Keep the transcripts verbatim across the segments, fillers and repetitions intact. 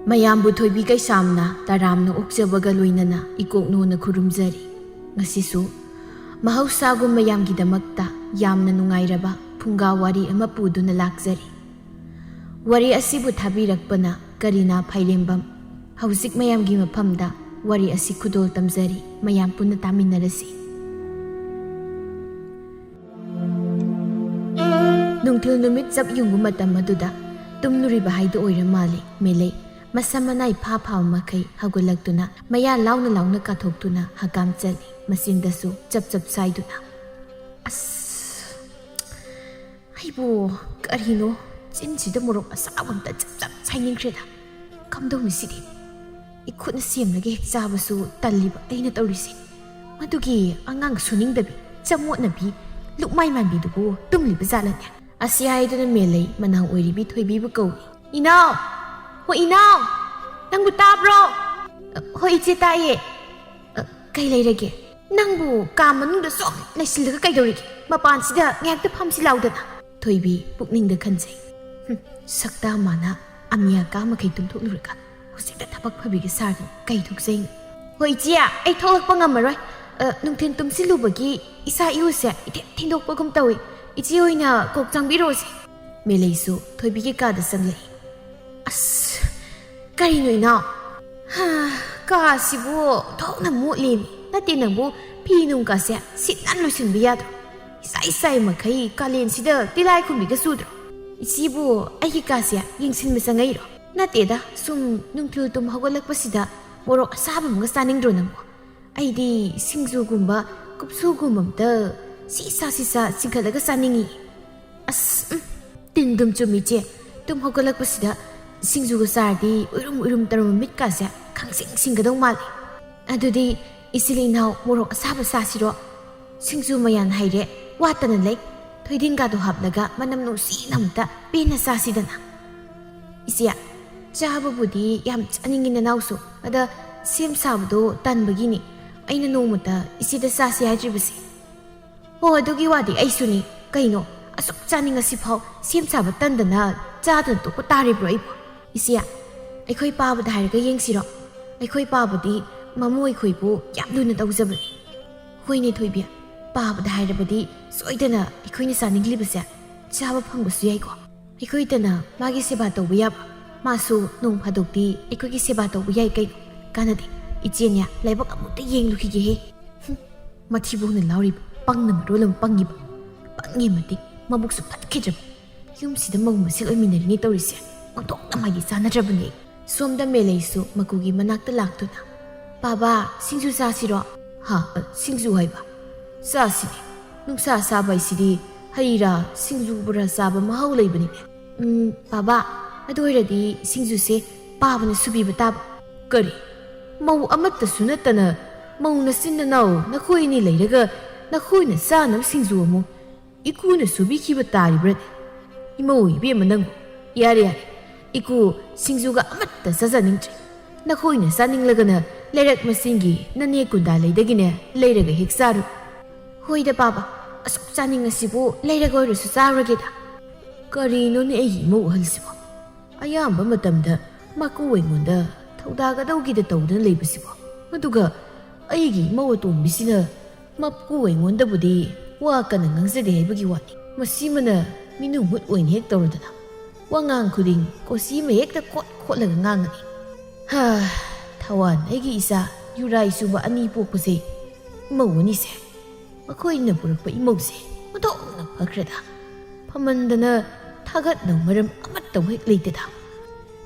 ꯃꯌꯥꯝꯕꯨ ꯊꯣꯏꯕꯤ ꯀꯩꯁꯥꯝꯅ ꯇꯔꯥꯝꯅ ꯑꯣꯛꯆꯕꯒ ꯂꯣꯏꯅꯅ ꯏꯀꯣꯛꯅꯣꯅ ꯈꯨꯔꯨꯝꯖꯔꯤ꯫ ꯉꯁꯤꯁꯨ ꯃꯍꯧꯁꯥꯒꯨꯝ ꯃꯌꯥꯝꯒꯤꯗꯃꯛꯇ ꯌꯥꯝꯅ ꯅꯨꯡꯉꯥꯏꯔꯕ ꯐꯨꯡꯒꯥ ꯋꯥꯔꯤ ꯑꯃ ꯄꯨꯗꯨꯅ ꯂꯥꯛꯆꯔꯤ꯫ ꯋꯥꯔꯤ ꯑꯁꯤꯕꯨ ꯊꯥꯕꯤꯔꯛꯄꯅ ꯀꯔꯤꯅꯥ ꯐꯥꯏꯔꯦꯝꯕꯝ꯫ ꯍꯧꯖꯤꯛ ꯃꯌꯥꯝꯒꯤ ꯃꯐꯝꯗ ꯋꯥꯔꯤ ꯑꯁꯤ ꯈꯨꯗꯣꯜ ꯇꯝꯖꯔꯤ, ꯃꯌꯥꯝ ꯄꯨꯟꯅ ꯇꯥꯃꯤꯟꯅꯔꯁꯤ꯫ ꯅꯨꯡꯊꯤꯜ ꯅꯨꯃꯤꯠ ꯆꯞ ꯌꯨꯡꯕ ꯃꯇꯝ ꯑꯗꯨꯗ ꯇꯨꯝꯂꯨꯔꯤꯕ ꯍꯥꯏꯗꯨ ꯑꯣꯏꯔ ꯃꯥꯜꯂꯦ ꯃꯦꯂꯩ꯫ ꯃꯁꯝ ꯃꯅꯥꯏ ꯐꯥ ꯐꯥꯕ ꯃꯈꯩ ꯍꯧꯒꯠꯂꯛꯇꯨꯅ ꯃꯌꯥ ꯂꯥꯎꯅ ꯂꯥꯎꯅ ꯀꯥꯊꯣꯛꯇꯨꯅ ꯍꯀꯥꯝ ꯆꯜꯂꯤ, ꯃꯆꯤꯟꯗꯁꯨ ꯆꯞ ꯆꯞ ꯁꯥꯏꯗꯨꯅ꯫ ꯑꯁ, ꯑꯩꯕꯨ ꯀꯔꯤꯅꯣ, ꯆꯤꯟꯁꯤꯗ ꯃꯣꯔꯣꯛ ꯑꯁꯥꯕ ꯑꯝꯇ ꯆꯞ ꯆꯞ ꯁꯥꯏꯅꯤꯡꯈ꯭ꯔꯦꯗ꯫ ꯀꯝꯗꯧꯅꯤ ꯁꯤꯗꯤ? ꯏꯈꯨꯠꯅ ꯁꯦꯝꯂꯒ ꯍꯦꯛ ꯆꯥꯕꯁꯨ ꯇꯜꯂꯤꯕ ꯑꯩꯅ ꯇꯧꯔꯤꯁꯦ꯫ ꯃꯗꯨꯒꯤ ꯑꯉꯥꯡ ꯁꯨꯅꯤꯡꯗꯕꯤ, ꯆꯃꯣꯠꯅꯕꯤ, ꯂꯨꯛꯃꯥꯏ ꯃꯥꯟꯕꯤꯗꯨꯕꯨ ꯇꯨꯝꯂꯤꯕ ꯖꯥꯠꯂꯅꯦ? ꯑꯁꯤ ꯍꯥꯏꯗꯨꯅ ꯃꯦꯂꯩ ꯃꯅꯥꯎ ꯑꯣꯏꯔꯤꯕꯤ ꯊꯣꯏꯕꯤꯕꯨ ꯀꯧꯏ꯫ "ꯏꯅꯥꯎ! ꯍꯣ ꯏꯅꯥꯎ! ꯅꯪꯕꯨ ꯇꯥꯕ꯭ꯔꯣ?" "ꯑ, ꯍꯣꯏ ꯏꯆꯦ, ꯇꯥꯏꯌꯦ꯫ ꯑ, ꯀꯩ ꯂꯩꯔꯒꯦ? ꯅꯪꯕꯨ ꯀꯥ ꯃꯅꯨꯡꯗ ꯁꯨꯝ ꯂꯩꯁꯤꯜꯂꯒ ꯀꯩꯗꯧꯔꯤꯒꯦ? ꯃꯄꯥꯟꯁꯤꯗ ꯉꯥꯏꯍꯥꯛꯇ ꯐꯝꯁꯤ ꯂꯥꯎꯗꯅ?" ꯊꯣꯏꯕꯤ ꯄꯨꯛꯅꯤꯡꯗ ꯈꯟꯖꯩ꯫ "ꯍꯨꯝ, ꯁꯛꯇꯥ ꯃꯥꯅ ꯑꯃꯤꯌꯥ ꯀꯥ ꯃꯈꯩ ꯇꯨꯝꯊꯣꯛꯂꯨꯔꯒ ꯍꯧꯖꯤꯛꯇ ꯊꯕꯛ ꯐꯕꯤꯒ ꯁꯥꯔꯗꯅ ꯀꯩ ꯊꯣꯛꯆꯩꯅꯣ?" "ꯍꯣꯏ ꯏꯆꯦ, ꯑꯩ ꯊꯣꯛꯂꯛꯄ ꯉꯝꯃꯔꯣꯏ꯫ ꯑ, ꯅꯨꯡꯊꯤꯜ ꯇꯨꯝꯁꯤꯜꯂꯨꯕꯒꯤ ꯏꯁꯥ ꯏꯎꯁꯦ ꯏꯊꯤꯟ ꯊꯤꯟꯗꯣꯛꯄꯒꯨꯝ ꯇꯧꯏ꯫ ꯏꯆꯦ ꯑꯣꯏꯅ ꯀꯣꯛ ꯆꯪꯕꯤꯔꯣꯁꯦ꯫" ꯃꯦꯂꯩꯁꯨ ꯊꯣꯏꯕꯤꯒꯤ ꯀꯥꯗ ꯆꯪꯂꯛꯏ꯫ "ꯑꯁ, ꯀꯔꯤꯅꯣ ꯏꯅꯥꯎ? ꯍꯥ, ꯀꯥꯁꯤꯕꯨ ꯊꯣꯛꯅ ꯃꯣꯠꯂꯦꯃꯤ꯫ ꯅꯠꯇꯦ, ꯅꯪꯕꯨ ꯐꯤ ꯅꯨꯡꯒꯁꯦ ꯁꯤꯠ ꯅꯥꯟ ꯂꯣꯏꯁꯤꯟꯕ ꯌꯥꯗ꯭ꯔꯣ? ꯏꯁꯥ ꯏꯁꯥꯏ ꯃꯈꯩ ꯀꯥꯂꯦꯟꯁꯤꯗ ꯇꯤꯂꯥꯏꯈꯨꯝꯕꯤꯒ ꯆꯨꯗ꯭ꯔꯣ? ꯏꯆꯦꯕꯨ ꯑꯩꯒꯤ ꯀꯥꯁꯦ ꯌꯦꯡꯁꯤꯟꯕ ꯆꯪꯉꯛꯏꯔꯣ?" "ꯅꯠꯇꯦꯗ, ꯁꯨꯝ ꯅꯨꯡꯊꯤꯜ ꯇꯨꯝ ꯍꯧꯒꯠꯂꯛꯄꯁꯤꯗ ꯃꯣꯔꯣꯛ ꯑꯁꯥꯕ ꯑꯃꯒ ꯆꯥꯅꯤꯡꯗ꯭ꯔꯣ ꯅꯪꯕꯣ? ꯑꯩꯗꯤ ꯁꯤꯡꯖꯨꯒꯨꯝꯕ, ꯀꯨꯞꯁꯨꯒꯨꯝꯕ ꯑꯝꯇ ꯁꯤ ꯁꯥ ꯁꯤ ꯁꯥ ꯆꯤꯡꯈꯠꯂꯒ ꯆꯥꯅꯤꯡꯉꯤ꯫" "ꯑꯁ, ꯎꯝ, ꯇꯤꯟ ꯑꯗꯨꯝ ꯆꯨꯝꯃꯤ ꯏꯆꯦ꯫ ꯇꯨꯝ ꯍꯧꯒꯠꯂꯛꯄꯁꯤꯗ ꯁꯤꯡꯖꯨꯒ ꯆꯥꯔꯗꯤ ꯎꯏꯔꯨꯝ ꯎꯏꯔꯨꯝ ꯇꯧꯔꯝꯕ ꯃꯤꯠꯀꯥꯁꯦ ꯈꯪꯁꯤꯡ ꯁꯤꯡꯒꯗꯧ ꯃꯥꯜꯂꯤ꯫ ꯑꯗꯨꯗꯤ ꯏꯆꯤꯜ ꯏꯅꯥꯎ ꯃꯣꯔꯣꯛ ꯑꯁꯥꯕ ꯆꯥꯁꯤꯔꯣ? ꯁꯤꯡꯖꯨ ꯃꯌꯥꯟ ꯍꯩꯔꯦ, ꯋꯥꯠꯇꯅ ꯂꯩ꯫ ꯊꯣꯏꯗꯤꯡꯒꯥꯗꯣ ꯍꯥꯞꯂꯒ ꯃꯅꯝ ꯅꯨꯡꯁꯤꯅ ꯑꯝꯇ ꯄꯦꯟꯅ ꯆꯥꯁꯤꯗꯅ꯫" "ꯏꯆꯦ, ꯆꯥꯕꯕꯨꯗꯤ ꯌꯥꯝ ꯆꯥꯅꯤꯡꯉꯤ ꯅꯅꯥꯎꯁꯨ, ꯑꯗ ꯁꯦꯝ ꯁꯥꯕꯗꯣ ꯇꯟꯕꯒꯤꯅꯤ꯫ ꯑꯩꯅ ꯅꯣꯡꯃꯇ ꯏꯆꯦꯗ ꯆꯥꯁꯤ ꯍꯥꯏꯗ꯭ꯔꯤꯕꯁꯦ꯫" "ꯍꯣ, ꯑꯗꯨꯒꯤ ꯋꯥꯗꯤ ꯑꯩꯁꯨꯅꯤ꯫ ꯀꯩꯅꯣ, ꯑꯁꯨꯛ ꯆꯥꯅꯤꯡꯉꯁꯤꯐꯥꯎ ꯁꯦꯝ ꯁꯥꯕ ꯇꯟꯗꯅ ꯆꯥꯗꯅ ꯇꯣꯛꯄ ꯇꯥꯔꯤꯕ꯭ꯔꯣ ꯑꯩꯕꯨ?" "ꯏꯆꯦ, ꯑꯩꯈꯣꯏ ꯄꯥꯕꯗ ꯍꯥꯏꯔꯒ ꯌꯦꯡꯁꯤꯔꯣ? ꯑꯩꯈꯣꯏ ꯄꯥꯕꯗꯤ ꯃꯃꯣꯏ ꯈꯣꯏꯕꯨ ꯌꯥꯝ ꯂꯨꯅ ꯇꯧꯖꯕꯅꯤ꯫ ꯍꯣꯏꯅꯦ ꯊꯣꯏꯕꯤ, ꯄꯥꯕꯗ ꯍꯥꯏꯔꯕꯗꯤ ꯁꯣꯏꯗꯅ ꯑꯩꯈꯣꯏꯅ ꯆꯥꯅꯤꯡꯂꯤꯕꯁꯦ ꯆꯥꯕ ꯐꯪꯕꯁꯨ ꯌꯥꯏꯀꯣ꯫ ꯑꯩꯈꯣꯏꯇꯅ ꯃꯥꯒꯤ ꯁꯦꯕꯥ ꯇꯧꯕ ꯌꯥꯕ, ꯃꯥꯁꯨ ꯅꯣꯡ ꯐꯥꯗꯣꯛꯇꯤ ꯑꯩꯈꯣꯏꯒꯤ ꯁꯦꯕꯥ ꯇꯧꯕ ꯌꯥꯏ ꯀꯩꯅꯣ꯫ ꯀꯥꯟꯅꯗꯦ, ꯏꯆꯦꯅꯦ, ꯂꯥꯏꯕꯛ ꯑꯃꯨꯛꯇ ꯌꯦꯡꯂꯨꯈꯤꯒꯦꯍꯦ꯫ ꯍꯨꯝ, ꯃꯊꯤꯕꯣꯡꯅ ꯂꯥꯎꯔꯤꯕ ꯄꯪꯅ ꯃꯔꯣꯜ ꯑꯃ ꯄꯪꯉꯤꯕ, ꯄꯪꯉꯤ ꯃꯇꯤꯛ ꯃꯕꯨꯛꯁꯨ ꯐꯠꯈꯤꯗ꯭ꯔꯕ꯫ ꯌꯨꯝꯁꯤꯗ ꯃꯧ ꯃꯁꯦꯜ ꯑꯣꯏꯃꯤꯟꯅꯔꯤꯅꯦ ꯇꯧꯔꯤꯁꯦ, ꯑꯣꯟꯊꯣꯛꯅ ꯃꯥꯒꯤ ꯆꯥꯟꯅꯗ꯭ꯔꯕꯅꯦ꯫ ꯁꯣꯝꯗ ꯃꯦꯂꯩꯁꯨ ꯃꯀꯨꯒꯤ ꯃꯅꯥꯛꯇ ꯂꯥꯛꯇꯨꯅ, "ꯄꯥꯕꯥ, ꯁꯤꯡꯖꯨ ꯆꯥꯁꯤꯔꯣ?" "ꯍꯥ, ꯑ, ꯁꯤꯡꯖꯨ ꯍꯥꯏꯕ? ꯆꯥꯁꯤꯅꯦ꯫ ꯅꯨꯡꯁꯥ ꯁꯥꯕ ꯍꯥꯏꯁꯤꯗꯤ ꯍꯩ ꯔꯥ, ꯁꯤꯡꯖꯨ ꯕꯣꯔꯥ ꯆꯥꯕ ꯃꯍꯥꯎ ꯂꯩꯕꯅꯤꯅꯦ꯫ ꯎꯝ, ꯄꯥꯕꯥ, ꯑꯗꯨ ꯑꯣꯏꯔꯗꯤ ꯁꯤꯡꯖꯨꯁꯦ ꯄꯥꯕꯅ ꯁꯨꯕꯤꯕ ꯇꯥꯕ꯫" "ꯀꯔꯤ? ꯃꯧ ꯑꯃꯠꯇꯁꯨ ꯅꯠꯇꯅ ꯃꯧ ꯅꯆꯤꯟ ꯅꯅꯥꯎ ꯅꯈꯣꯏ ꯑꯅꯤ ꯂꯩꯔꯒ ꯅꯈꯣꯏꯅ ꯆꯥꯅꯕ ꯁꯤꯡꯖꯨ ꯑꯃꯨꯛ ꯏꯀꯨꯅ ꯁꯨꯕꯤꯈꯤꯕ ꯇꯥꯔꯤꯕ꯭ꯔꯅꯦ? ꯏꯃꯧ ꯏꯕꯦꯝꯃ ꯅꯪꯕꯨ꯫ ꯌꯥꯔꯦ, ꯌꯥꯔꯦ꯫ ꯏꯀꯨ, ꯁꯤꯡꯖꯨꯒ ꯑꯃꯠꯇ ꯆꯥꯖꯅꯤꯡꯗ꯭ꯔꯦ꯫ ꯅꯈꯣꯏꯅ ꯆꯥꯅꯤꯡꯂꯒꯅ ꯂꯩꯔꯛ ꯃꯁꯤꯡꯒꯤ ꯅꯅꯦ ꯀꯨꯟꯗꯥ ꯂꯩꯗꯒꯤꯅꯦ ꯂꯩꯔꯒ ꯍꯦꯛ ꯆꯥꯔꯨ꯫" "ꯍꯣꯏꯗ ꯄꯥꯕ, ꯑꯁꯨꯛ ꯆꯥꯅꯤꯡꯉꯁꯤꯕꯨ ꯂꯩꯔꯒ ꯑꯣꯏꯔꯁꯨ ꯆꯥꯔꯨꯔꯒꯦꯗ꯫" ꯀꯔꯤꯅꯣꯅꯦ ꯑꯩꯒꯤ ꯏꯃꯧ ꯑꯍꯜꯁꯤꯕꯣ? ꯑꯌꯥꯝꯕ ꯃꯇꯝꯗ ꯃꯀꯨ ꯑꯩꯉꯣꯟꯗ ꯊꯧꯗꯥꯒꯗꯧꯒꯤꯗ ꯇꯧꯗꯨꯅ ꯂꯩꯕꯁꯤꯕꯣ? ꯑꯗꯨꯒ ꯑꯩꯒꯤ ꯏꯃꯧ ꯑꯇꯣꯝꯕꯤꯁꯤꯅ ꯃꯀꯨ ꯑꯩꯉꯣꯟꯗꯕꯨꯗꯤ ꯋꯥ ꯀꯟꯅ ꯉꯥꯡꯖꯗꯦ ꯍꯥꯏꯕꯒꯤ ꯋꯥꯅꯤ꯫ ꯃꯁꯤꯃꯅ ꯃꯤꯅꯨ ꯃꯨꯠ ꯑꯣꯏꯅ ꯍꯦꯛ ꯇꯧꯔꯗꯅ꯫ ꯋꯥꯉꯥꯡ ꯈꯨꯗꯤꯡ ꯀꯣꯆꯤ ꯑꯃ ꯍꯦꯛꯇ ꯀꯣꯠ ꯈꯣꯠꯂꯒ ꯉꯥꯡꯉꯤ꯫ ꯍꯥ, ꯊꯋꯥꯟ ꯑꯩꯒꯤ ꯏꯆꯥ ꯌꯨꯔꯥꯏ ꯆꯨꯕ ꯑꯅꯤ ꯄꯣꯛꯄꯁꯦ, ꯏꯃꯧ ꯑꯅꯤꯁꯦ, ꯃꯈꯣꯏꯅ ꯄꯨꯔꯛꯄ ꯏꯃꯧꯁꯦ ꯑꯣꯟꯊꯣꯛꯅ ꯐꯈ꯭ꯔꯦꯗ꯫ ꯐꯃꯟꯗꯅ ꯊꯥꯒꯠꯅꯕ ꯃꯔꯝ ꯑꯃꯠꯇ ꯍꯦꯛ ꯂꯩꯇꯦꯗ꯫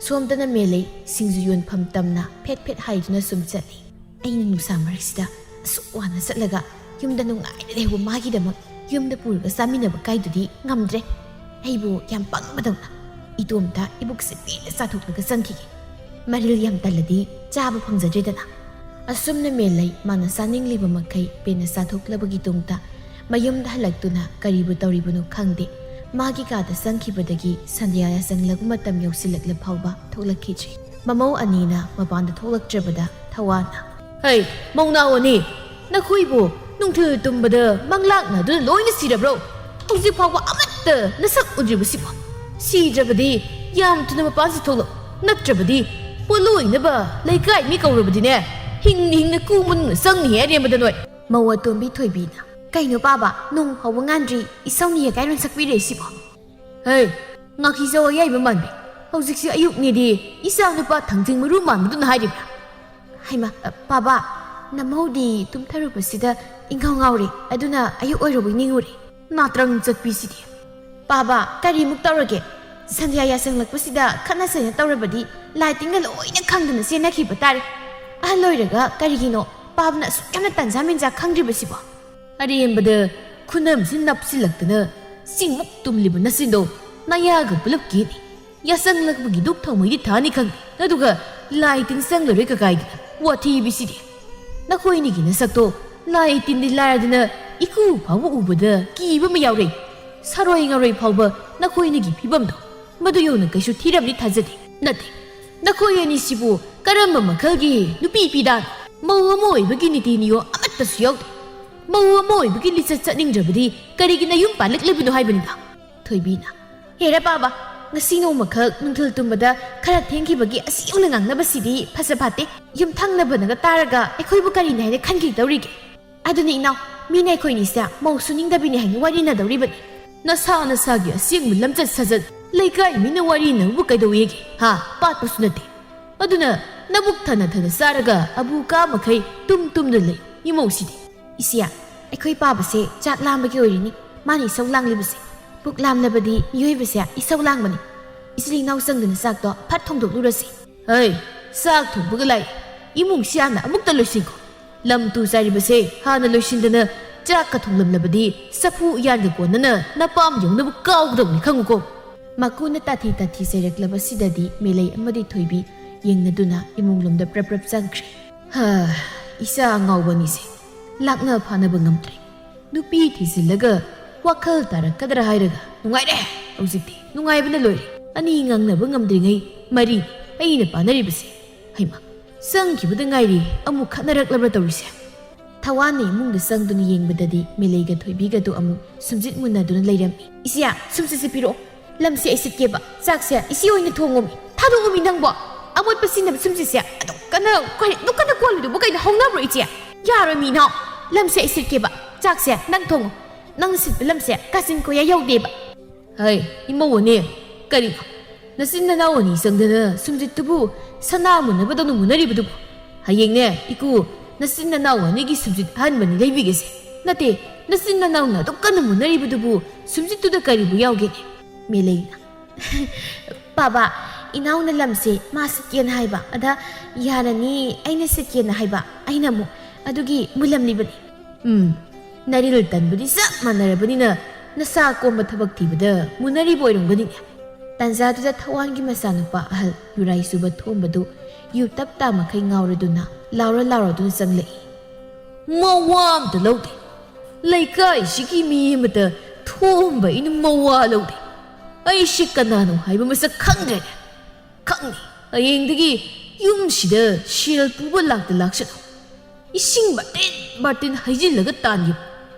ꯁꯣꯝꯗꯅ ꯃꯦꯂꯩ ꯁꯤꯡꯖꯨ ꯌꯣꯟꯐꯝ ꯇꯝꯅ ꯐꯦꯠ ꯐꯦꯠ ꯍꯥꯏꯗꯨꯅ ꯁꯨꯝ ꯆꯠꯂꯤ꯫ ꯑꯩꯅ ꯅꯨꯡꯁꯥ ꯃꯔꯛꯁꯤꯗ ꯑꯁꯨꯛ ꯋꯥꯅ ꯆꯠꯂꯒ ꯌꯨꯝꯗ ꯅꯨꯡꯉꯥꯏꯅ ꯂꯩꯍꯧꯕ ꯃꯥꯒꯤꯗꯃꯛ ꯌꯨꯝꯗ ꯄꯨꯔꯒ ꯆꯥꯃꯤꯟꯅꯕ ꯀꯥꯏꯗꯨꯗꯤ ꯉꯝꯗ꯭ꯔꯦ꯫ ꯑꯩꯕꯨ ꯌꯥꯝ ꯄꯪꯕꯗꯧꯅ ꯏꯇꯣꯝꯇ ꯏꯕꯨꯛꯁꯦ ꯄꯦꯟꯅ ꯆꯥꯊꯣꯛꯂꯒ ꯆꯪꯈꯤꯒꯦ꯫ ꯃꯔꯤꯜ ꯌꯥꯝ ꯇꯜꯂꯗꯤ ꯆꯥꯕ ꯐꯪꯖꯗ꯭ꯔꯦꯗꯅ꯫ ꯑꯁꯨꯝꯅ ꯃꯦꯂꯩ ꯃꯥꯅ ꯆꯥꯅꯤꯡꯂꯤꯕ ꯃꯈꯩ ꯄꯦꯟꯅ ꯆꯥꯊꯣꯛꯂꯕꯒꯤ ꯇꯨꯡꯗ ꯃꯌꯨꯝꯗ ꯍꯜꯂꯛꯇꯨꯅ ꯀꯔꯤꯕꯨ ꯇꯧꯔꯤꯕꯅꯣ ꯈꯪꯗꯦ꯫ ꯃꯥꯒꯤ ꯀꯥꯗ ꯆꯪꯈꯤꯕꯗꯒꯤ ꯁꯟꯙ꯭ꯌꯥ ꯌꯥꯆꯪꯂꯛꯄ ꯃꯇꯝ ꯌꯧꯁꯤꯜꯂꯛꯂ ꯐꯥꯎꯕ ꯊꯣꯛꯂꯛꯈꯤꯗ꯭ꯔꯤ꯫ ꯃꯃꯧ ꯑꯅꯤꯅ ꯃꯄꯥꯟꯗ ꯊꯣꯛꯂꯛꯇ꯭ꯔꯕꯗ ꯊꯋꯥꯟꯅ, "ꯍꯩ, ꯃꯧꯅꯥꯎ ꯑꯅꯤ, ꯅꯈꯣꯏꯕꯨ ꯅꯨꯡꯊꯤꯜ ꯇꯨꯝꯕꯗ ꯃꯪꯂꯥꯛꯅꯗꯨꯅ ꯂꯣꯏꯅ ꯁꯤꯔꯕ꯭ꯔꯣ? ꯍꯧꯖꯤꯛ ꯐꯥꯎꯕ ꯑꯃꯠꯇ ꯅꯁꯛ ꯎꯗ꯭ꯔꯤꯕꯁꯤꯕꯣ? ꯁꯤꯗ꯭ꯔꯕꯗꯤ ꯌꯥꯝ ꯊꯨꯅ ꯃꯄꯥꯟꯁꯤ ꯊꯣꯛꯂꯛꯎ꯫ ꯅꯠꯇ꯭ꯔꯕꯗꯤ ꯄꯣꯠꯂꯣꯏꯅꯕ ꯂꯩꯀꯥꯏ ꯃꯤ ꯀꯧꯔꯕꯗꯤꯅꯦ, ꯍꯤꯡꯅ ꯍꯤꯡꯅ ꯀꯨ ꯃꯅꯨꯡꯗ ꯆꯪꯅꯤꯍꯦ ꯑꯔꯦꯝꯕꯗ ꯅꯣꯏ꯫ ꯃꯧ ꯑꯇꯣꯝꯕꯤ ꯊꯣꯏꯕꯤꯅ, "ꯀꯩꯅꯣ ꯄꯥꯕ, ꯅꯣꯡ ꯍꯧꯕ ꯉꯥꯟꯗ꯭ꯔꯤ, ꯏꯁꯧꯅꯤꯍꯦ ꯀꯥꯏꯔꯣꯟ ꯁꯛꯄꯤꯔꯛꯏꯁꯤꯕꯣ?" "ꯍꯩ, ꯉꯥꯀꯤ ꯆꯧ ꯑꯌꯥꯏꯕ ꯃꯥꯟꯕꯤ, ꯍꯧꯖꯤꯛꯁꯤ ꯑꯌꯨꯛꯅꯦꯗꯤ ꯏꯆꯥ ꯅꯨꯄꯥ ꯊꯥꯡꯖꯤꯡ ꯃꯔꯨ ꯃꯥꯟꯕꯗꯨꯅ ꯍꯥꯏꯔꯤꯕ꯭ꯔꯥ?" "ꯍꯩꯃ, ꯑ, ꯄꯥꯕ, ꯅꯃꯧꯗꯤ ꯇꯨꯝꯊꯔꯨꯕꯁꯤꯗ ꯏꯪꯉꯥꯎ ꯉꯥꯎꯔꯦ, ꯑꯗꯨꯅ ꯑꯌꯨꯛ ꯑꯣꯏꯔꯨꯕꯩ ꯅꯤꯡꯉꯨꯔꯦ꯫ ꯅꯥꯇ꯭ꯔꯪ ꯆꯠꯄꯤꯁꯤꯗꯤ꯫ ꯄꯥꯕ, ꯀꯔꯤꯃꯨꯛ ꯇꯧꯔꯒꯦ? ꯁꯟꯙ꯭ꯌꯥ ꯌꯥꯁꯪꯂꯛꯄꯁꯤꯗ ꯈꯠꯅ ꯆꯩꯅ ꯇꯧꯔꯕꯗꯤ ꯂꯥꯏ ꯇꯤꯟꯒ ꯂꯣꯏꯅ ꯈꯪꯗꯅ ꯆꯦꯟꯅꯈꯤꯕ ꯇꯥꯔꯦ꯫ ꯑꯍꯜ ꯑꯣꯏꯔꯒ ꯀꯔꯤꯒꯤꯅꯣ ꯄꯥꯕꯅ ꯑꯁꯨꯛ ꯌꯥꯝꯅ ꯇꯟꯖꯥ ꯃꯦꯟꯖꯥ ꯈꯪꯗ꯭ꯔꯤꯕꯁꯤꯕꯣ?" ꯑꯔꯦꯝꯕꯗ ꯈꯨꯅꯝꯁꯤ ꯅꯞꯁꯤꯜꯂꯛꯇꯅ ꯆꯤꯡꯃꯨꯛ ꯇꯨꯝꯂꯤꯕ ꯅꯆꯤꯟꯗꯣ ꯅꯌꯥꯒ ꯄꯨꯂꯞ ꯀꯦꯅꯤ꯫ ꯌꯥꯁꯪꯂꯛꯄꯒꯤ ꯙꯨꯞ ꯊꯥꯎꯃꯩꯗꯤ ꯊꯥꯅꯤ ꯈꯪꯗꯦ, ꯑꯗꯨꯒ ꯂꯥꯏ ꯇꯤꯟ ꯆꯪꯂꯔꯣꯏ ꯀꯀꯥꯏꯗꯅ ꯋꯥꯊꯤꯕꯤꯁꯤꯗꯤ꯫ ꯅꯈꯣꯏꯅꯤꯒꯤ ꯅꯁꯛꯇꯣ ꯂꯥꯏ ꯇꯤꯟꯗꯤ ꯂꯥꯏꯔꯗꯅ ꯏꯀꯨ ꯐꯥꯎꯕ ꯎꯕꯗ ꯀꯤꯕ ꯑꯃ ꯌꯥꯎꯔꯦ꯫ ꯁꯥꯔꯣꯏ ꯉꯥꯔꯣꯏ ꯐꯥꯎꯕ ꯅꯈꯣꯏꯅꯤꯒꯤ ꯐꯤꯕꯝꯗꯣ ꯃꯗꯨ ꯌꯧꯅ ꯀꯩꯁꯨ ꯊꯤꯔꯝꯅꯤ ꯊꯥꯖꯗꯦ꯫ ꯅꯠꯇꯦ, ꯅꯈꯣꯏ ꯑꯅꯤꯁꯤꯕꯨ ꯀꯔꯝꯕ ꯃꯈꯜꯒꯤ ꯅꯨꯄꯤ ꯄꯤꯗꯥꯅꯣ? ꯃꯧ ꯑꯃ ꯑꯣꯏꯕꯒꯤ ꯅꯤꯇꯤ ꯅꯤꯌꯣꯝ ꯑꯃꯠꯇꯁꯨ ꯌꯥꯎꯗꯦ꯫ ꯃꯧ ꯑꯃ ꯑꯣꯏꯕꯒꯤ ꯂꯤꯆꯠ ꯆꯠꯅꯤꯡꯗ꯭ꯔꯕꯗꯤ ꯀꯔꯤꯒꯤ ꯅꯌꯨꯝ ꯄꯥꯜꯂꯛꯂꯤꯕꯅꯣ ꯍꯥꯏꯕꯅꯤꯗ꯫ ꯊꯣꯏꯕꯤꯅ, "ꯍꯦꯔꯥ ꯄꯥꯕ, ꯉꯁꯤ ꯅꯣꯡꯃꯈꯛ ꯅꯨꯡꯊꯤꯜ ꯇꯨꯝꯕꯗ ꯈꯔ ꯊꯦꯡꯈꯤꯕꯒꯤ ꯑꯁꯤ ꯌꯧꯅ ꯉꯥꯡꯅꯕꯁꯤꯗꯤ ꯐꯖ ꯐꯠꯇꯦ꯫ ꯌꯨꯝꯊꯪꯅꯕꯅꯒ ꯇꯥꯔꯒ ꯑꯩꯈꯣꯏꯕꯨ ꯀꯔꯤꯅꯤ ꯍꯥꯏꯅ ꯈꯟꯈꯤꯗꯧꯔꯤꯒꯦ? ꯑꯗꯨꯅꯤ ꯏꯅꯥꯎ, ꯃꯤꯅ ꯑꯩꯈꯣꯏꯅꯤꯁꯦ ꯃꯧ ꯁꯨꯅꯤꯡꯗꯕꯤꯅꯤ ꯍꯥꯏꯅ ꯋꯥꯔꯤꯅꯗꯧꯔꯤꯕꯅꯤ꯫ ꯅꯁꯥ ꯅꯁꯥꯒꯤ ꯑꯁꯦꯡꯕ ꯂꯝꯆꯠ ꯁꯥꯖꯠ ꯂꯩꯀꯥꯏ ꯃꯤꯅ ꯋꯥꯔꯤꯅꯕꯕꯨ ꯀꯩꯗꯧꯋꯦꯒꯦ? ꯍꯥ? ꯄꯥꯠꯄꯁꯨ ꯅꯠꯇꯦ꯫ ꯑꯗꯨꯅ ꯅꯕꯨꯛ ꯊꯟꯅ ꯊꯟꯅ ꯆꯥꯔꯒ ꯑꯕꯨ ꯀꯥ ꯃꯈꯩ ꯇꯨꯝ ꯇꯨꯝꯗꯨꯅ ꯂꯩ ꯏꯃꯧꯁꯤꯗꯤ꯫" "ꯏꯆꯦ, ꯑꯩꯈꯣꯏ ꯄꯥꯕꯁꯦ ꯆꯥꯛ ꯂꯥꯝꯕꯒꯤ ꯑꯣꯏꯔꯤꯅꯤ꯫ ꯃꯥꯅ ꯏꯁꯧ ꯂꯥꯡꯂꯤꯕꯁꯦ꯫ ꯄꯨꯛ ꯂꯥꯝꯂꯕꯗꯤ ꯃꯤꯑꯣꯏꯕꯁꯦ ꯏꯁꯧ ꯂꯥꯡꯕꯅꯤ꯫ ꯏꯆꯤꯜ ꯏꯅꯥꯎ ꯆꯪꯗꯨꯅ ꯆꯥꯛꯇꯣ ꯐꯠ ꯊꯣꯡꯗꯣꯛꯂꯨꯔꯁꯤ꯫" "ꯍꯩ, ꯆꯥꯛ ꯊꯣꯡꯕꯒ ꯂꯥꯏ, ꯏꯃꯨꯡꯁꯤ ꯍꯥꯟꯅ ꯑꯃꯨꯛꯇ ꯂꯣꯏꯁꯤꯟꯈꯣ꯫ ꯂꯝ ꯇꯨ ꯆꯥꯏꯔꯤꯕꯁꯦ ꯍꯥꯟꯅ ꯂꯣꯏꯁꯤꯟꯗꯅ ꯆꯥꯛꯀ ꯊꯣꯡꯂꯝꯂꯕꯗꯤ ꯆꯐꯨ ꯎꯌꯥꯟꯒ ꯀꯣꯟꯅꯅ ꯅꯄꯥꯝ ꯌꯧꯅꯕ ꯀꯥꯎꯒꯗꯧꯅꯤ ꯈꯪꯉꯨꯀꯣ꯫" ꯃꯀꯨꯅ ꯇꯥꯊꯤ ꯇꯥꯊꯤ ꯆꯩꯔꯛꯂꯕꯁꯤꯗꯗꯤ ꯃꯦꯂꯩ ꯑꯃꯗꯤ ꯊꯣꯏꯕꯤ ꯌꯦꯡꯅꯗꯨꯅ ꯏꯃꯨꯡꯂꯣꯝꯗ ꯄ꯭ꯔꯞ ꯄ꯭ꯔꯞ ꯆꯪꯈ꯭ꯔꯦ꯫ ꯍꯥ, ꯏꯆꯥ ꯑꯉꯥꯎꯕ ꯑꯅꯤꯁꯦ ꯂꯥꯛꯅ ꯐꯥꯅꯕ ꯉꯝꯗ꯭ꯔꯦ꯫ ꯅꯨꯄꯤ ꯊꯤꯖꯤꯜꯂꯒ ꯋꯥꯈꯜ ꯇꯥꯔꯛꯀꯗ꯭ꯔꯥ ꯍꯥꯏꯔꯒ ꯅꯨꯡꯉꯥꯏꯔꯦ꯫ ꯍꯧꯖꯤꯛꯇꯤ ꯅꯨꯡꯉꯥꯏꯕꯅ ꯂꯣꯏꯔꯦ꯫ ꯑꯅꯤ ꯉꯥꯡꯅꯕ ꯉꯝꯗ꯭ꯔꯤꯉꯩ ꯃꯔꯤ ꯑꯩꯅ ꯄꯥꯅꯔꯤꯕꯁꯦ꯫ ꯍꯩꯃꯥ, ꯆꯪꯈꯤꯕꯗ ꯉꯥꯏꯔꯤ ꯑꯃꯨꯛ ꯈꯠꯅꯔꯛꯂꯕ꯭ꯔꯥ ꯇꯧꯔꯤꯁꯦ꯫ ꯊꯋꯥꯟꯅ ꯏꯃꯨꯡꯗ ꯆꯪꯗꯨꯅ ꯌꯦꯡꯕꯗꯗꯤ ꯃꯦꯂꯩꯒ ꯊꯣꯏꯕꯤꯒꯗꯨ ꯑꯃꯨꯛ ꯁꯨꯝꯖꯤꯠ ꯃꯨꯟꯅꯗꯨꯅ ꯂꯩꯔꯝꯃꯤ꯫ "ꯏꯆꯦ, ꯁꯨꯝꯁꯤꯠꯁꯦ ꯄꯤꯔꯛꯑꯣ꯫ ꯂꯝꯁꯦ ꯑꯩ ꯁꯤꯠꯀꯦꯕ꯫ ꯆꯥꯛꯁꯦ ꯏꯆꯦ ꯑꯣꯏꯅ ꯊꯣꯡꯉꯣꯃꯤ꯫ ꯊꯥꯗꯣꯛꯑꯣꯃꯤ ꯅꯪꯕꯣ꯫ ꯑꯃꯣꯠꯄ ꯁꯤꯖꯤꯟꯅꯕ ꯁꯨꯝꯁꯤꯠꯁꯦ ꯑꯗꯨꯛ ꯀꯟꯅ, ꯀꯔꯤ ꯑꯗꯨꯛ ꯀꯟꯅ ꯀꯣꯜꯂꯤꯗꯨꯕꯨ ꯀꯩꯅꯣ? ꯍꯧꯅꯕ꯭ꯔꯣ ꯏꯆꯦ? ꯌꯥꯔꯣꯏꯃꯤ ꯏꯅꯥꯎ꯫ ꯂꯝꯁꯦ ꯑꯩ ꯁꯤꯠꯀꯦꯕ꯫ ꯆꯥꯛꯁꯦ ꯅꯪ ꯊꯣꯡꯉꯨ꯫ ꯅꯪ ꯁꯤꯠꯄ ꯂꯝꯁꯦ ꯀꯥꯆꯤꯟ ꯀꯣꯌꯥ ꯌꯧꯗꯦꯕ꯫ ꯍꯩ, ꯏꯃꯧ ꯑꯅꯤ, ꯀꯔꯤꯅꯣ? ꯅꯆꯤꯟ ꯅꯅꯥꯎ ꯑꯅꯤ ꯆꯪꯗꯅ ꯁꯨꯝꯖꯤꯠꯇꯨꯕꯨ ꯁꯅꯥ ꯃꯨꯟꯅꯕꯗꯧꯅ ꯃꯨꯟꯅꯔꯤꯕꯗꯨꯕꯨ? ꯍꯌꯦꯡꯅꯦ, ꯏꯀꯨ, ꯅꯆꯤꯟ ꯅꯅꯥꯎ ꯑꯅꯤꯒꯤ ꯁꯨꯝꯖꯤꯠ ꯑꯍꯟꯕꯅꯤ ꯂꯩꯕꯤꯒꯦꯁꯦ꯫ ꯅꯠꯇꯦ, ꯅꯆꯤꯟ ꯅꯅꯥꯎꯅ ꯑꯗꯨꯛ ꯀꯟꯅ ꯃꯨꯟꯅꯔꯤꯕꯗꯨꯕꯨ ꯁꯨꯝꯖꯤꯠꯇꯨꯗ ꯀꯔꯤꯕꯨ ꯌꯥꯎꯒꯦꯅꯦ? ꯃꯦꯂꯩꯅ, ꯄꯥꯕ, ꯏꯅꯥꯎꯅ ꯂꯝꯁꯦ ꯃꯥ ꯁꯤꯠꯀꯦꯅ ꯍꯥꯏꯕ, ꯑꯗ ꯌꯥꯔꯅꯤ, ꯑꯩꯅ ꯁꯤꯠꯀꯦꯅ ꯍꯥꯏꯕ, ꯑꯩꯅ ꯑꯃꯨꯛ ꯑꯗꯨꯒꯤ ꯃꯨꯜꯂꯝꯂꯤꯕꯅꯤ꯫ ꯎꯝ, ꯅꯔꯤꯜ ꯇꯟꯕꯗꯤ ꯆꯞ ꯃꯥꯟꯅꯔꯕꯅꯤꯅ ꯅꯁꯥ ꯀꯣꯝꯕ ꯊꯕꯛ ꯊꯤꯕꯗ ꯃꯨꯟꯅꯔꯤꯕ ꯑꯣꯏꯔꯝꯒꯅꯤꯅꯦ꯫ ꯇꯥꯟꯖꯥꯗꯨꯗ ꯊꯋꯥꯟꯒꯤ ꯃꯆꯥꯅꯨꯄꯥ ꯑꯍꯜ ꯌꯨꯔꯥꯏ ꯆꯨꯕ ꯊꯣꯝꯕꯗꯨ ꯌꯨ ꯇꯞ ꯇꯥ ꯃꯈꯩ ꯉꯥꯎꯔꯗꯨꯅ ꯂꯥꯎꯔ ꯂꯥꯎꯔꯗꯨꯅ ꯆꯪꯂꯛꯏ꯫ ꯃꯋꯥ ꯑꯝꯇ ꯂꯧꯗꯦ꯫ ꯂꯩꯀꯥꯏꯁꯤꯒꯤ ꯃꯤ ꯑꯃꯇ ꯊꯣꯝꯕ ꯑꯩꯅ ꯃꯋꯥ ꯂꯧꯗꯦ꯫ ꯑꯩꯁꯤ ꯀꯅꯥꯅꯣ ꯍꯥꯏꯕ ꯃꯁꯛ ꯈꯪꯗ꯭ꯔꯦꯅꯦ꯫ ꯈꯪꯅꯤ, ꯍꯌꯦꯡꯗꯒꯤ ꯌꯨꯝꯁꯤꯗ ꯁꯦꯜ ꯄꯨꯕ ꯂꯥꯛꯇ ꯂꯥꯛꯁꯅꯨ꯫ ꯏꯁꯤꯡ ꯕꯥꯔꯇꯤꯟ ꯕꯥꯔꯇꯤꯟ ꯍꯩꯖꯤꯜꯂꯒ ꯇꯥꯟꯒꯦ꯫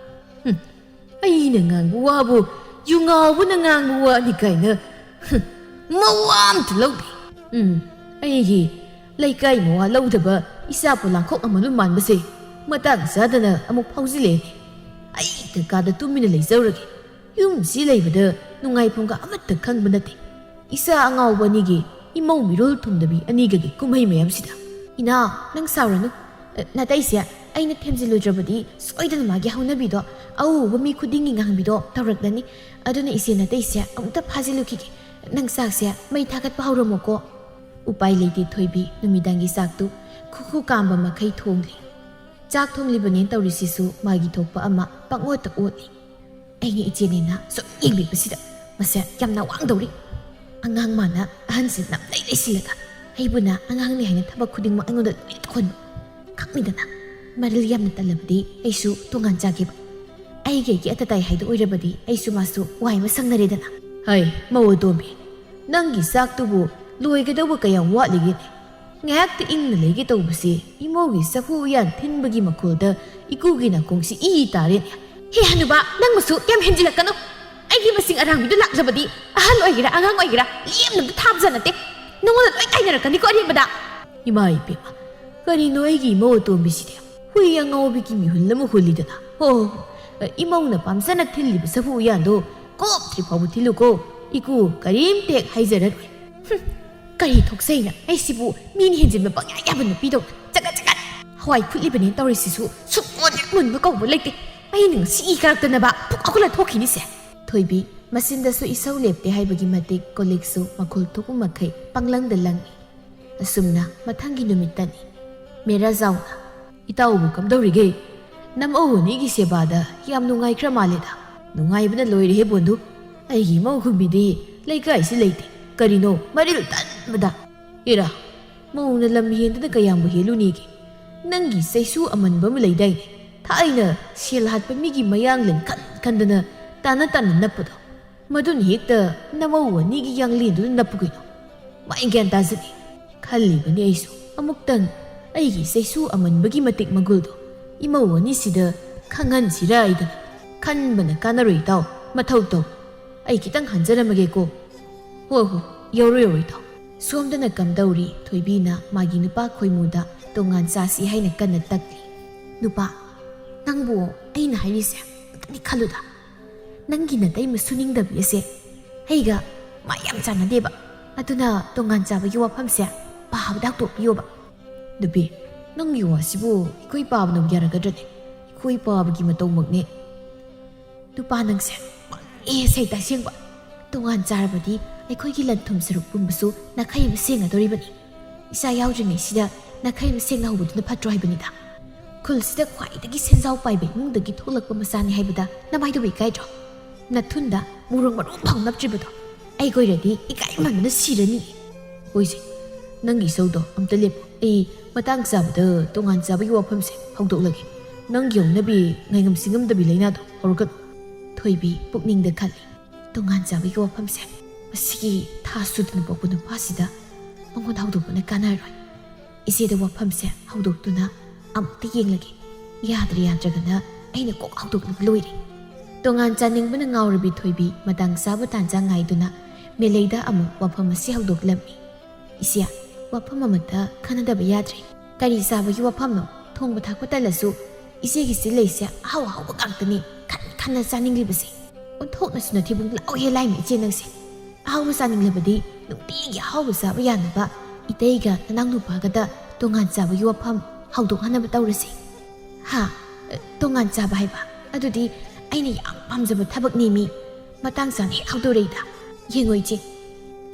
ꯍꯨꯝ, ꯑꯩꯅ ꯉꯥꯡꯕ ꯋꯥꯕꯨ ꯌꯨ ꯉꯥꯎꯕꯅ ꯉꯥꯡꯕ ꯋꯥꯅꯤ ꯀꯥꯏꯅ, ꯍꯨꯝ, ꯃꯋꯥ ꯑꯝꯇ ꯂꯧꯗꯦ꯫ ꯎꯝ, ꯑꯩꯒꯤ ꯂꯩꯀꯥꯏ ꯃꯋꯥ ꯂꯧꯗꯕ ꯏꯆꯥ ꯄꯣꯂꯥꯡꯈꯣꯛ ꯑꯃꯅ ꯃꯥꯟꯕꯁꯦ ꯃꯇꯥꯡ ꯆꯥꯗꯅ ꯑꯃꯨꯛ ꯐꯥꯎꯖꯤꯜꯂꯛꯑꯦꯅꯦ꯫ ꯑꯩ ꯀꯀꯥꯗ ꯇꯨꯃꯤꯟꯅ ꯂꯩꯖꯧꯔꯒꯦ꯫ ꯌꯨꯝꯁꯤ ꯂꯩꯕꯗ ꯅꯨꯡꯉꯥꯏꯐꯝꯒ ꯑꯃꯠꯇ ꯈꯪꯕ ꯅꯠꯇꯦ꯫ ꯏꯆꯥ ꯑꯉꯥꯎꯕ ꯑꯅꯤꯒꯤ ꯏꯃꯧ ꯃꯤꯔꯣꯜ ꯊꯨꯡꯗꯕꯤ ꯑꯅꯤꯒꯒꯤ ꯀꯨꯝꯍꯩ ꯃꯌꯥꯝꯁꯤꯗ꯫ ꯏꯅꯥꯎ, ꯅꯪ ꯁꯥꯎꯔꯅꯨ꯫ ꯑ, ꯅꯥꯇꯩꯁꯦ ꯑꯩꯅ ꯊꯦꯝꯖꯤꯜꯂꯨꯗ꯭ꯔꯕꯗꯤ ꯁꯣꯏꯗꯅ ꯃꯥꯒꯤ ꯍꯧꯅꯕꯤꯗꯣ, ꯑꯎꯕ ꯃꯤ ꯈꯨꯗꯤꯡꯒꯤ ꯉꯥꯡꯕꯤꯗꯣ ꯇꯧꯔꯛꯂꯅꯤ꯫ ꯑꯗꯨꯅ ꯏꯆꯦ, ꯅꯥꯇꯩꯁꯦ ꯑꯃꯨꯛꯇ ꯐꯥꯖꯤꯜꯂꯨꯈꯤꯒꯦ꯫ ꯅꯪ ꯆꯥꯛꯁꯦ ꯃꯩ ꯊꯥꯒꯠꯄ ꯍꯧꯔꯝꯃꯣꯀꯣ꯫ ꯎꯄꯥꯏ ꯂꯩꯇꯦ ꯊꯣꯏꯕꯤ ꯅꯨꯃꯤꯗꯥꯡꯒꯤ ꯆꯥꯛꯇꯨ ꯈꯨꯈꯨ ꯀꯥꯝꯕ ꯃꯈꯩ ꯊꯣꯡꯂꯤ꯫ ꯆꯥꯛ ꯊꯣꯡꯂꯤꯕꯅꯦꯅ ꯇꯧꯔꯤꯁꯤꯁꯨ ꯃꯥꯒꯤ ꯊꯣꯛꯄ ꯑꯃ ꯄꯪꯑꯣꯠꯇ ꯑꯣꯠꯂꯤ꯫ ꯑꯩꯅ ꯏꯆꯦꯅꯦꯅ ꯁꯨꯝ ꯌꯦꯡꯕꯤꯕꯁꯤꯗ ꯃꯁꯦ ꯌꯥꯝꯅ ꯋꯥꯡꯗꯧꯔꯤ꯫ ꯑꯉꯥꯡ ꯃꯥꯅ ꯑꯍꯟꯁꯤ ꯅꯝꯂꯩ ꯂꯩꯁꯤꯜꯂꯒ ꯑꯩꯕꯨꯅ ꯑꯉꯥꯡꯅꯤ ꯍꯥꯏꯅ ꯊꯕꯛ ꯈꯨꯗꯤꯡꯃꯛ ꯑꯩꯉꯣꯟꯗ ꯂꯣꯏꯅ ꯇꯧꯍꯟꯕ꯫ ꯈꯪꯉꯤꯗꯅ, ꯃꯔꯤꯜ ꯌꯥꯝꯅ ꯇꯜꯂꯕꯗꯤ ꯑꯩꯁꯨ ꯇꯣꯉꯥꯟ ꯆꯥꯒꯦꯕ꯫ ꯑꯩꯒꯤ ꯑꯩꯒꯤ ꯑꯇ ꯇꯥꯏ ꯍꯥꯏꯗꯣ ꯑꯣꯏꯔꯕꯗꯤ ꯑꯩꯁꯨ ꯃꯥꯁꯨ ꯋꯥꯏ ꯑꯃ ꯁꯪꯅꯔꯦꯗꯅ꯫ ꯍꯩ, ꯃꯧ ꯑꯇꯣꯝꯕꯤ, ꯅꯪꯒꯤ ꯆꯥꯛꯇꯨꯕꯨ ꯂꯣꯏꯒꯗꯧꯕ ꯀꯌꯥꯝ ꯋꯥꯠꯂꯤꯒꯦꯅꯦ? ꯉꯥꯏꯍꯥꯛꯇ ꯏꯪꯅ ꯂꯩꯒꯦ ꯇꯧꯕꯁꯤ ꯏꯃꯧꯒꯤ ꯆꯐꯨ ꯎꯌꯥꯟ ꯊꯤꯟꯕꯒꯤ ꯃꯈꯣꯜꯗ ꯏꯀꯨꯒꯤ ꯅꯥꯀꯣꯡꯁꯤ ꯏ ꯇꯥꯔꯦꯅꯦ꯫ ꯍꯦ ꯍꯅꯨꯕ, ꯅꯪꯃꯁꯨ ꯌꯥꯝ ꯍꯦꯟꯖꯤꯜꯂꯛꯀꯅꯨ꯫ ꯑꯩꯒꯤ ꯃꯁꯤꯡ ꯑꯔꯥꯡꯕꯤꯗꯨ ꯂꯥꯛꯂꯕꯗꯤ ꯑꯍꯜ ꯑꯣꯏꯒꯦꯔꯥ ꯑꯉꯥꯡ ꯑꯣꯏꯒꯦꯔꯥ ꯂꯦꯝꯅ ꯑꯝꯇ ꯊꯥꯕꯖꯥꯠ ꯅꯠꯇꯦ꯫ ꯅꯉꯣꯟꯗ ꯂꯣꯏ ꯀꯥꯏꯅꯔꯛꯀꯅꯤꯀꯣ ꯑꯔꯦꯝꯕꯗ꯫ ꯏꯃꯥ ꯏꯄꯦꯝꯃ, ꯀꯔꯤꯅꯣ ꯑꯩꯒꯤ ꯏꯃꯧ ꯑꯇꯣꯝꯕꯤꯁꯤꯗꯤ? ꯍꯨꯏ ꯑꯉꯧꯕꯤꯒꯤ ꯃꯤꯍꯨꯜ ꯑꯃ ꯍꯨꯜꯂꯤꯗꯅ꯫ ꯍꯣ, ꯍꯣ, ꯍꯣ꯫ ꯏꯃꯧꯅ ꯄꯥꯝꯖꯅ ꯊꯤꯜꯂꯤꯕ ꯁꯥꯐꯨ ꯎꯌꯥꯟꯗꯣ ꯀꯣꯞꯇ꯭ꯔꯤ ꯐꯥꯎꯕ ꯊꯤꯜꯂꯨꯀꯣ꯫ ꯏꯀꯨ ꯀꯔꯤꯝꯇ ꯍꯦꯛ ꯍꯥꯏꯖꯔꯔꯣꯏ꯫ ꯍꯨꯝ, ꯀꯔꯤ ꯊꯣꯛꯆꯩꯅ ꯑꯩꯁꯤꯕꯨ ꯃꯤꯅ ꯍꯦꯟꯖꯤꯟꯕ ꯄꯪꯌꯥ ꯌꯥꯕ ꯅꯨꯄꯤꯗꯧꯅ ꯆꯒꯠ ꯆꯒꯠ꯫ ꯍꯋꯥꯏ ꯐꯨꯠꯂꯤꯕꯅꯦꯅ ꯇꯧꯔꯤꯁꯤꯁꯨ ꯁꯨꯛꯃꯨꯟ ꯍꯦꯛ ꯃꯨꯟꯕ ꯀꯧꯕ ꯂꯩꯇꯦ꯫ ꯑꯩꯅ ꯉꯁꯤ ꯏ ꯀꯥꯔꯛꯇꯅꯕ ꯐꯨꯛ ꯍꯧꯒꯠꯂ ꯊꯣꯛꯈꯤꯅꯤꯁꯦ꯫ ꯊꯣꯏꯕꯤ, ꯃꯆꯤꯟꯗꯁꯨ ꯏꯁꯧ ꯂꯦꯞꯇꯦ ꯍꯥꯏꯕꯒꯤ ꯃꯇꯤꯛ ꯀꯣꯂꯤꯛꯁꯨ ꯃꯈꯨꯜ ꯊꯣꯛꯄ ꯃꯈꯩ ꯄꯪꯂꯪꯗ ꯂꯪꯏ꯫ ꯑꯁꯨꯝꯅ ꯃꯊꯪꯒꯤ ꯅꯨꯃꯤꯠꯇꯅꯤ꯫ ꯃꯦꯔꯥ ꯖꯥꯎꯅ, "ꯏꯇꯥꯎꯕꯨ ꯀꯝꯗꯧꯔꯤꯒꯦ? ꯅꯃꯧ ꯑꯅꯤꯒꯤ ꯁꯦꯕꯥꯗ ꯌꯥꯝ ꯅꯨꯡꯉꯥꯏꯈ꯭ꯔ ꯃꯥꯜꯂꯦꯗ꯫ ꯅꯨꯡꯉꯥꯏꯕꯅ ꯂꯣꯏꯔꯦꯍꯦ ꯕꯣꯟꯗꯨ꯫ ꯑꯩꯒꯤ ꯏꯃꯧ ꯍꯨꯝꯕꯤꯗꯤ ꯂꯩꯀꯥꯏꯁꯤ ꯂꯩꯇꯦ꯫ ꯀꯔꯤꯅꯣ ꯃꯔꯤꯜ ꯇꯟꯕꯗ? ꯏꯔꯥ, ꯃꯧꯅ ꯂꯝ ꯍꯦꯟꯗꯅ ꯀꯌꯥꯝꯕꯨ ꯍꯦꯜꯂꯨꯅꯤꯒꯦ? ꯅꯪꯒꯤ ꯆꯩꯁꯨ ꯑꯃꯟꯕ ꯑꯃ ꯂꯩꯗꯥꯏꯅꯦ? ꯊꯥꯏꯅ ꯁꯦꯜ ꯍꯥꯠꯄ ꯃꯤꯒꯤ ꯃꯌꯥꯡꯂꯦꯟ ꯈꯟ ꯈꯟꯗꯅ ꯇꯥꯅ ꯇꯥꯅ ꯅꯞꯄꯗꯣ꯫ ꯃꯗꯨꯅ ꯍꯦꯛꯇ ꯅꯃꯧ ꯑꯅꯤꯒꯤ ꯌꯥꯡꯂꯦꯟꯗꯨꯗ ꯅꯞꯄꯨ ꯀꯩꯅꯣ꯫ ꯃꯥꯏ ꯒ꯭ꯌꯥꯟ ꯇꯥꯖꯗꯦ꯫ ꯈꯜꯂꯤꯕꯅꯤ ꯑꯩꯁꯨ ꯑꯃꯨꯛꯇꯪ ꯑꯩꯒꯤ ꯆꯩꯁꯨ ꯑꯃꯟꯕꯒꯤ ꯃꯇꯤꯛ ꯃꯒꯨꯜꯗꯣ ꯏꯃꯧ ꯑꯅꯤꯁꯤꯗ ꯈꯪꯍꯟꯁꯤꯔꯥ ꯍꯥꯏꯗꯅ꯫ ꯈꯟꯕꯅ ꯀꯥꯟꯅꯔꯣꯏ ꯏꯇꯥꯎ, ꯃꯊꯧ ꯇꯧ꯫ ꯑꯩ ꯈꯤꯇꯪ ꯍꯟꯖꯔꯝꯃꯒꯦꯀꯣ꯫ ꯍꯣꯏ ꯍꯣꯏ, ꯌꯧꯔꯣ ꯌꯧꯔꯣ ꯏꯇꯥꯎ꯫" ꯁꯣꯝꯗꯅ ꯀꯝꯗꯧꯔꯤ? ꯊꯣꯏꯕꯤꯅ ꯃꯥꯒꯤ ꯅꯨꯄꯥ ꯈꯣꯏꯃꯨꯗ ꯇꯣꯉꯥꯟ ꯆꯥꯁꯤ ꯍꯥꯏꯅ ꯀꯟꯅ ꯇꯛꯂꯤ꯫ "ꯅꯨꯄꯥ, ꯅꯪꯕꯨ ꯑꯩꯅ ꯍꯥꯏꯔꯤꯁꯦ ꯑꯝꯇꯗꯤ ꯈꯜꯂꯨꯗ꯫ ꯅꯪꯒꯤ ꯅꯇꯩꯃ ꯁꯨꯅꯤꯡꯗꯕꯤ ꯑꯁꯦ ꯑꯩꯒ ꯃꯥ ꯌꯥꯝ ꯆꯥꯟꯅꯗꯦꯕ꯫ ꯑꯗꯨꯅ ꯇꯣꯉꯥꯟ ꯆꯥꯕꯒꯤ ꯋꯥꯐꯝꯁꯦ ꯄꯥꯕꯗ ꯍꯛꯇꯣꯛꯄꯤꯌꯣꯕ꯫" "ꯅꯨꯄꯤ, ꯅꯪꯒꯤ ꯋꯥꯁꯤꯕꯨ ꯑꯩꯈꯣꯏ ꯄꯥꯕꯅꯕꯨ ꯌꯥꯔꯛꯀꯗ꯭ꯔꯅꯦ? ꯑꯩꯈꯣꯏ ꯄꯥꯕꯒꯤ ꯃꯇꯧꯃꯛꯅꯦ꯫" "ꯅꯨꯄꯥ ꯅꯪꯁꯦ ꯄꯪꯉꯦ ꯁꯩꯇ ꯑꯁꯦꯡꯕ꯫ ꯇꯣꯉꯥꯟ ꯆꯥꯔꯕꯗꯤ ꯑꯩꯈꯣꯏꯒꯤ ꯂꯟ ꯊꯨꯝ ꯁꯔꯨꯛ ꯄꯨꯝꯕꯁꯨ ꯅꯥꯈꯩ ꯑꯃ ꯁꯦꯡꯒꯗꯧꯔꯤꯕꯅꯤ꯫ ꯏꯆꯥ ꯌꯥꯎꯗ꯭ꯔꯤꯉꯩꯁꯤꯗ ꯅꯥꯈꯩ ꯑꯃ ꯁꯦꯡꯅ ꯍꯧꯕꯗꯨꯅ ꯐꯠꯇ꯭ꯔꯣ ꯍꯥꯏꯕꯅꯤꯗ꯫ ꯈꯨꯜꯁꯤꯗ ꯈ꯭ꯋꯥꯏꯗꯒꯤ ꯁꯦꯟꯖꯥꯎ ꯄꯥꯏꯕ ꯏꯃꯨꯡꯗꯒꯤ ꯊꯣꯛꯂꯛꯄ ꯃꯆꯥꯅꯤ ꯍꯥꯏꯕꯗ ꯅꯃꯥꯏꯗꯨꯕꯨ ꯏꯀꯥꯏꯗ꯭ꯔꯣ? ꯅꯊꯨꯟꯗ ꯃꯣꯔꯣꯛ ꯃꯔꯨ ꯑꯃꯐꯥꯎ ꯅꯞꯇ꯭ꯔꯤꯕꯗꯣ꯫ ꯑꯩꯒ ꯑꯣꯏꯔꯗꯤ ꯏꯀꯥꯏꯃꯟꯕꯅ ꯁꯤꯔꯅꯤ꯫" "ꯍꯣꯏꯁꯦ, ꯅꯪꯒꯤ ꯏꯁꯧꯗꯣ ꯑꯝꯇ ꯂꯦꯞꯄꯣ꯫ ꯑꯩ ꯃꯇꯥꯡ ꯆꯥꯕꯗ ꯇꯣꯉꯥꯟ ꯆꯥꯕꯒꯤ ꯋꯥꯐꯝꯁꯦ ꯍꯧꯗꯣꯛꯂꯒꯦ꯫ ꯅꯪꯒꯤ ꯍꯧꯅꯕꯤ ꯉꯥꯏꯉꯝ ꯁꯤꯡꯉꯝꯗꯕꯤ ꯂꯩꯅꯥꯗꯣ ꯍꯧꯔꯛꯀꯅꯨ꯫" ꯊꯣꯏꯕꯤ ꯄꯨꯛꯅꯤꯡꯗ ꯈꯜꯂꯤ꯫ "ꯇꯣꯉꯥꯟ ꯆꯥꯕꯒꯤ ꯋꯥꯐꯝꯁꯦ ꯃꯁꯤꯒꯤ ꯊꯥ ꯁꯨꯗꯅ ꯄꯣꯛꯄ ꯅꯨꯄꯥꯁꯤꯗ ꯃꯉꯣꯟꯗ ꯍꯧꯗꯣꯛꯄꯅ ꯀꯥꯟꯅꯔꯣꯏ꯫ ꯏꯆꯦꯗ ꯋꯥꯐꯝꯁꯦ ꯍꯧꯗꯣꯛꯇꯨꯅ ꯑꯃꯨꯛꯇ ꯌꯦꯡꯂꯒꯦ꯫ ꯌꯥꯗ꯭ꯔꯦ ꯌꯥꯗ꯭ꯔꯒꯅ ꯑꯩꯅ ꯀꯣꯛ ꯍꯧꯗꯣꯛꯂꯒ ꯂꯣꯏꯔꯦ꯫" ꯇꯣꯉꯥꯟ ꯆꯥꯅꯤꯡꯕꯅ ꯉꯥꯎꯔꯕꯤ ꯊꯣꯏꯕꯤ ꯃꯇꯥꯡ ꯆꯥꯕ ꯇꯥꯟꯖꯥ ꯉꯥꯏꯗꯨꯅ ꯃꯦꯂꯩꯗ ꯑꯃꯨꯛ ꯋꯥꯐꯝ ꯑꯁꯤ ꯍꯧꯗꯣꯛꯂꯝꯃꯤ꯫ ꯏꯆꯦ, ꯋꯥꯐꯝ ꯑꯃꯠꯇ ꯈꯟꯅꯗꯕ ꯌꯥꯗ꯭ꯔꯦ꯫ ꯀꯔꯤ ꯆꯥꯕꯒꯤ ꯋꯥꯐꯝꯅꯣ? ꯊꯣꯡꯕ ꯊꯥꯛꯄ ꯇꯜꯂꯁꯨ ꯏꯆꯦꯒꯤꯁꯤ ꯂꯩꯁꯦ ꯑꯍꯥꯎ ꯑꯍꯥꯎꯕ ꯉꯥꯛꯇꯅꯤ ꯈꯟ ꯈꯟꯅ ꯆꯥꯅꯤꯡꯂꯤꯕꯁꯦ꯫ ꯑꯣꯟꯊꯣꯛꯅꯁꯨ ꯅꯊꯤꯕꯣꯡ ꯂꯥꯎꯍꯦ ꯂꯥꯏꯃ ꯏꯆꯦ ꯅꯪꯁꯦ꯫ ꯑꯍꯥꯎꯕ ꯆꯥꯅꯤꯡꯂꯕꯗꯤ ꯅꯨꯡꯇꯤꯒꯤ ꯑꯍꯥꯎꯕ ꯆꯥꯕ ꯌꯥꯅꯕ ꯏꯇꯩꯒ ꯅꯅꯥꯎ ꯅꯨꯄꯥꯒꯗ ꯇꯣꯉꯥꯟ ꯆꯥꯕꯒꯤ ꯋꯥꯐꯝ ꯍꯧꯗꯣꯛꯍꯟꯅꯕ ꯇꯧꯔꯁꯤ꯫ ꯍꯥ? ꯇꯣꯉꯥꯟ ꯆꯥꯕ ꯍꯥꯏꯕ? ꯑꯗꯨꯗꯤ ꯑꯩꯅ ꯌꯥꯝ ꯄꯥꯝꯖꯕ ꯊꯕꯛꯅꯦꯃꯤ꯫ ꯃꯇꯥꯡ ꯆꯥꯅ ꯍꯦꯛ ꯍꯧꯗꯣꯔꯛꯏꯗ꯫ ꯌꯦꯡꯉꯣ ꯏꯆꯦ,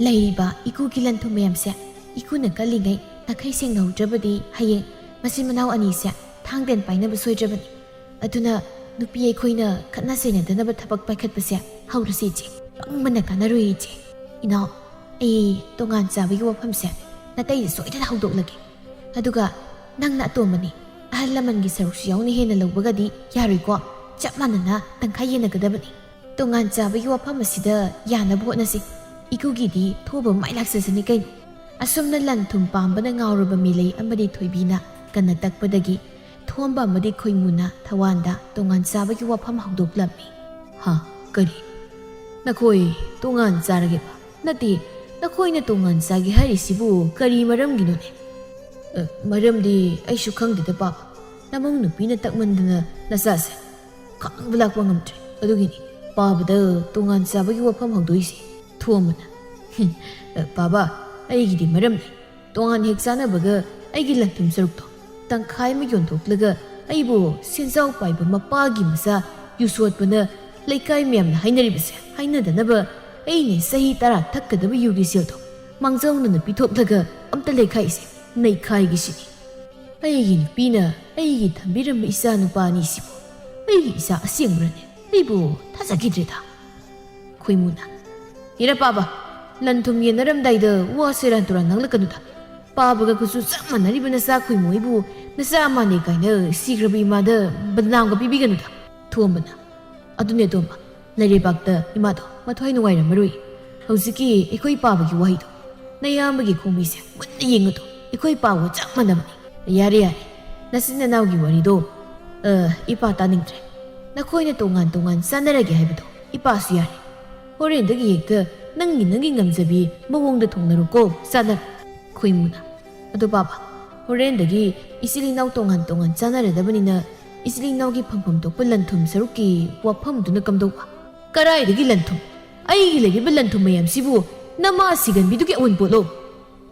ꯂꯩꯔꯤꯕ ꯏꯀꯨꯒꯤ ꯂꯟ ꯊꯨꯝ ꯃꯌꯥꯝꯁꯦ ꯏꯀꯨꯅ ꯀꯜꯂꯤꯉꯩ ꯅꯥꯈꯩ ꯁꯦꯡꯅꯍꯧꯗ꯭ꯔꯕꯗꯤ ꯍꯌꯦꯡ ꯃꯆꯤꯟ ꯃꯅꯥꯎ ꯑꯅꯤꯁꯦ ꯊꯥꯡꯗꯦꯟ ꯄꯥꯏꯅꯕ ꯁꯣꯏꯗ꯭ꯔꯕꯅꯤ꯫ ꯑꯗꯨꯅ ꯅꯨꯄꯤ ꯑꯩꯈꯣꯏꯅ ꯈꯠꯅ ꯆꯩꯅꯗꯅꯕ ꯊꯕꯛ ꯄꯥꯏꯈꯠꯄꯁꯦ ꯍꯧꯔꯁꯤ ꯏꯆꯦ꯫ ꯄꯪꯕꯅ ꯀꯥꯟꯅꯔꯣꯏ ꯏꯆꯦ꯫ ꯏꯅꯥꯎ, ꯑꯩ ꯇꯣꯉꯥꯟ ꯆꯥꯕꯒꯤ ꯋꯥꯐꯝꯁꯦ ꯅꯥꯇꯩꯗ ꯁꯣꯏꯗꯅ ꯍꯧꯗꯣꯛꯂꯒꯦ꯫ ꯑꯗꯨꯒ ꯅꯪꯅ ꯑꯇꯣꯝꯕꯅꯤ, ꯑꯍꯜ ꯂꯃꯟꯒꯤ ꯁꯔꯨꯛꯁꯨ ꯌꯥꯎꯅ ꯍꯦꯟꯅ ꯂꯧꯕꯒꯗꯤ ꯌꯥꯔꯣꯏꯀꯣ꯫ ꯆꯞ ꯃꯥꯟꯅꯅ ꯇꯪꯈꯥꯏ ꯌꯦꯟꯅꯒꯗꯕꯅꯤ꯫ ꯇꯣꯉꯥꯟ ꯆꯥꯕꯒꯤ ꯋꯥꯐꯝ ꯑꯁꯤꯗ ꯌꯥꯅꯕ ꯍꯣꯠꯅꯁꯤ꯫ ꯏꯀꯨꯒꯤꯗꯤ ꯊꯣꯕ ꯃꯥꯏ ꯂꯥꯛꯆꯁꯅꯤ ꯀꯩꯅꯣ꯫ ꯑꯁꯨꯝꯅ ꯂꯟ ꯊꯨꯝ ꯄꯥꯝꯕꯅ ꯉꯥꯎꯔꯕ ꯃꯤꯂꯩ ꯑꯃꯗꯤ ꯊꯣꯏꯕꯤꯅ ꯀꯟꯅ ꯇꯛꯄꯗꯒꯤ ꯊꯣꯝꯕ ꯑꯃꯗꯤ ꯈꯣꯏꯃꯨꯅ ꯊꯋꯥꯟꯗ ꯇꯣꯉꯥꯟ ꯆꯥꯕꯒꯤ ꯋꯥꯐꯝ ꯍꯧꯗꯣꯛꯂꯝꯃꯤ꯫ ꯍꯥ? ꯀꯔꯤ? ꯅꯈꯣꯏ ꯇꯣꯉꯥꯟ ꯆꯥꯔꯒꯦꯕ? ꯅꯠꯇꯦ, ꯅꯈꯣꯏꯅ ꯇꯣꯉꯥꯟ ꯆꯥꯒꯦ ꯍꯥꯏꯔꯤꯁꯤꯕꯨ ꯀꯔꯤ ꯃꯔꯝꯒꯤꯅꯣꯅꯦ? ꯑ, ꯃꯔꯝꯗꯤ ꯑꯩꯁꯨ ꯈꯪꯗꯦꯗ ꯄꯥꯕ꯫ ꯅꯃꯧ ꯅꯨꯄꯤꯅ ꯇꯛꯃꯟꯗꯅ ꯅꯆꯥꯁꯦ ꯈꯥꯡꯕ ꯂꯥꯛꯄ ꯉꯝꯗ꯭ꯔꯦ꯫ ꯑꯗꯨꯒꯤꯅꯤ ꯄꯥꯕꯗ ꯇꯣꯉꯥꯟ ꯆꯥꯕꯒꯤ ꯋꯥꯐꯝ ꯍꯧꯗꯣꯛꯏꯁꯦ꯫ ꯊꯣꯝꯕꯅ, "ꯍꯨꯝ, ꯑ, ꯄꯥꯕ, ꯑꯩꯒꯤꯗꯤ ꯃꯔꯝ ꯂꯩ꯫ ꯇꯣꯉꯥꯟ ꯍꯦꯛ ꯆꯥꯅꯕꯒ ꯑꯩꯒꯤ ꯂꯟ ꯊꯨꯝ ꯁꯔꯨꯛꯇꯣ ꯇꯪꯈꯥꯏ ꯑꯃ ꯌꯣꯟꯊꯣꯛꯂꯒ ꯑꯩꯕꯨ ꯁꯦꯟꯖꯥꯎ ꯄꯥꯏꯕ ꯃꯄꯥꯒꯤ ꯃꯆꯥ ꯌꯨ ꯁꯣꯠꯄꯅ ꯂꯩꯀꯥꯏ ꯃꯌꯥꯝꯅ ꯍꯥꯏꯅꯔꯤꯕꯁꯦ ꯍꯥꯏꯅꯗꯅꯕ ꯑꯩꯅ ꯆꯍꯤ ꯇꯔꯥ ꯊꯛꯀꯗꯕ ꯌꯨꯒꯤ ꯁꯦꯜꯗꯣ ꯃꯥꯡꯖꯧꯅꯅ ꯄꯤꯊꯣꯛꯂꯒ ꯑꯝꯇ ꯂꯩꯈꯥꯏꯁꯦ, ꯅꯩꯈꯥꯏꯒꯤꯁꯤꯅꯤ꯫ ꯑꯩꯒꯤ ꯅꯨꯄꯤꯅ ꯑꯩꯒꯤ ꯊꯝꯕꯤꯔꯝꯕ ꯏꯆꯥ ꯅꯨꯄꯥ ꯑꯅꯤꯁꯤꯕꯨ ꯑꯩꯒꯤ ꯏꯆꯥ ꯑꯁꯦꯡꯕ꯭ꯔꯅꯦ? ꯑꯩꯕꯨ ꯊꯥꯖꯈꯤꯗ꯭ꯔꯦꯗ꯫" ꯈꯣꯏꯃꯨꯅ, "ꯍꯤꯔꯥ ꯄꯥꯕ, ꯂꯟ ꯊꯨꯝ ꯌꯦꯟꯅꯔꯝꯗꯥꯏꯗ ꯋꯥ ꯁꯦꯔꯥꯟ ꯇꯨꯔꯥꯟ ꯉꯥꯡꯂꯛꯀꯅꯨꯗ꯫ ꯄꯥꯕꯒ ꯈꯨꯠꯁꯨ ꯆꯞ ꯃꯥꯟꯅꯔꯤꯕ ꯅꯆꯥ ꯈꯣꯏꯃꯨ ꯑꯩꯕꯨ ꯅꯆꯥ ꯃꯥꯟꯅꯩ ꯀꯥꯏꯅ ꯁꯤꯈ꯭ꯔꯕ ꯏꯃꯥꯗ ꯕꯗꯅꯥꯝꯒ ꯄꯤꯕꯤꯒꯅꯨꯗ꯫" ꯊꯣꯝꯕꯅ, "ꯑꯗꯨꯅꯦ ꯇꯣꯝꯕ, ꯂꯩꯔꯩꯕꯥꯛꯇ ꯏꯃꯥꯗꯣ ꯃꯊ꯭ꯋꯥꯏ ꯅꯨꯡꯉꯥꯏꯔꯝꯃꯔꯣꯏ꯫ ꯍꯧꯖꯤꯛꯀꯤ ꯑꯩꯈꯣꯏ ꯄꯥꯕꯒꯤ ꯋꯥꯍꯩꯗꯣ ꯅꯌꯥꯝꯕꯒꯤ ꯈꯣꯡꯕꯤꯁꯦ ꯃꯨꯟꯅ ꯌꯦꯡꯉꯨꯗꯣ, ꯑꯩꯈꯣꯏ ꯄꯥꯕꯒ ꯆꯞ ꯃꯥꯟꯅꯕꯅꯤ꯫ ꯌꯥꯔꯦ, ꯌꯥꯔꯦ, ꯅꯆꯤꯟ ꯅꯅꯥꯎꯒꯤ ꯋꯥꯔꯤꯗꯣ, ꯑ, ꯏꯄꯥ ꯇꯥꯅꯤꯡꯗ꯭ꯔꯦ꯫ ꯅꯈꯣꯏꯅ ꯇꯣꯉꯥꯟ ꯇꯣꯉꯥꯟ ꯆꯥꯟꯅꯔꯒꯦ ꯍꯥꯏꯕꯗꯣ ꯏꯄꯥꯁꯨ ꯌꯥꯔꯦ꯫ ꯍꯣꯔꯦꯟꯗꯒꯤ ꯍꯦꯛꯇ ꯅꯪꯒꯤ ꯅꯪꯒꯤ ꯉꯝꯖꯕꯤ ꯃꯑꯣꯡꯗ ꯊꯣꯡꯅꯔꯣꯀꯣ, ꯆꯥꯟꯅꯔꯣ꯫" ꯈꯨꯏꯃꯨꯅ, "ꯑꯗꯣ ꯄꯥꯕ, ꯍꯣꯔꯦꯟꯗꯒꯤ ꯏꯆꯤꯜ ꯏꯅꯥꯎ ꯇꯣꯉꯥꯟ ꯇꯣꯉꯥꯟ ꯆꯥꯅꯔꯗꯕꯅꯤꯅ ꯏꯆꯤꯜ ꯏꯅꯥꯎꯒꯤ ꯐꯪꯐꯝ ꯊꯣꯛꯄ ꯂꯟ ꯊꯨꯝ ꯁꯔꯨꯛꯀꯤ ꯋꯥꯐꯝꯗꯨꯅ ꯀꯝꯗꯧꯕ?" "ꯀꯔꯥꯏꯗꯒꯤ ꯂꯟ ꯊꯨꯝ? ꯑꯩꯒꯤ ꯂꯩꯔꯤꯕ ꯂꯟ ꯊꯨꯝ ꯃꯌꯥꯝꯁꯤꯕꯨ ꯅꯃꯥ ꯁꯤꯒꯟꯕꯤꯗꯨꯒꯤ ꯑꯑꯣꯟꯄꯣꯠꯂꯣ?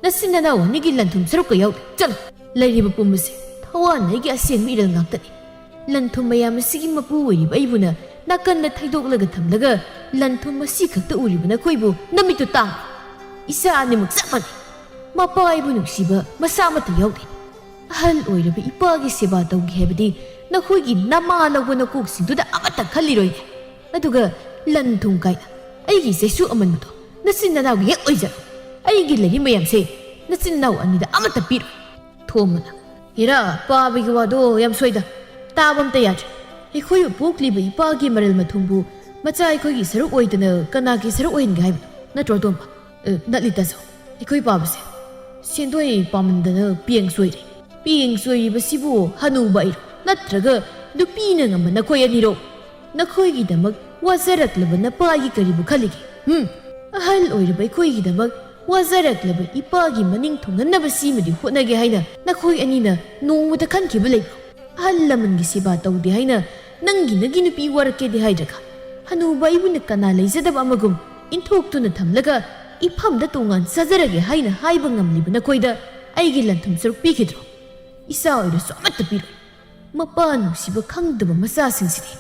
ꯅꯆꯤꯟ ꯅꯅꯥꯎ ꯑꯅꯤꯒꯤ ꯂꯟ ꯊꯨꯝ ꯁꯔꯨꯛꯀ ꯌꯥꯎꯗꯦ꯫ ꯆꯠꯂꯣ꯫ ꯂꯩꯔꯤꯕ ꯄꯨꯝꯕꯁꯦ ꯊꯋꯥꯟ ꯑꯩꯒꯤ ꯑꯁꯦꯡꯕ ꯏꯔꯜ ꯉꯥꯛꯇꯅꯤ꯫ ꯂꯟ ꯊꯨꯝ ꯃꯌꯥꯝ ꯑꯁꯤꯒꯤ ꯃꯄꯨ ꯑꯣꯏꯔꯤꯕ ꯑꯩꯕꯨꯅ ꯅꯥꯀꯟꯗ ꯊꯩꯗꯣꯛꯂꯒ ꯊꯝꯂꯒ ꯂꯟ ꯊꯨꯝ ꯑꯁꯤ ꯈꯛꯇ ꯎꯔꯤꯕ ꯅꯈꯣꯏꯕꯨ ꯅꯃꯤꯠꯇꯨ ꯇꯥꯡ꯫ ꯏꯆꯥ ꯑꯅꯤꯃꯛ ꯆꯞ ꯃꯥꯟꯅꯩ꯫ ꯃꯄꯥ ꯑꯩꯕꯨ ꯅꯨꯡꯁꯤꯕ ꯃꯁꯥ ꯑꯃꯠꯇ ꯌꯥꯎꯗꯦ꯫ ꯑꯍꯜ ꯑꯣꯏꯔꯕ ꯏꯄꯥꯒꯤ ꯁꯦꯕꯥ ꯇꯧꯒꯦ ꯍꯥꯏꯕꯗꯤ ꯅꯈꯣꯏꯒꯤ ꯅꯃꯥ ꯂꯧꯕ ꯅꯀꯣꯛꯁꯤꯡꯗꯨꯗ ꯑꯃꯠꯇ ꯈꯜꯂꯤꯔꯣꯏꯅꯦ꯫ ꯑꯗꯨꯒ ꯂꯟ ꯊꯨꯝ ꯀꯥꯏꯅ ꯑꯩꯒꯤ ꯆꯩꯁꯨ ꯑꯃꯟꯕꯗꯣ ꯅꯆꯤꯟ ꯅꯅꯥꯎꯒꯤ ꯍꯦꯛ ꯑꯣꯏꯖꯔꯣ꯫ ꯑꯩꯒꯤ ꯂꯩꯔꯤ ꯃꯌꯥꯝꯁꯦ ꯅꯆꯤꯟ ꯅꯅꯥꯎ ꯑꯅꯤꯗ ꯑꯃꯠꯇ ꯄꯤꯔꯣꯏ꯫" ꯊꯣꯝꯕꯅ, "ꯍꯦꯔꯥ, ꯄꯥꯕꯒꯤ ꯋꯥꯗꯣ ꯌꯥꯝ ꯁꯣꯏꯗ꯫ ꯇꯥꯕ ꯑꯝꯇ ꯌꯥꯗ꯭ꯔꯦ꯫ ꯑꯩꯈꯣꯏꯕꯨ ꯄꯣꯛꯂꯤꯕ ꯏꯄꯥꯒꯤ ꯃꯔꯜ ꯃꯊꯨꯝꯕꯨ ꯃꯆꯥ ꯑꯩꯈꯣꯏꯒꯤ ꯁꯔꯨꯛ ꯑꯣꯏꯗꯅ ꯀꯅꯥꯒꯤ ꯁꯔꯨꯛ ꯑꯣꯏꯍꯟꯒꯦ ꯍꯥꯏꯕꯅꯣ? ꯅꯠꯇ꯭ꯔꯣ, ꯇꯣꯝꯕ?" "ꯑ, ꯅꯠꯂꯤ ꯇꯥꯆꯧ꯫ ꯑꯩꯈꯣꯏ ꯄꯥꯕꯁꯦ ꯁꯦꯟꯗꯣꯏ ꯄꯥꯝꯃꯟꯗꯅ ꯄꯤꯌꯦꯡ ꯆꯣꯏꯔꯦ꯫" "ꯄꯤꯌꯦꯡ ꯆꯣꯏꯔꯤꯕꯁꯤꯕꯨ ꯍꯅꯨꯕ ꯑꯩꯔꯣ? ꯅꯠꯇ꯭ꯔꯒ ꯅꯨꯄꯤꯅ ꯉꯝꯕ ꯅꯈꯣꯏ ꯑꯅꯤꯔꯣ? ꯅꯈꯣꯏꯒꯤꯗꯃꯛ ꯋꯥꯖꯔꯛꯂꯕ ꯅꯄꯥꯒꯤ ꯀꯔꯤꯕꯨ ꯈꯜꯂꯤꯒꯦ? ꯍꯨꯝ? ꯑꯍꯜ ꯑꯣꯏꯔꯕ ꯑꯩꯈꯣꯏꯒꯤꯗꯃꯛ ꯋꯥꯖꯔꯛꯂꯕ ꯏꯄꯥꯒꯤ ꯃꯅꯤꯡ ꯊꯨꯡꯍꯟꯅꯕ ꯁꯤꯃꯗꯤ ꯍꯣꯠꯅꯒꯦ ꯍꯥꯏꯅ ꯅꯈꯣꯏ ꯑꯅꯤꯅ ꯅꯣꯡꯃꯇ ꯈꯟꯈꯤꯕ ꯂꯩꯕ꯭ꯔꯣ? ꯑꯍꯜ ꯂꯃꯟꯒꯤ ꯁꯦꯕꯥ ꯇꯧꯗꯦ ꯍꯥꯏꯅ ꯅꯪꯒꯤ ꯅꯒꯤ ꯅꯨꯄꯤ ꯋꯥꯔꯛꯀꯦꯗꯤ ꯍꯥꯏꯗ꯭ꯔꯒ, ꯍꯅꯨꯕ ꯑꯩꯕꯨꯅ ꯀꯅꯥ ꯂꯩꯖꯗꯕ ꯑꯃꯒꯨꯝ ꯏꯟꯊꯣꯛꯇꯨꯅ ꯊꯝꯂꯒ ꯏꯐꯝꯗ ꯇꯣꯉꯥꯟ ꯆꯥꯖꯔꯒꯦ ꯍꯥꯏꯅ ꯍꯥꯏꯕ ꯉꯝꯂꯤꯕ ꯅꯈꯣꯏꯗ ꯑꯩꯒꯤ ꯂꯟꯊꯨꯝ ꯁꯔꯨꯛ ꯄꯤꯈꯤꯗ꯭ꯔꯣ? ꯏꯆꯥ ꯑꯣꯏꯔꯁꯨ ꯑꯃꯠꯇ ꯄꯤꯔꯣꯏ꯫ ꯃꯄꯥ ꯅꯨꯡꯁꯤꯕ ꯈꯪꯗꯕ ꯃꯆꯥꯁꯤꯡꯁꯤꯗꯤ꯫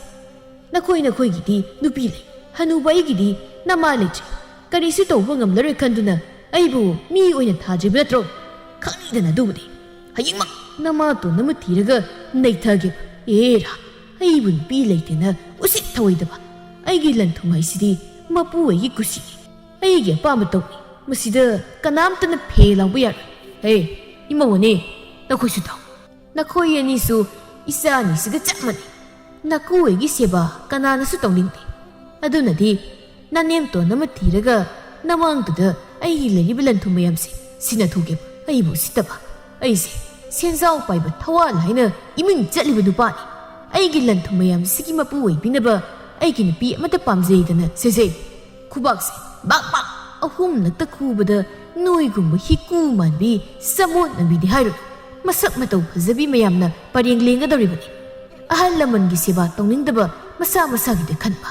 ꯅꯈꯣꯏ ꯅꯈꯣꯏꯒꯤꯗꯤ ꯅꯨꯄꯤ ꯂꯩ, ꯍꯅꯨꯕ ꯑꯩꯒꯤꯗꯤ ꯅꯃꯥ ꯂꯩꯇ꯭ꯔꯦ꯫ ꯀꯔꯤꯁꯨ ꯇꯧꯕ ꯉꯝꯂꯔꯣꯏ ꯈꯟꯗꯨꯅ ꯑꯩꯕꯨ ꯃꯤ ꯑꯣꯏꯅ ꯊꯥꯗ꯭ꯔꯤꯕ ꯅꯠꯇ꯭ꯔꯣ? ꯈꯪꯉꯤꯗꯅ ꯑꯗꯨꯕꯨꯗꯤ꯫ ꯍꯌꯦꯡꯃꯛ ꯅꯃꯥꯇꯣꯟ ꯑꯃ ꯊꯤꯔꯒ ꯅꯩꯊꯒꯦꯕ꯫ ꯑꯦꯔꯥ, ꯑꯩꯕꯨ ꯅꯨꯄꯤ ꯂꯩꯇꯦꯅ ꯎꯁꯤꯠ ꯊꯑꯣꯏꯗꯕ꯫ ꯑꯩꯒꯤ ꯂꯟꯊꯨꯝ ꯍꯥꯏꯁꯤꯗꯤ ꯃꯄꯨ ꯑꯩꯒꯤ ꯀꯨꯁꯤꯅꯤ꯫ ꯑꯩꯒꯤ ꯑꯄꯥꯝꯕ ꯇꯧꯅꯤ꯫ ꯃꯁꯤꯗ ꯀꯅꯥꯝꯇꯅ ꯐꯦ ꯂꯥꯎꯕ ꯌꯥꯔꯣꯏ꯫ ꯍꯦ, ꯏꯃꯧ ꯑꯅꯤ, ꯅꯈꯣꯏꯁꯨ ꯇꯥꯎ꯫ ꯅꯈꯣꯏ ꯑꯅꯤꯁꯨ ꯏꯆꯥ ꯑꯅꯤꯁꯤꯒ ꯆꯞ ꯃꯥꯟꯅꯩ꯫ ꯅꯀꯨ ꯑꯩꯒꯤ ꯁꯦꯕꯥ ꯀꯅꯥꯅꯁꯨ ꯇꯧꯅꯤꯡꯗꯦ꯫ ꯑꯗꯨꯅꯗꯤ ꯅꯅꯦꯝꯇꯣꯟ ꯑꯃ ꯊꯤꯔꯒ ꯅꯃꯥꯡꯗꯨꯗ ꯑꯩꯒꯤ ꯂꯩꯔꯤꯕ ꯂꯟꯊꯨꯝ ꯃꯌꯥꯝꯁꯦ ꯁꯤꯟꯅꯊꯣꯛꯀꯦꯕ꯫ ꯑꯩꯕꯨ ꯎꯁꯤꯠꯇꯕ꯫ ꯑꯩꯁꯦ ꯁꯦꯟꯖꯥꯎ ꯄꯥꯏꯕ ꯊꯋꯥꯜ ꯍꯥꯏꯅ ꯏꯃꯤꯡ ꯆꯠꯂꯤꯕ ꯅꯨꯄꯥꯅꯤ꯫ ꯑꯩꯒꯤ ꯂꯟꯊꯨꯝ ꯃꯌꯥꯝꯁꯤꯒꯤ ꯃꯄꯨ ꯑꯣꯏꯕꯤꯅꯕ ꯑꯩꯒꯤ ꯅꯨꯄꯤ ꯑꯃꯠꯇ ꯄꯥꯝꯖꯩꯗꯅ ꯁꯦꯖꯩ꯫ ꯈꯨꯕꯥꯛꯁꯦ ꯕꯥꯛ ꯕꯥꯛ ꯑꯍꯨꯝꯂꯛꯇ ꯈꯨꯕꯗ ꯅꯣꯏꯒꯨꯝꯕ ꯍꯤꯀꯨ ꯃꯥꯟꯕꯤ, ꯁꯃꯣꯠꯅꯕꯤꯗꯤ ꯍꯥꯏꯔꯨꯅꯨ꯫ ꯃꯁꯛ ꯃꯇꯧ ꯐꯖꯕꯤ ꯃꯌꯥꯝꯅ ꯄꯔꯦꯡ ꯂꯦꯡꯒꯗꯧꯔꯤꯕꯅꯤ꯫ ꯑꯍꯜ ꯂꯃꯟꯒꯤ ꯁꯦꯕꯥ ꯇꯧꯅꯤꯡꯗꯕ ꯃꯁꯥ ꯃꯁꯥꯒꯤꯗ ꯈꯟꯕ꯫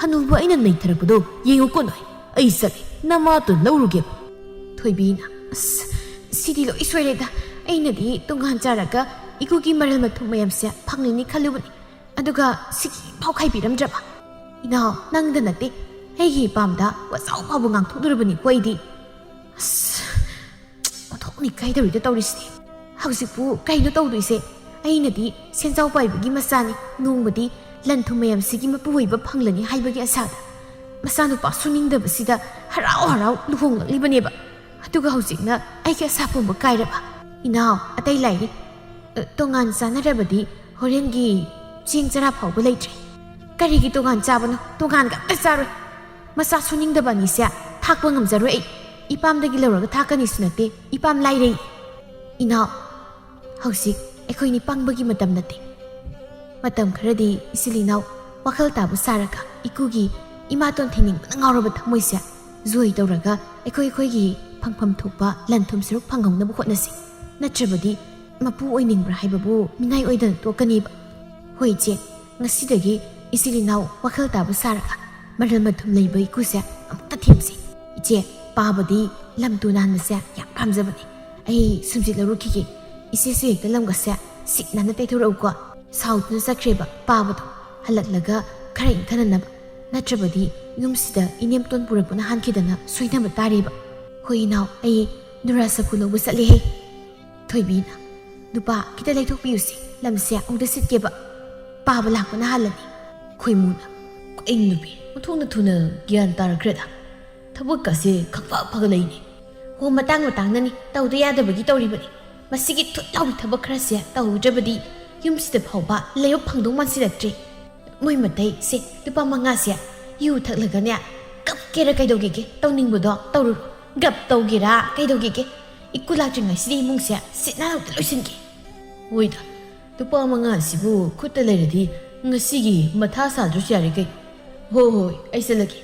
ꯍꯅꯨꯕ ꯑꯩꯅ ꯅꯩꯊꯔꯛꯄꯗꯣ ꯌꯦꯡꯉꯨꯀꯣ ꯅꯣꯏ꯫ ꯑꯩ ꯆꯠꯂꯦ, ꯅꯃꯥꯇꯣꯟ ꯂꯧꯔꯨꯒꯦ꯫ ꯊꯣꯏꯕꯤꯅ, "ꯑꯁ, ꯁꯤꯗꯤ ꯂꯣꯏ ꯁꯣꯏꯔꯦꯗ꯫ ꯑꯩꯅꯗꯤ ꯇꯣꯉꯥꯟ ꯆꯥꯔꯒ ꯏꯀꯨꯒꯤ ꯃꯔꯜ ꯃꯊꯨꯝ ꯃꯌꯥꯝꯁꯦ ꯐꯪꯂꯅꯤ ꯈꯜꯂꯨꯕꯅꯤ꯫ ꯑꯗꯨꯒ ꯁꯤꯒꯤ ꯐꯥꯎ ꯈꯥꯏꯕꯤꯔꯝꯗ꯭ꯔꯕ? ꯏꯅꯥꯎ, ꯅꯪꯗ ꯅꯠꯇꯦ, ꯑꯩꯒꯤ ꯏꯄꯥꯝꯗ ꯋꯥꯖꯥꯎ ꯐꯥꯎꯕ ꯉꯥꯡꯊꯣꯛꯂꯨꯔꯕꯅꯤꯀꯣ ꯑꯩꯗꯤ꯫ ꯑꯁ, ꯑꯣꯟꯊꯣꯛꯅ ꯏꯀꯥꯏꯗꯧꯔꯤꯗ ꯇꯧꯔꯤꯁꯤꯗꯤ꯫ ꯍꯧꯖꯤꯛꯄꯨ ꯀꯩꯅꯣ ꯇꯧꯗꯣꯏꯁꯦ? ꯑꯩꯅꯗꯤ ꯁꯦꯟꯖꯥꯎ ꯄꯥꯏꯕꯒꯤ ꯃꯆꯥꯅꯤ, ꯅꯣꯡꯃꯗꯤ ꯂꯟ ꯊꯨꯝ ꯃꯌꯥꯝꯁꯤꯒꯤ ꯃꯄꯨ ꯑꯣꯏꯕ ꯐꯪꯂꯅꯤ ꯍꯥꯏꯕꯒꯤ ꯑꯁꯥꯗ ꯃꯆꯥꯅꯨꯄꯥ ꯁꯨꯅꯤꯡꯗꯕꯁꯤꯗ ꯍꯔꯥꯎ ꯍꯔꯥꯎ ꯂꯨꯍꯣꯡꯂꯛꯂꯤꯕꯅꯦꯕ꯫ ꯑꯗꯨꯒ ꯍꯧꯖꯤꯛꯅ ꯑꯩꯒꯤ ꯑꯁꯥ ꯄꯨꯝꯕ ꯀꯥꯏꯔꯕ? ꯏꯅꯥꯎ, ꯑꯇꯩ ꯂꯥꯏꯔꯤ꯫ ꯑ, ꯇꯣꯉꯥꯟ ꯆꯥꯅꯔꯕꯗꯤ ꯍꯣꯔꯦꯟꯒꯤ ꯆꯦꯡ ꯆꯔꯥ ꯐꯥꯎꯕ ꯂꯩꯇ꯭ꯔꯦ꯫ ꯀꯔꯤꯒꯤ ꯇꯣꯉꯥꯟ ꯆꯥꯕꯅꯣ? ꯇꯣꯉꯥꯟꯒ ꯑꯝꯇ ꯆꯥꯔꯣꯏ꯫ ꯃꯆꯥ ꯁꯨꯅꯤꯡꯗꯕ ꯑꯅꯤꯁꯦ ꯊꯥꯛꯄ ꯉꯝꯖꯔꯣꯏ ꯑꯩ꯫ ꯏꯄꯥꯝꯗꯒꯤ ꯂꯧꯔꯒ ꯊꯥꯛꯀꯅꯤꯁꯨ ꯅꯠꯇꯦ꯫ ꯏꯄꯥꯝ ꯂꯥꯏꯔꯩ꯫ ꯏꯅꯥꯎ, ꯍꯧꯖꯤꯛ ꯑꯩꯈꯣꯏꯅꯤ ꯄꯪꯕꯒꯤ ꯃꯇꯝ ꯅꯠꯇꯦ꯫ ꯃꯇꯝ ꯈꯔꯗꯤ ꯏꯆꯤꯜ ꯏꯅꯥꯎ ꯋꯥꯈꯜ ꯇꯥꯕ ꯁꯥꯔꯒ ꯏꯀꯨꯒꯤ ꯏꯃꯥꯇꯣꯟ ꯊꯤꯅꯤꯡꯕꯅ ꯉꯥꯎꯔꯕ ꯊꯃꯣꯏꯁꯦ ꯖꯣꯏ ꯇꯧꯔꯒ ꯑꯩꯈꯣꯏ ꯑꯩꯈꯣꯏꯒꯤ ꯐꯪꯐꯝ ꯊꯣꯛꯄ ꯂꯟ ꯊꯨꯝ ꯁꯔꯨꯛ ꯐꯪꯍꯧꯅꯕ ꯍꯣꯠꯅꯁꯤ꯫ ꯅꯠꯇ꯭ꯔꯕꯗꯤ ꯃꯄꯨ ꯑꯣꯏꯅꯤꯡꯕ꯭ꯔꯥ ꯍꯥꯏꯕꯕꯨ ꯃꯤꯅꯥꯏ ꯑꯣꯏꯗꯅ ꯇꯣꯛꯀꯅꯤꯕ꯫ ꯍꯣꯏ ꯏꯆꯦ, ꯉꯁꯤꯗꯒꯤ ꯏꯆꯤꯜ ꯏꯅꯥꯎ ꯋꯥꯈꯜ ꯇꯥꯕ ꯁꯥꯔꯒ ꯃꯔꯜ ꯃꯊꯨꯝ ꯂꯩꯕ ꯏꯀꯨꯁꯦ ꯑꯃꯨꯛꯇ ꯊꯦꯝꯁꯤ꯫ ꯏꯆꯦ, ꯄꯥꯕꯗꯤ ꯂꯝ ꯇꯨ ꯅꯥꯟꯕꯁꯦ ꯌꯥꯝ ꯄꯥꯝꯖꯕꯅꯤ꯫ ꯑꯩ ꯁꯨꯝꯖꯤꯠ ꯂꯧꯔꯨꯈꯤꯒꯦ꯫ ꯏꯆꯦꯁꯨ ꯍꯦꯛꯇ ꯂꯝꯒꯁꯦ ꯁꯤꯠ ꯅꯥꯟꯅ ꯇꯩꯊꯣꯔꯛꯎꯀꯣ꯫ ꯁꯥꯎꯗꯨꯅ ꯆꯠꯈ꯭ꯔꯦꯕ ꯄꯥꯕꯗꯣ꯫ ꯍꯜꯂꯛꯂꯒ ꯈꯔ ꯏꯪꯊꯅꯅꯕ, ꯅꯠꯇ꯭ꯔꯕꯗꯤ ꯌꯨꯝꯁꯤꯗ ꯏꯅꯦꯝꯇꯣꯟ ꯄꯨꯔꯛꯄꯅ ꯍꯥꯟꯈꯤꯗꯅ ꯁꯣꯏꯅꯕ ꯇꯥꯔꯦꯕ꯫ ꯍꯣꯏ ꯏꯅꯥꯎ, ꯑꯩ ꯅꯨꯔꯥ ꯁꯥꯐꯨ ꯂꯧꯕ ꯆꯠꯂꯦꯍꯦ꯫ ꯊꯣꯏꯕꯤꯅ, "ꯅꯨꯄꯥ, ꯈꯤꯇ ꯂꯩꯊꯣꯛꯄꯤꯌꯨꯁꯦ, ꯂꯝꯁꯦ ꯑꯃꯨꯛꯇ ꯁꯤꯠꯀꯦꯕ꯫ ꯄꯥꯕ ꯂꯥꯛꯄꯅ ꯍꯥꯜꯂꯅꯤ꯫" ꯈꯣꯏꯃꯨꯅ, "ꯀꯩꯅꯣ ꯅꯨꯄꯤ, ꯑꯣꯟꯊꯣꯛꯅ ꯊꯨꯅ ꯒ꯭ꯌꯥꯟ ꯇꯥꯔꯛꯈ꯭ꯔꯦꯗ꯫ ꯊꯕꯛꯀꯁꯦ ꯈꯪꯐ ꯐꯒ ꯂꯩꯅꯦ꯫ ꯍꯣ, ꯃꯇꯥꯡ ꯃꯇꯥꯡꯅꯅꯤ, ꯇꯧꯗ ꯌꯥꯗꯕꯒꯤ ꯇꯧꯔꯤꯕꯅꯤ꯫ ꯃꯁꯤꯒꯤ ꯊꯨꯠ ꯂꯥꯎꯕꯤ ꯊꯕꯛ ꯈꯔꯁꯦ ꯇꯧꯍꯧꯗ꯭ꯔꯕꯗꯤ ꯌꯨꯝꯁꯤꯗ ꯐꯥꯎꯕ ꯂꯩꯕ ꯐꯪꯗꯧ ꯃꯥꯟꯁꯤꯜꯂꯛꯇ꯭ꯔꯦ꯫ ꯃꯣꯏ ꯃꯇꯩ, ꯁꯦ, ꯂꯨꯄꯥ ꯃꯉꯥꯁꯦ ꯌꯨ ꯊꯛꯂꯒꯅꯦ, ꯀꯞꯀꯦꯔꯥ ꯀꯩꯗꯧꯒꯦꯒꯦ, ꯇꯧꯅꯤꯡꯕꯗꯣ ꯇꯧꯔꯨꯔꯣ꯫ ꯒꯞ ꯇꯧꯒꯦꯔꯥ ꯀꯩꯗꯧꯒꯦꯒꯦ, ꯏꯀꯨ ꯂꯥꯛꯇ꯭ꯔꯤꯉꯩꯁꯤꯗ ꯏꯃꯨꯡꯁꯦ ꯁꯤꯠ ꯅꯥꯟꯅ ꯑꯝꯇ ꯂꯣꯏꯁꯤꯟꯒꯦ꯫" "ꯍꯣꯏꯗ, ꯂꯨꯄꯥ ꯃꯉꯥꯁꯤꯕꯨ ꯈꯨꯠꯇ ꯂꯩꯔꯗꯤ ꯉꯁꯤꯒꯤ ꯃꯊꯥ ꯁꯥꯗ꯭ꯔꯁꯨ ꯌꯥꯔꯦ ꯀꯩꯅꯣ꯫ ꯍꯣꯏ, ꯍꯣꯏ, ꯑꯩ ꯆꯠꯂꯒꯦ꯫"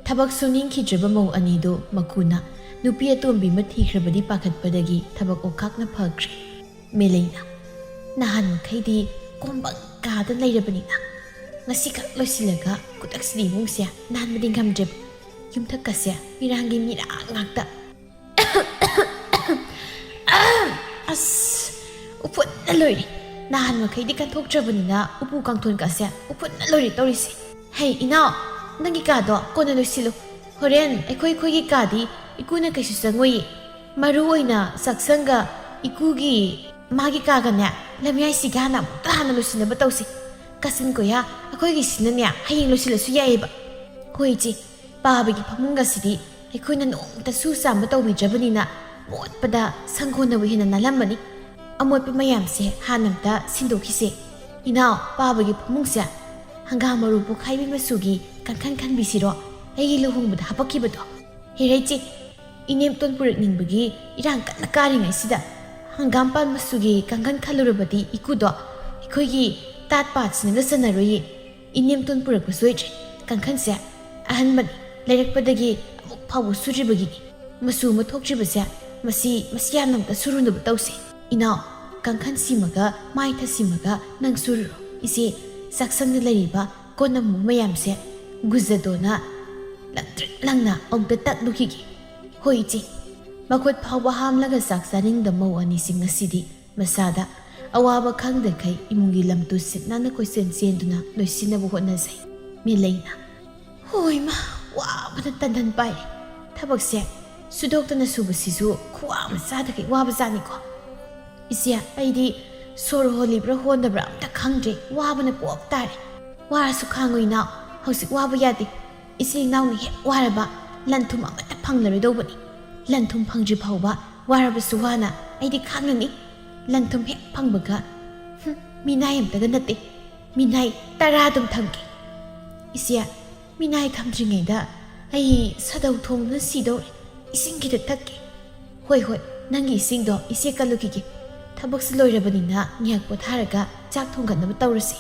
ꯊꯕꯛ ꯁꯨꯅꯤꯡꯈꯤꯗ꯭ꯔꯕ ꯃꯧ ꯑꯅꯤꯗꯨ ꯃꯈꯨꯅ ꯅꯨꯄꯤ ꯑꯇꯣꯝꯕꯤ ꯑꯃ ꯊꯤꯈ꯭ꯔꯕꯗꯤ ꯄꯥꯈꯠꯄꯗꯒꯤ ꯊꯕꯛ ꯑꯣꯛꯈꯥꯛꯅ ꯐꯈ꯭ꯔꯦ꯫ ꯃꯦꯂꯩꯅ, "ꯅꯍꯥꯟ ꯃꯈꯩꯗꯤ ꯀꯣꯝꯕꯪ ꯀꯥꯗ ꯂꯩꯔꯕꯅꯤꯅ ꯉꯁꯤꯈꯛ ꯂꯣꯏꯁꯤꯜꯂꯒ ꯈꯨꯗꯛꯁꯤꯗꯤ ꯏꯃꯨꯡꯁꯦ ꯅꯥꯟꯕꯗꯤ ꯉꯝꯗ꯭ꯔꯦꯕ꯫ ꯌꯨꯝꯊꯛꯀꯁꯦ ꯃꯤꯔꯥꯡꯒꯤ ꯃꯤꯔꯥꯡ ꯉꯥꯛꯇ꯫ ꯑꯁ, ꯎꯐꯨꯟꯅ ꯂꯣꯏꯔꯦ꯫ ꯅꯍꯥꯟ ꯃꯈꯩꯗꯤ ꯀꯟꯊꯣꯛꯇ꯭ꯔꯕꯅꯤꯅ ꯎꯄꯨ ꯀꯥꯡꯊꯣꯟꯀꯥꯁꯦ ꯎꯐꯨꯟꯅ ꯂꯣꯏꯔꯦ ꯇꯧꯔꯤꯁꯦ꯫ ꯍꯩ, ꯏꯅꯥꯎ, ꯅꯪꯒꯤ ꯀꯥꯗꯣ ꯀꯣꯟꯅ ꯂꯣꯏꯁꯤꯜꯂꯨ꯫ ꯍꯣꯔꯦꯟ ꯑꯩꯈꯣꯏ ꯑꯩꯈꯣꯏꯒꯤ ꯀꯥꯗꯤ ꯏꯀꯨꯅ ꯀꯩꯁꯨ ꯆꯪꯉꯣꯏꯌꯦ꯫ ꯃꯔꯨ ꯑꯣꯏꯅ ꯆꯥꯛꯁꯪꯒ ꯏꯀꯨꯒꯤ ꯃꯥꯒꯤ ꯀꯥꯒꯅꯦ, ꯂꯝꯌꯥꯏꯁꯤꯒ ꯍꯥꯟꯅ ꯑꯃꯨꯛꯇ ꯍꯥꯟꯅ ꯂꯣꯏꯁꯤꯟꯅꯕ ꯇꯧꯁꯤ꯫ ꯀꯥꯆꯤꯟ ꯀꯣꯏꯌꯥ ꯑꯩꯈꯣꯏꯒꯤꯁꯤꯅꯅꯦ ꯍꯌꯦꯡ ꯂꯣꯏꯁꯤꯜꯂꯁꯨ ꯌꯥꯏꯌꯦꯕ꯫" "ꯍꯣꯏ ꯏꯆꯦ, ꯄꯥꯕꯒꯤ ꯐꯃꯨꯡ ꯑꯁꯤꯗꯤ ꯑꯩꯈꯣꯏꯅ ꯅꯣꯡꯃꯇ ꯁꯨ ꯆꯥꯝꯕ ꯇꯧꯕꯤꯗ꯭ꯔꯕꯅꯤꯅ ꯃꯣꯠꯄꯗ ꯁꯪꯒꯣꯟꯅꯕꯨ ꯍꯦꯟꯅ ꯅꯥꯜꯂꯝꯃꯅꯤ꯫ ꯑꯃꯣꯠꯄ ꯃꯌꯥꯝꯁꯦ ꯍꯥꯟꯅ ꯑꯝꯇ ꯁꯤꯟꯗꯣꯛꯈꯤꯁꯦ꯫ ꯏꯅꯥꯎ, ꯄꯥꯕꯒꯤ ꯐꯃꯨꯡꯁꯦ ꯍꯪꯒꯥꯝ ꯃꯔꯨ ꯄꯣꯛꯈꯥꯏꯕꯤ ꯃꯆꯨꯒꯤ ꯀꯥꯡꯈꯟ ꯈꯟꯕꯤꯁꯤꯔꯣ? ꯑꯩꯒꯤ ꯂꯨꯍꯣꯡꯕꯗ ꯍꯥꯄꯛꯈꯤꯕꯗꯣ꯫ ꯍꯦꯔꯩꯆꯦ, ꯏꯅꯦꯝꯇꯣꯟ ꯄꯨꯔꯛꯅꯤꯡꯕꯒꯤ ꯏꯔꯥꯡ ꯀꯟꯅ ꯀꯥꯔꯤꯉꯩꯁꯤꯗ ꯍꯪꯒꯥꯝꯄꯥꯟ ꯃꯆꯨꯒꯤ ꯀꯥꯡꯈꯟ ꯈꯜꯂꯨꯔꯕꯗꯤ ꯏꯀꯨꯗꯣ ꯑꯩꯈꯣꯏꯒꯤ ꯇꯥꯠ ꯄꯥꯠꯁꯤꯅꯒ ꯆꯟꯅꯔꯣꯏꯌꯦ꯫ ꯏꯅꯦꯝꯇꯣꯟ ꯄꯨꯔꯛꯄ ꯁꯣꯏꯗ꯭ꯔꯦ꯫ ꯀꯥꯡꯈꯟꯁꯦ ꯑꯍꯟꯕꯅꯤ, ꯂꯩꯔꯛꯄꯗꯒꯤ ꯑꯃꯨꯛ ꯐꯥꯎꯕ ꯁꯨꯗ꯭ꯔꯤꯕꯒꯤꯅꯤ꯫ ꯃꯆꯨ ꯑꯃ ꯊꯣꯛꯇ꯭ꯔꯤꯕꯁꯦ ꯃꯁꯤ, ꯃꯁꯤ ꯌꯥꯝꯅ ꯑꯝꯇ ꯁꯨꯔꯨꯅꯕ ꯇꯧꯁꯦ꯫ ꯏꯅꯥꯎ, ꯀꯥꯡꯈꯟ ꯁꯤꯃꯒ ꯃꯥꯏ ꯊꯁꯤꯃꯒ ꯅꯪ ꯁꯨꯔꯨꯔꯣ꯫ ꯏꯆꯦ, ꯆꯥꯛꯁꯪꯗ ꯂꯩꯔꯤꯕ ꯀꯣꯟ ꯑꯃꯨꯕ ꯃꯌꯥꯝꯁꯦ ꯒꯨꯖꯗꯣꯅ ꯂꯪꯇ꯭ꯔꯤꯛ ꯂꯪꯅ ꯑꯃꯨꯛꯇ ꯇꯛꯂꯨꯈꯤꯒꯦ꯫ ꯍꯣꯏ ꯏꯆꯦ꯫" ꯃꯈꯨꯠ ꯐꯥꯎꯕ ꯍꯥꯝꯂꯒ ꯆꯥꯛ ꯆꯥꯅꯤꯡꯗ ꯃꯧ ꯑꯅꯤꯁꯤꯡ ꯑꯁꯤꯗꯤ ꯃꯁꯥꯗ ꯑꯋꯥꯕ ꯈꯪꯗꯈꯩ ꯏꯃꯨꯡꯒꯤ ꯂꯝ ꯇꯨ ꯁꯤꯠ ꯅꯥꯟꯅ ꯀꯣꯏꯆꯦꯟ ꯆꯦꯟꯗꯨꯅ ꯂꯣꯏꯁꯤꯟꯅꯕ ꯍꯣꯠꯅꯖꯩ꯫ ꯃꯦꯂꯩꯅ, "ꯍꯣꯏ ꯃꯥ, ꯋꯥꯕꯅ ꯇꯟꯗꯟ ꯄꯥꯏꯔꯦ꯫ ꯊꯕꯛꯁꯦ ꯁꯨꯗꯣꯛꯇꯅ ꯁꯨꯕꯁꯤꯁꯨ ꯈꯨꯋꯥ ꯑꯃ ꯆꯥꯗꯈꯩ ꯋꯥꯕꯖꯥꯠꯅꯤꯀꯣ꯫ ꯏꯆꯦ, ꯑꯩꯗꯤ ꯁꯣꯔ ꯍꯣꯜꯂꯤꯕ꯭ꯔꯥ ꯍꯣꯟꯗꯕ꯭ꯔꯥ ꯑꯝꯇ ꯈꯪꯗ꯭ꯔꯦ, ꯋꯥꯕꯅ ꯄꯣꯞ ꯇꯥꯔꯦ꯫ ꯋꯥꯔꯁꯨ ꯈꯥꯡꯉꯨ ꯏꯅꯥꯎ, ꯍꯧꯖꯤꯛ ꯋꯥꯕ ꯌꯥꯗꯦ꯫ ꯏꯆꯤꯜ ꯏꯅꯥꯎꯅ ꯍꯦꯛ ꯋꯥꯔꯕ ꯂꯟ ꯊꯨꯝ ꯑꯃꯠꯇ ꯐꯪꯂꯔꯣꯏꯗꯧꯕꯅꯤ꯫ ꯂꯟ ꯊꯨꯝ ꯐꯪꯗ꯭ꯔꯤ ꯐꯥꯎꯕ ꯋꯥꯔꯕꯁꯨ ꯋꯥꯅ ꯑꯩꯗꯤ ꯈꯥꯡꯂꯅꯤ꯫ ꯂꯟ ꯊꯨꯝ ꯍꯦꯛ ꯐꯪꯕꯒ, ꯍꯨꯝ, ꯃꯤꯅꯥꯏ ꯑꯃꯠꯇꯒ ꯅꯠꯇꯦ, ꯃꯤꯅꯥꯏ ꯇꯔꯥ ꯑꯗꯨꯝ ꯊꯝꯒꯦ꯫ ꯏꯆꯦ, ꯃꯤꯅꯥꯏ ꯊꯝꯗ꯭ꯔꯤꯉꯩꯗ ꯑꯩ ꯁꯥꯗꯧ ꯊꯣꯡꯗꯨꯅ ꯁꯤꯗꯧꯔꯦ꯫ ꯏꯁꯤꯡ ꯈꯤꯇ ꯊꯛꯀꯦ꯫" "ꯍꯣꯏ, ꯍꯣꯏ, ꯅꯪꯒꯤ ꯏꯁꯤꯡꯗꯣ ꯏꯆꯦ ꯀꯜꯂꯨꯈꯤꯒꯦ꯫ ꯊꯕꯛꯁꯨ ꯂꯣꯏꯔꯕꯅꯤꯅ ꯉꯥꯏꯍꯥꯛ ꯄꯣꯊꯥꯔꯒ ꯆꯥꯛ ꯊꯣꯡꯒꯠꯅꯕ ꯇꯧꯔꯁꯤ꯫"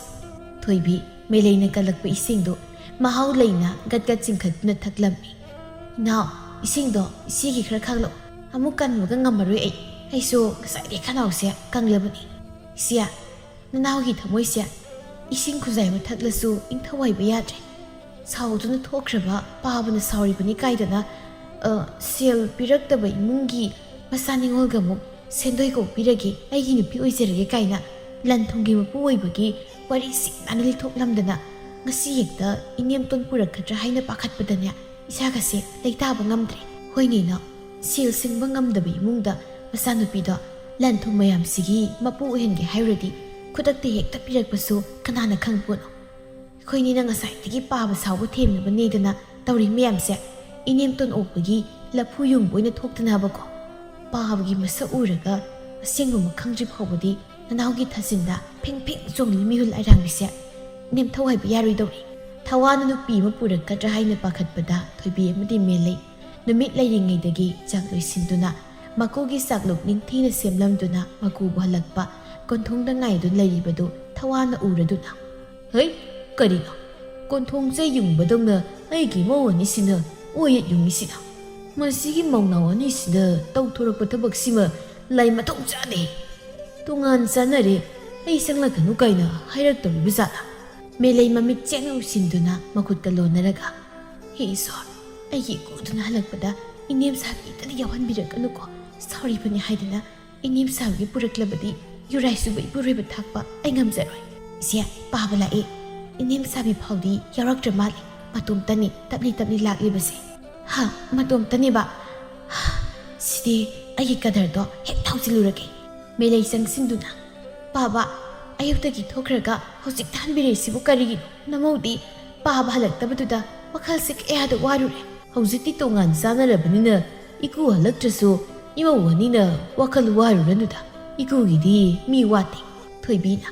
ꯊꯣꯏꯕꯤ ꯃꯦꯂꯩꯅ ꯀꯜꯂꯛꯄ ꯏꯁꯤꯡꯗꯨ ꯃꯍꯥꯎ ꯂꯩꯅ ꯒꯠ ꯒꯠ ꯆꯤꯡꯈꯠꯇꯨꯅ ꯊꯛꯂꯝꯃꯤ꯫ "ꯏꯅꯥꯎ, "ꯏꯁꯤꯡꯗꯣ ꯏꯆꯦꯒꯤ ꯈꯔ ꯈꯥꯛꯂꯛꯑꯣ꯫ ꯑꯃꯨꯛ ꯀꯟꯕꯒ ꯉꯝꯃꯔꯣꯏ ꯑꯩ꯫ ꯑꯩꯁꯨ ꯉꯁꯥꯏꯗꯩ ꯈꯅꯥꯎꯁꯦ ꯀꯪꯂꯕꯅꯤ꯫ ꯏꯆꯦ, ꯅꯅꯥꯎꯒꯤ ꯊꯃꯣꯏꯁꯦ ꯏꯁꯤꯡ ꯈꯨꯖꯥꯏ ꯑꯃ ꯊꯛꯂꯁꯨ ꯏꯪꯊꯧ ꯍꯥꯏꯕ ꯌꯥꯗ꯭ꯔꯦ꯫ ꯁꯥꯎꯗꯨꯅ ꯊꯣꯛꯈ꯭ꯔꯕ ꯄꯥꯕꯅ ꯁꯥꯎꯔꯤꯕꯅꯤ ꯀꯥꯏꯗꯅ, ꯑ, ꯁꯦꯜ ꯄꯤꯔꯛꯇꯕ ꯏꯃꯨꯡꯒꯤ ꯃꯆꯥ ꯅꯤꯉꯣꯜꯒ ꯑꯃꯨꯛ ꯁꯦꯟꯗꯣꯏ ꯀꯧꯕꯤꯔꯒꯦ, ꯑꯩꯒꯤ ꯅꯨꯄꯤ ꯑꯣꯏꯖꯔꯒꯦ" ꯀꯥꯏꯅ ꯂꯟ ꯊꯨꯝꯒꯤ ꯃꯄꯨ ꯑꯣꯏꯕꯒꯤ ꯋꯥꯔꯤ ꯁꯤꯡꯅꯥꯅ ꯂꯤꯊꯣꯛꯂꯝꯗꯅ, ꯉꯁꯤ ꯍꯦꯛꯇ ꯏꯅꯦꯝꯇꯣꯟ ꯄꯨꯔꯛꯀꯗ꯭ꯔꯥ ꯍꯥꯏꯅ ꯄꯥꯈꯠꯄꯗꯅꯦ, ꯏꯁꯥꯒꯁꯦ ꯂꯩꯇꯥꯕ ꯉꯝꯗ꯭ꯔꯦ꯫ ꯍꯣꯏꯅꯦꯅ, ꯁꯦꯜ ꯁꯤꯡꯕ ꯉꯝꯗꯕ ꯏꯃꯨꯡꯗ ꯃꯆꯥꯅꯨꯄꯤꯗꯣ ꯂꯟ ꯊꯨꯝ ꯃꯌꯥꯝꯁꯤꯒꯤ ꯃꯄꯨ ꯑꯣꯏꯍꯟꯒꯦ ꯍꯥꯏꯔꯨꯔꯗꯤ, ꯈꯨꯗꯛꯇ ꯍꯦꯛꯇ ꯄꯤꯔꯛꯄꯁꯨ ꯀꯅꯥꯅ ꯈꯪꯄꯣꯠꯅꯣ꯫ ꯑꯩꯈꯣꯏꯅꯤꯅ ꯉꯁꯥꯏꯗꯒꯤ ꯄꯥꯕ ꯁꯥꯎꯕ ꯊꯦꯝꯅꯕꯅꯦꯗꯅ ꯇꯧꯔꯤ ꯃꯌꯥꯝꯁꯦ, ꯏꯅꯦꯝꯇꯣꯟ ꯑꯣꯛꯄꯒꯤ ꯂꯐꯨ ꯌꯨꯡꯕ ꯑꯣꯏꯅ ꯊꯣꯛꯇꯅꯕꯀꯣ꯫ ꯄꯥꯕꯒꯤ ꯃꯁꯛ ꯎꯔꯒ ꯑꯁꯦꯡꯕꯃꯛ ꯈꯪꯗ꯭ꯔꯤ ꯐꯥꯎꯕꯗꯤ ꯅꯅꯥꯎꯒꯤ ꯊꯥꯖꯤꯟꯗ ꯐꯤꯡ ꯐꯤꯡ ꯆꯣꯡꯂꯤ ꯃꯤꯍꯨꯜ ꯑꯔꯥꯡꯕꯤꯁꯦ ꯅꯦꯝꯊꯧ ꯍꯥꯏꯕ ꯌꯥꯔꯣꯏꯗꯧꯔꯤ꯫ ꯊꯋꯥꯅ ꯅꯨꯄꯤ ꯑꯃ ꯄꯨꯔꯛꯀꯗ꯭ꯔꯥ ꯍꯥꯏꯅ ꯄꯥꯈꯠꯄꯗ ꯊꯣꯏꯕꯤ ꯑꯃꯗꯤ ꯃꯦꯂꯩ ꯅꯨꯃꯤꯠ ꯂꯩꯔꯤꯉꯩꯗꯒꯤ ꯆꯥꯛ ꯂꯣꯏꯁꯤꯟꯗꯨꯅ, ꯃꯀꯨꯒꯤ ꯆꯥꯛꯂꯨꯛ ꯅꯤꯡꯊꯤꯅ ꯁꯦꯝꯂꯝꯗꯨꯅ ꯃꯀꯨꯕꯨ ꯍꯜꯂꯛꯄ ꯀꯣꯟꯊꯣꯡꯗ ꯉꯥꯏꯗꯨꯅ ꯂꯩꯔꯤꯕꯗꯨ ꯊꯋꯥꯅ ꯎꯔꯗꯨꯅ, "ꯍꯩ, ꯀꯔꯤꯅꯣ? ꯀꯣꯟꯊꯣꯡ ꯆꯩ ꯌꯨꯡꯕꯗꯧꯅ ꯑꯩꯒꯤ ꯃꯧ ꯑꯅꯤꯁꯤꯅ ꯑꯣꯏꯌꯦꯠ ꯌꯨꯡꯉꯤꯁꯤꯅ? ꯃꯁꯤꯒꯤ ꯃꯧꯅꯥꯎ ꯑꯅꯤꯁꯤꯅ ꯇꯧꯊꯣꯔꯛꯄ ꯊꯕꯛꯁꯤꯃ ꯂꯥꯏ ꯃꯊꯧ ꯆꯥꯗꯦ꯫ ꯇꯣꯉꯥꯟ ꯆꯥꯅꯔꯦ, ꯑꯩ ꯆꯪꯂꯛꯀꯅꯨ ꯀꯥꯏꯅ ꯍꯥꯏꯔꯛꯇꯧꯔꯤꯕ ꯖꯥꯠꯂꯥ?" ꯃꯦꯂꯩ ꯃꯃꯤꯠ ꯆꯦꯠꯅ ꯎꯏꯁꯤꯟꯗꯨꯅ ꯃꯈꯨꯠꯀ ꯂꯣꯟꯅꯔꯒ, "ꯍꯦ ꯏꯁꯣꯔ, ꯑꯩꯒꯤ ꯏꯀꯨꯗꯨꯅ ꯍꯜꯂꯛꯄꯗ ꯏꯅꯦꯝ ꯁꯥꯕꯤ ꯍꯦꯛꯇꯗꯤ ꯌꯥꯎꯍꯟꯕꯤꯔꯛꯀꯅꯨꯀꯣ꯫ ꯁꯥꯎꯔꯤꯕꯅꯤ ꯍꯥꯏꯗꯅ ꯏꯅꯦꯝ ꯁꯥꯕꯒꯤ ꯄꯨꯔꯛꯂꯕꯗꯤ ꯌꯨꯔꯥꯏ ꯁꯨꯕ ꯏꯄꯨꯔꯣꯏꯕ ꯊꯥꯛꯄ ꯑꯩ ꯉꯝꯖꯔꯣꯏ꯫ ꯏꯆꯦ, ꯄꯥꯕ ꯂꯥꯛꯑꯦ꯫ ꯏꯅꯦꯝ ꯁꯥꯕꯤ ꯐꯥꯎꯗꯤ ꯌꯥꯎꯔꯛꯇ꯭ꯔ ꯃꯥꯜꯂꯦ꯫ ꯃꯇꯣꯝꯇꯅꯤ ꯇꯞꯂꯤ ꯇꯞꯂꯤ ꯂꯥꯛꯂꯤꯕꯁꯦ꯫ ꯍꯥ, ꯃꯇꯣꯝꯇꯅꯦꯕ? ꯍꯥ, ꯁꯤꯗꯤ ꯑꯩꯒꯤ ꯀꯗꯔꯗꯣ ꯍꯦꯛ ꯊꯥꯎꯖꯤꯜꯂꯨꯔꯒꯦ꯫" ꯃꯦꯂꯩ ꯆꯪꯁꯤꯟꯗꯨꯅ, "ꯄꯥꯕ, ꯑꯌꯨꯛꯇꯒꯤ ꯊꯣꯛꯈ꯭ꯔꯒ ꯍꯧꯖꯤꯛꯇ ꯍꯟꯕꯤꯔꯛꯏꯁꯤꯕꯨ ꯀꯔꯤꯒꯤꯅꯣ? ꯅꯃꯧꯗꯤ ꯄꯥꯕ ꯍꯜꯂꯛꯇꯕꯗꯨꯗ ꯋꯥꯈꯜꯁꯦ ꯀꯌꯥꯗ ꯋꯥꯔꯨꯔꯦ꯫ ꯍꯧꯖꯤꯛꯇꯤ ꯇꯣꯉꯥꯟ ꯆꯥꯅꯔꯕꯅꯤꯅ ꯏꯀꯨ ꯍꯜꯂꯛꯇ꯭ꯔꯁꯨ ꯏꯃꯧ ꯑꯅꯤꯅ ꯋꯥꯈꯜ ꯋꯥꯔꯨꯔꯅꯨꯗ꯫ ꯏꯀꯨꯒꯤꯗꯤ ꯃꯤ ꯋꯥꯠꯇꯦ꯫" ꯊꯣꯏꯕꯤꯅ,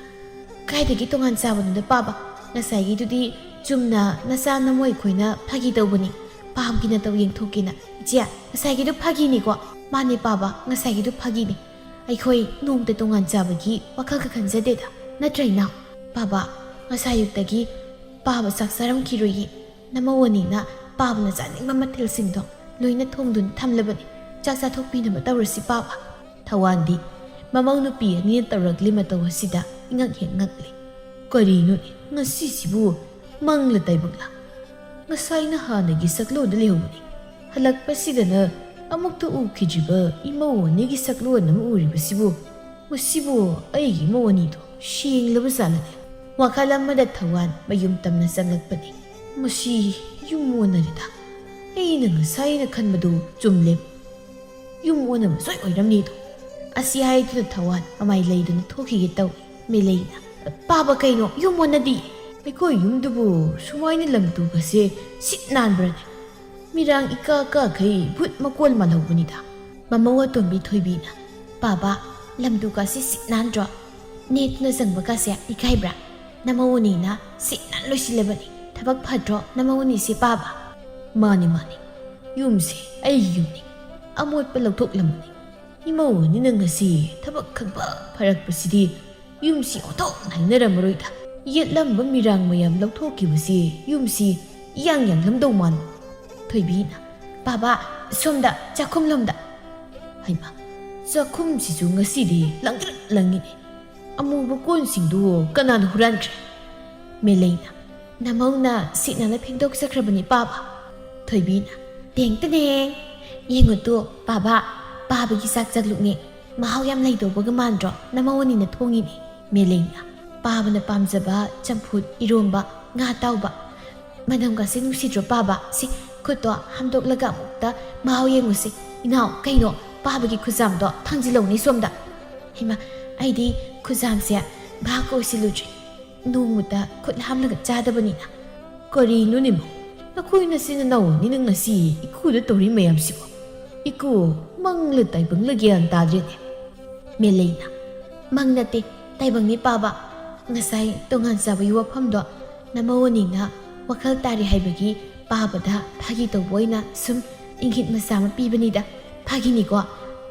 "ꯀꯥꯏꯗꯒꯤ ꯇꯣꯉꯥꯟ ꯆꯥꯕꯅꯣꯗ ꯄꯥꯕ? ꯉꯁꯥꯏꯒꯤꯗꯨꯗꯤ ꯆꯨꯝꯅ ꯅꯆꯥ ꯅꯃꯧ ꯑꯩꯈꯣꯏꯅ ꯐꯥꯒꯤ ꯇꯧꯕꯅꯤ꯫ ꯄꯥꯕꯒꯤ ꯅꯇꯧ ꯌꯦꯡꯊꯣꯛꯀꯦꯅ꯫ ꯏꯆꯦ, ꯉꯁꯥꯏꯒꯤꯗꯨ ꯐꯥꯒꯤꯅꯤꯀꯣ?" "ꯃꯥꯅꯦ ꯄꯥꯕ, ꯉꯁꯥꯏꯒꯤꯗꯨ ꯐꯥꯒꯤꯅꯤ꯫ ꯑꯩꯈꯣꯏ ꯅꯣꯡꯃꯇ ꯇꯣꯉꯥꯟ ꯆꯥꯕꯒꯤ ꯋꯥꯈꯜꯒ ꯈꯟꯖꯗꯦꯗ꯫ ꯅꯠꯇ꯭ꯔ ꯏꯅꯥꯎ? ꯄꯥꯕ, ꯉꯁꯥꯏ ꯑꯌꯨꯛꯇꯒꯤ ꯄꯥꯕ ꯆꯥꯛ ꯆꯥꯔꯝꯈꯤꯔꯣꯏꯌꯦ꯫ ꯅꯃꯧ ꯑꯅꯤꯅ ꯄꯥꯕꯅ ꯆꯥꯅꯤꯡꯕ ꯃꯊꯦꯜꯁꯤꯡꯗꯣ ꯂꯣꯏꯅ ꯊꯣꯡꯗꯨꯅ ꯊꯝꯂꯕꯅꯤ꯫ ꯆꯥꯛ ꯆꯥꯊꯣꯛꯄꯤꯅꯕ ꯇꯧꯔꯁꯤ ꯄꯥꯕ꯫ ꯊꯧꯋꯥꯟꯗꯤ ꯃꯃꯧ ꯅꯨꯄꯤ ꯑꯅꯤꯅ ꯇꯧꯔꯛꯂꯤ ꯃꯇꯧ ꯑꯁꯤꯗ ꯏꯉꯛ ꯍꯦꯛ ꯉꯛꯂꯤ꯫ ꯀꯔꯤꯅꯣꯅꯦ ꯉꯁꯤꯁꯤꯕꯨ? ꯃꯪꯂ ꯇꯥꯏꯕꯪꯂ? ꯉꯁꯥꯏꯅ ꯍꯥꯟꯅꯒꯤ ꯁꯛꯂꯣꯟꯗ ꯂꯩꯍꯧꯕꯅꯤ꯫ ꯍꯜꯂꯛꯄꯁꯤꯗꯅ ꯑꯃꯨꯛꯇ ꯎꯈꯤꯗ꯭ꯔꯤꯕ ꯏꯃꯧ ꯑꯅꯤꯒꯤ ꯁꯛꯂꯣꯟ ꯑꯃ ꯎꯔꯤꯕꯁꯤꯕꯨ꯫ ꯃꯁꯤꯕꯨ ꯑꯩꯒꯤ ꯏꯃꯧ ꯑꯅꯤꯗꯣ ꯁꯦꯡꯂꯕ ꯖꯥꯠꯂꯅꯦ? ꯋꯥꯈꯜ ꯑꯃꯗ ꯊꯧꯋꯥꯟ ꯃꯌꯨꯝ ꯇꯝꯅ ꯆꯪꯂꯛꯄꯅꯤ꯫ ꯃꯁꯤ ꯌꯨꯝ ꯑꯣꯟꯅꯔꯦꯗ꯫ ꯑꯩꯅ ꯉꯁꯥꯏꯅ ꯈꯟꯕꯗꯨ ꯆꯨꯝꯂꯦ꯫ ꯌꯨꯝ ꯑꯣꯟꯅꯕ ꯁꯣꯏ ꯑꯣꯏꯔꯝꯅꯤꯗꯣ꯫ ꯑꯁꯤ ꯍꯥꯏꯗꯨꯅ ꯊꯧꯋꯥꯟ ꯃꯃꯥꯏ ꯂꯩꯗꯨꯅ ꯊꯣꯛꯈꯤꯒꯦ ꯇꯧꯏ꯫ ꯃꯦꯂꯩꯅ, "ꯄꯥꯕ ꯀꯩꯅꯣ? ꯌꯨꯝ ꯑꯣꯟꯅꯗꯤ꯫ ꯑꯩꯈꯣꯏ ꯌꯨꯝꯗꯨꯕꯨ ꯁꯨꯃꯥꯏꯅ ꯂꯝ ꯇꯨꯒꯁꯦ ꯁꯤꯠ ꯅꯥꯟꯕ꯭ꯔꯅꯦ? ꯃꯤꯔꯥꯡ ꯏꯀꯥ ꯀꯥꯈꯩ ꯚꯨꯠ ꯃꯀꯣꯜ ꯃꯥꯜꯍꯧꯕꯅꯤꯗ꯫" ꯃꯃꯧ ꯑꯇꯣꯝꯕꯤ ꯊꯣꯏꯕꯤꯅ, "ꯄꯥꯕ, ꯂꯝ ꯇꯨꯒꯁꯦ ꯁꯤꯠ ꯅꯥꯟꯗ꯭ꯔꯣ? ꯅꯦꯠꯅ ꯆꯪꯕꯒꯁꯦ ꯏꯀꯥꯏꯕ꯭ꯔꯥ? ꯅꯃꯧ ꯑꯅꯤꯅ ꯁꯤꯠ ꯅꯥꯟ ꯂꯣꯏꯁꯤꯜꯂꯕꯅꯤ꯫ ꯊꯕꯛ ꯐꯗ꯭ꯔꯣ ꯅꯃꯧ ꯑꯅꯤꯁꯦ ꯄꯥꯕ?" "ꯃꯥꯅꯤ, ꯃꯥꯅꯤ꯫ ꯌꯨꯝꯁꯦ ꯑꯩꯒꯤ ꯌꯨꯝꯅꯤ꯫ ꯑꯃꯣꯠꯄ ꯂꯧꯊꯣꯛꯂꯝꯕꯅꯤ꯫ ꯏꯃꯧ ꯑꯅꯤꯅ ꯉꯁꯤ ꯊꯕꯛ ꯈꯪꯕ ꯐꯔꯛꯄꯁꯤꯗꯤ ꯌꯨꯝꯁꯤ ꯑꯣꯟꯊꯣꯛ ꯅꯥꯏꯅꯔꯝꯃꯔꯣꯏꯗ꯫ ꯌꯦꯠꯂꯝꯕ ꯃꯤꯔꯥꯡ ꯃꯌꯥꯝ ꯂꯧꯊꯣꯛꯈꯤꯕꯁꯤ ꯌꯨꯝꯁꯤ ꯏꯌꯥꯡ ꯌꯥꯡꯂꯝꯗꯧ ꯃꯥꯟꯕ꯫" ꯊꯣꯏꯕꯤꯅ, "ꯄꯥꯕ, ꯁꯣꯝꯗ ꯆꯥꯛꯈꯨꯝꯂꯣꯝꯗ꯫" ꯍꯩꯃꯥ, ꯆꯥꯛꯈꯨꯝꯁꯤꯁꯨ ꯉꯁꯤꯗꯤ ꯂꯪꯇ꯭ꯔꯤꯛ ꯂꯪꯉꯤꯅꯦ꯫ ꯑꯃꯨꯕ ꯀꯣꯟꯁꯤꯡꯗꯨ ꯀꯅꯥꯅ ꯍꯨꯔꯥꯟꯈ꯭ꯔꯦ?" ꯃꯦꯂꯩꯅ, "ꯅꯃꯧꯅ ꯁꯤꯠ ꯅꯥꯟꯅ ꯐꯦꯡꯗꯣꯛꯆꯈ꯭ꯔꯕꯅꯤ ꯄꯥꯕ꯫" ꯊꯣꯏꯕꯤꯅ, "ꯇꯦꯡ ꯇꯅꯦꯡ! ꯌꯦꯡꯉꯨ ꯇꯨ ꯄꯥꯕ, ꯄꯥꯕꯒꯤ ꯆꯥꯛ ꯆꯥꯛꯂꯨꯛꯅꯦ꯫ ꯃꯍꯥꯎ ꯌꯥꯝ ꯂꯩꯗꯧꯕꯒ ꯃꯥꯟꯗ꯭ꯔꯣ? ꯅꯃꯧ ꯑꯅꯤꯅ ꯊꯣꯡꯉꯤꯅꯦ꯫" ꯃꯦꯂꯩꯅ, "ꯄꯥꯕꯅ ꯄꯥꯝꯖꯕ ꯆꯝꯐꯨꯠ, ꯏꯔꯣꯝꯕ, ꯉꯥ ꯑꯇꯥꯎꯕ꯫ ꯃꯅꯝꯒꯁꯦ ꯅꯨꯡꯁꯤꯗ꯭ꯔꯣ ꯄꯥꯕ? ꯁꯤ ꯈꯨꯠꯇꯣ ꯍꯥꯝꯗꯣꯛꯂꯒ ꯑꯃꯨꯛꯇ ꯃꯍꯥꯎ ꯌꯦꯡꯉꯨꯁꯤ꯫ ꯏꯅꯥꯎ, ꯀꯩꯅꯣ ꯄꯥꯕꯒꯤ ꯈꯨꯖꯥꯝꯗꯣ ꯊꯥꯡꯖꯤꯜꯂꯧꯅꯦ ꯁꯣꯝꯗ꯫ ꯍꯩꯃꯥ, ꯑꯩꯗꯤ ꯈꯨꯖꯥꯝꯁꯦ ꯚꯥꯞ ꯑꯣꯏꯁꯤꯜꯂꯨꯗ꯭ꯔꯦ꯫ ꯅꯣꯡꯃꯇ ꯈꯨꯠ ꯍꯥꯝꯂꯒ ꯆꯥꯗꯕꯅꯤꯅ꯫" "ꯀꯔꯤꯅꯣꯅꯦ ꯃꯧ? ꯅꯈꯣꯏ ꯅꯆꯤꯟ ꯅꯅꯥꯎ ꯑꯅꯤꯅ ꯉꯁꯤ ꯏꯀꯨꯗ ꯇꯧꯔꯤ ꯃꯌꯥꯝꯁꯤꯕꯣ? ꯏꯀꯨ, ꯃꯪꯂ ꯇꯥꯏꯕꯪꯂ ꯒ꯭ꯌꯥꯟ ꯇꯥꯗ꯭ꯔꯦꯅꯦ꯫" ꯃꯦꯂꯩꯅ, "ꯃꯪ ꯅꯠꯇꯦ, ꯇꯥꯏꯕꯪꯅꯤ ꯄꯥꯕ꯫ ꯉꯁꯥꯏ ꯇꯣꯉꯥꯟ ꯆꯥꯕꯒꯤ ꯋꯥꯐꯝꯗꯣ ꯅꯃꯧ ꯑꯅꯤꯅ ꯋꯥꯈꯜ ꯇꯥꯔꯦ ꯍꯥꯏꯕꯒꯤ ꯄꯥꯕꯗ ꯐꯥꯒꯤ ꯇꯧꯕ ꯑꯣꯏꯅ ꯁꯨꯝ ꯏꯪꯒꯤꯠ ꯃꯆꯥ ꯑꯃ ꯄꯤꯕꯅꯤꯗ꯫ ꯐꯥꯒꯤꯅꯤꯀꯣ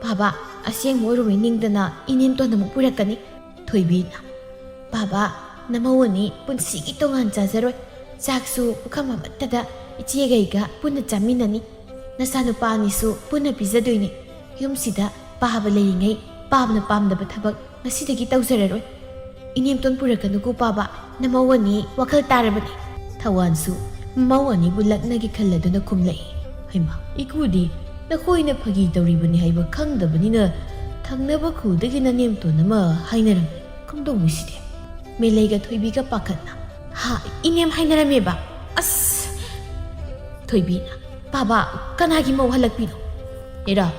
ꯄꯥꯕ, ꯑꯁꯦꯡꯕ ꯑꯣꯏꯔꯨꯃꯤ ꯅꯤꯡꯗꯅ ꯏꯅꯦꯝꯇꯣꯟ ꯑꯃꯨꯛ ꯄꯨꯔꯛꯀꯅꯤ꯫" ꯊꯣꯏꯕꯤꯅ, "ꯄꯥꯕ, ꯅꯃꯧ ꯑꯅꯤ ꯄꯨꯟꯁꯤꯒꯤ ꯇꯣꯉꯥꯟ ꯆꯥꯖꯔꯣꯏ꯫ ꯆꯥꯛꯁꯨ ꯄꯨꯈꯝ ꯑꯃꯠꯇꯗ ꯏꯆꯦꯒꯩꯒ ꯄꯨꯟꯅ ꯆꯥꯃꯤꯟꯅꯅꯤ꯫ ꯅꯆꯥꯅꯨꯄꯥ ꯑꯅꯤꯁꯨ ꯄꯨꯟꯅ ꯄꯤꯖꯗꯣꯏꯅꯤ꯫ ꯌꯨꯝꯁꯤꯗ ꯄꯥꯕ ꯂꯩꯔꯤꯉꯩ ꯄꯥꯕꯅ ꯄꯥꯝꯗꯕ ꯊꯕꯛ ꯉꯁꯤꯗꯒꯤ ꯇꯧꯖꯔꯔꯣꯏ꯫ ꯏꯅꯦꯝꯇꯣꯟ ꯄꯨꯔꯛꯀꯅꯨꯀꯣ ꯄꯥꯕ, ꯅꯃꯧ ꯑꯅꯤ ꯋꯥꯈꯜ ꯇꯥꯔꯕꯅꯤ꯫ ꯊꯋꯥꯟꯁꯨ ꯃꯃꯧ ꯑꯅꯤꯕꯨ ꯂꯛꯅꯒꯦ ꯈꯜꯂꯗꯨꯅ ꯈꯨꯝꯂꯛꯏ꯫ ꯍꯩꯃꯥ, ꯏꯀꯨꯗꯤ ꯅꯈꯣꯏꯅ ꯐꯥꯒꯤ ꯇꯧꯔꯤꯕꯅꯤ ꯍꯥꯏꯕ ꯈꯪꯗꯕꯅꯤꯅ ꯊꯪꯅꯕ ꯈꯨꯜꯗꯒꯤ ꯅꯅꯦꯝꯇꯣꯟ ꯑꯃ ꯍꯥꯏꯅꯔꯝꯃꯤ꯫ ꯀꯝꯗꯧꯅꯤ ꯁꯤꯗꯤ? ꯃꯦꯂꯩꯒ ꯊꯣꯏꯕꯤꯒ ꯄꯥꯈꯠꯅ, "ꯍꯥ, ꯏꯅꯦꯝ ꯍꯥꯏꯅꯔꯝꯃꯦꯕ?" ꯑꯁ! ꯊꯣꯏꯕꯤꯅ, "ꯄꯥꯕ, ꯀꯅꯥꯒꯤ ꯃꯧ ꯍꯜꯂꯛꯄꯤꯅꯣ?" "ꯑꯦꯔꯥ,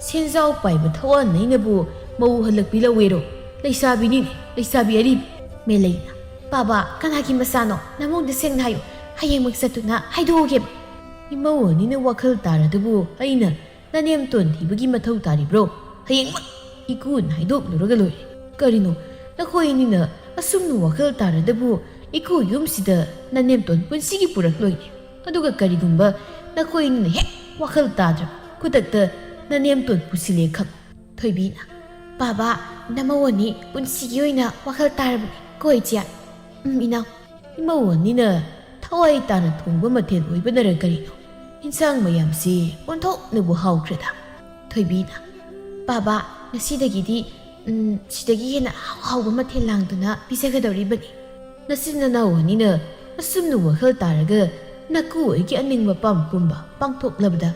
ꯁꯦꯟꯖꯥꯎ ꯄꯥꯏꯕ ꯊꯋꯥꯟ ꯑꯩꯅꯕꯨ ꯃꯧ ꯍꯜꯂꯛꯄꯤ ꯂꯧꯋꯦꯔꯣ? ꯂꯩꯁꯥꯕꯤꯅꯤꯅꯦ, ꯂꯩꯁꯥꯕꯤ ꯑꯔꯤꯕꯤ꯫" ꯃꯦꯂꯩꯅ, "ꯄꯥꯕ, ꯀꯅꯥꯒꯤ ꯃꯆꯥꯅꯣ? ꯅꯃꯧꯗ ꯁꯦꯡꯅ ꯍꯥꯏꯌꯨ, ꯍꯌꯦꯡꯃꯛ ꯆꯠꯇꯨꯅ ꯍꯥꯏꯗꯣꯛꯑꯒꯦꯕ꯫" "ꯏꯃꯧ ꯑꯅꯤꯅ ꯋꯥꯈꯜ ꯇꯥꯔꯗꯨꯕꯨ ꯑꯩꯅ ꯅꯅꯦꯝꯇꯣꯟ ꯊꯤꯕꯒꯤ ꯃꯊꯧ ꯇꯥꯔꯤꯕ꯭ꯔꯣ? ꯍꯌꯦꯡꯃꯛ ꯏꯀꯨꯅ ꯍꯥꯏꯗꯣꯛꯂꯨꯔꯒ ꯂꯣꯏꯔꯦ꯫ ꯀꯔꯤꯅꯣ, ꯅꯈꯣꯏ ꯑꯅꯤꯅ ꯑꯁꯨꯝꯅ ꯋꯥꯈꯜ ꯇꯥꯔꯗꯕꯨ ꯏꯀꯨ ꯌꯨꯝꯁꯤꯗ ꯅꯅꯦꯝꯇꯣꯟ ꯄꯨꯟꯁꯤꯒꯤ ꯄꯨꯔꯛꯂꯣꯏꯅꯦ꯫ ꯑꯗꯨꯒ ꯀꯔꯤꯒꯨꯝꯕ ꯅꯈꯣꯏ ꯑꯅꯤꯅ ꯍꯦꯛ ꯋꯥꯈꯜ ꯇꯥꯗ꯭ꯔꯕ, ꯈꯨꯗꯛꯇ ꯅꯅꯦꯝꯇꯣꯟ ꯄꯨꯁꯤꯜꯂꯦ ꯈꯪ꯫" ꯊꯣꯏꯕꯤꯅ, "ꯄꯥꯕ, ꯅꯃꯧ ꯑꯅꯤ ꯄꯨꯟꯁꯤꯒꯤ ꯑꯣꯏꯅ ꯋꯥꯈꯜ ꯇꯥꯔꯕꯅꯤ ꯀꯣ ꯏꯆꯦ?" "ꯎꯝ, ꯏꯅꯥꯎ꯫" ꯏꯃꯧ ꯑꯅꯤꯅ ꯊꯋꯥꯏ ꯇꯥꯅ ꯊꯣꯡꯕ ꯃꯊꯦꯜ ꯑꯣꯏꯕꯅꯔ ꯀꯔꯤꯅꯣ, ꯏꯟꯁꯥꯡ ꯃꯌꯥꯝꯁꯤ ꯑꯣꯟꯊꯣꯛꯅꯕꯨ ꯍꯥꯎꯈ꯭ꯔꯦꯗ꯫ ꯊꯣꯏꯕꯤꯅ, "ꯄꯥꯕ, ꯉꯁꯤꯗꯒꯤꯗꯤ, ꯎꯝ, ꯁꯤꯗꯒꯤ ꯍꯦꯟꯅ ꯍꯥꯎ ꯍꯥꯎꯕ ꯃꯊꯦꯜ ꯂꯥꯡꯗꯨꯅ ꯄꯤꯖꯒꯗꯧꯔꯤꯕꯅꯤ꯫ ꯅꯆꯤꯟ ꯅꯅꯥꯎ ꯑꯅꯤꯅ ꯑꯁꯨꯝꯅ ꯋꯥꯈꯜ ꯇꯥꯔꯒ ꯅꯀꯨ ꯑꯩꯒꯤ ꯑꯅꯤꯡꯕ ꯑꯄꯥꯝꯕ ꯄꯨꯝꯕ ꯄꯥꯡꯊꯣꯛꯂꯕꯗ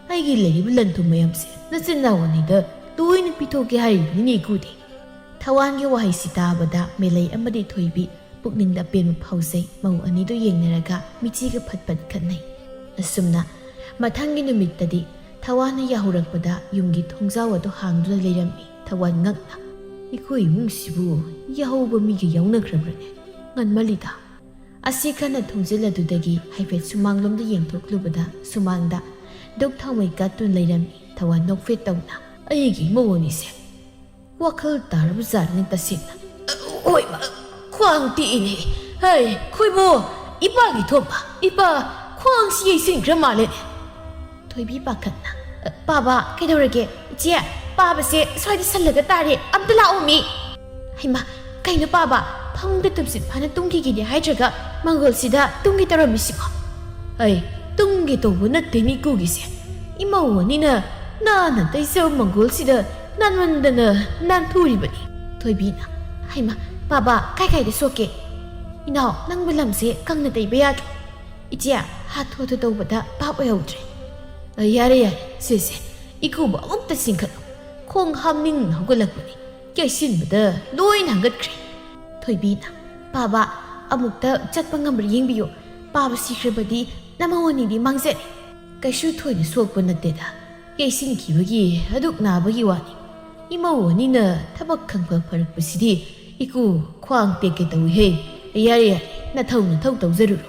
ꯑꯩꯒꯤ ꯂꯩꯔꯤꯕ ꯂꯟ ꯊꯨꯝ ꯃꯌꯥꯝꯁꯦ ꯅꯆꯤꯟ ꯅꯅꯥꯎ ꯑꯅꯤꯗ ꯂꯣꯏꯅ ꯄꯤꯊꯣꯛꯀꯦ ꯍꯥꯏꯔꯤꯕꯅꯤꯅꯦ ꯏꯀꯨꯗꯤ꯫" ꯊꯋꯥꯟꯒꯤ ꯋꯥꯍꯩꯁꯤ ꯇꯥꯕꯗ ꯃꯦꯂꯩ ꯑꯃꯗꯤ ꯊꯣꯏꯕꯤ ꯄꯨꯛꯅꯤꯡꯗ ꯑꯄꯦꯟꯕ ꯐꯥꯎꯖꯩ꯫ ꯃꯧ ꯑꯅꯤꯗꯨ ꯌꯦꯡꯅꯔꯒ ꯃꯤꯆꯤꯒ ꯐꯠ ꯐꯠ ꯈꯠꯅꯩ꯫ ꯑꯁꯨꯝꯅ ꯃꯊꯪꯒꯤ ꯅꯨꯃꯤꯠꯇꯗꯤ ꯊꯋꯥꯟꯅ ꯌꯥꯍꯧꯔꯛꯄꯗ ꯌꯨꯝꯒꯤ ꯊꯣꯡꯖꯥꯎ ꯑꯗꯨ ꯍꯥꯡꯗꯨꯅ ꯂꯩꯔꯝꯃꯤ꯫ ꯊꯋꯥꯟ ꯉꯛꯅ, "ꯏꯈꯣꯏ ꯏꯃꯨꯡꯁꯤꯕꯨ ꯌꯥꯍꯧꯕ ꯃꯤꯒ ꯌꯥꯎꯅꯈ꯭ꯔꯕ꯭ꯔꯅꯦ? ꯉꯟꯃꯜꯂꯤꯗ꯫" ꯑꯁꯤ ꯈꯟꯅ ꯊꯣꯡꯖꯤꯜ ꯑꯗꯨꯗꯒꯤ ꯍꯥꯏꯐꯦꯠ ꯁꯨꯃꯥꯡꯂꯣꯝꯗ ꯌꯦꯡꯊꯣꯛꯂꯨꯕꯗ ꯁꯨꯃꯥꯡꯗ ꯗꯨꯛ ꯊꯥꯎꯃꯩ ꯀꯠꯇꯨꯅ ꯂꯩꯔꯝꯃꯤ꯫ ꯊꯋꯥꯟ ꯅꯣꯛꯐꯦꯠ ꯇꯧꯅ, "ꯑꯩꯒꯤ ꯏꯃꯧ ꯑꯅꯤꯁꯦ ꯋꯥꯈꯜ ꯇꯥꯔꯕ ꯖꯥꯠꯅꯤ ꯇꯁꯦꯡꯅ꯫ ꯍꯣꯏ, ꯈ꯭ꯋꯥꯡ ꯇꯦꯛꯏꯅꯦ꯫ ꯍꯩ, ꯈꯣꯏꯕꯣ, ꯏꯄꯥꯒꯤ ꯊꯣꯝꯕ, ꯏꯄꯥ, ꯈ꯭ꯋꯥꯡꯁꯤ ꯌꯩꯁꯤꯟꯈ꯭ꯔ ꯃꯥꯜꯂꯦꯅꯦ꯫" ꯊꯣꯏꯕꯤ ꯄꯥꯈꯠꯅ, "ꯄꯥꯕ, ꯀꯩꯗꯧꯔꯒꯦ? ꯏꯆꯦ, ꯄꯥꯕꯁꯦ ꯁ꯭ꯋꯥꯏꯗ ꯁꯜꯂꯒ ꯇꯥꯔꯦ, ꯑꯝꯇ ꯂꯥꯛꯑꯣ ꯃꯤ꯫" ꯍꯩꯃꯥ, ꯀꯩꯅꯣ ꯄꯥꯕ, ꯐꯃꯨꯡꯗ ꯇꯨꯝꯁꯤꯠ ꯐꯥꯅ ꯇꯨꯝꯈꯤꯒꯦꯗꯤ ꯍꯥꯏꯗ꯭ꯔꯒ ꯃꯪꯒꯣꯜꯁꯤꯗ ꯇꯨꯝꯒꯦ ꯇꯧꯔꯝꯃꯤꯁꯤꯕꯣ? ꯑꯩ ꯇꯨꯝꯒꯦ ꯇꯧꯕ ꯅꯠꯇꯦ ꯃꯤꯀꯨꯒꯤꯁꯦ꯫ "ꯏꯃꯧ ꯑꯅꯤꯅ ꯅꯥꯟꯅ ꯇꯩꯖꯕ ꯃꯪꯒꯣꯜꯁꯤꯗ ꯅꯥꯟꯃꯟꯗꯅ ꯅꯥꯟꯊꯨꯔꯤꯕꯅꯤ꯫" ꯊꯣꯏꯕꯤꯅ, "ꯍꯩꯃ, ꯄꯥꯕ, ꯀꯥꯏ ꯀꯥꯏꯗ ꯁꯣꯛꯀꯦ?" "ꯏꯅꯥꯎ, ꯅꯪꯕꯨ ꯂꯝꯁꯦ ꯀꯪꯅ ꯇꯩꯕ ꯌꯥꯗ꯭ꯔꯣ?" "ꯏꯆꯦ, ꯍꯥꯊꯨ ꯍꯥꯊꯨ ꯇꯧꯕꯗ ꯚꯥꯞ ꯑꯣꯏꯍꯧꯗ꯭ꯔꯦ꯫" "ꯑ, ꯌꯥꯔꯦ, ꯌꯥꯔꯦ, ꯁꯦ, ꯁꯦ, ꯏꯀꯨꯕ ꯑꯃꯨꯛꯇ ꯆꯤꯡꯈꯠꯂꯨ꯫ ꯈꯣꯡ ꯍꯥꯝꯅꯤꯡꯅ ꯍꯧꯒꯠꯂꯛꯄꯅꯤ꯫ ꯀꯦꯁꯤꯟꯕꯗ ꯂꯣꯏꯅ ꯍꯪꯒꯠꯈ꯭ꯔꯦ꯫" ꯊꯣꯏꯕꯤꯅ, "ꯄꯥꯕ, ꯑꯃꯨꯛꯇ ꯆꯠꯄ ꯉꯝꯕ꯭ꯔꯥ ꯌꯦꯡꯕꯤꯌꯨ꯫ ꯄꯥꯕ ꯁꯤꯈ꯭ꯔꯕꯗꯤ ꯅꯃꯧ ꯑꯅꯤꯗꯤ ꯃꯥꯡꯖꯔꯦ꯫" "ꯀꯩꯁꯨ ꯊꯣꯏꯅ ꯁꯣꯛꯄ ꯅꯠꯇꯦꯗ꯫ ꯀꯦꯁꯤꯟꯈꯤꯕꯒꯤ ꯑꯗꯨꯛ ꯅꯥꯕꯒꯤ ꯋꯥꯅꯤ꯫ ꯏꯃꯧ ꯑꯅꯤꯅ ꯊꯕꯛ ꯈꯪꯕ ꯐꯔꯛꯄꯁꯤꯗꯤ ꯏꯀꯨ ꯈ꯭ꯋꯥꯡ ꯇꯦꯛꯀꯦ ꯇꯧꯏꯍꯦ꯫ ꯌꯥꯔꯦ, ꯌꯥꯔꯦ, ꯅꯊꯧ ꯅꯊꯧ ꯇꯧꯖꯔꯨꯔꯣ꯫"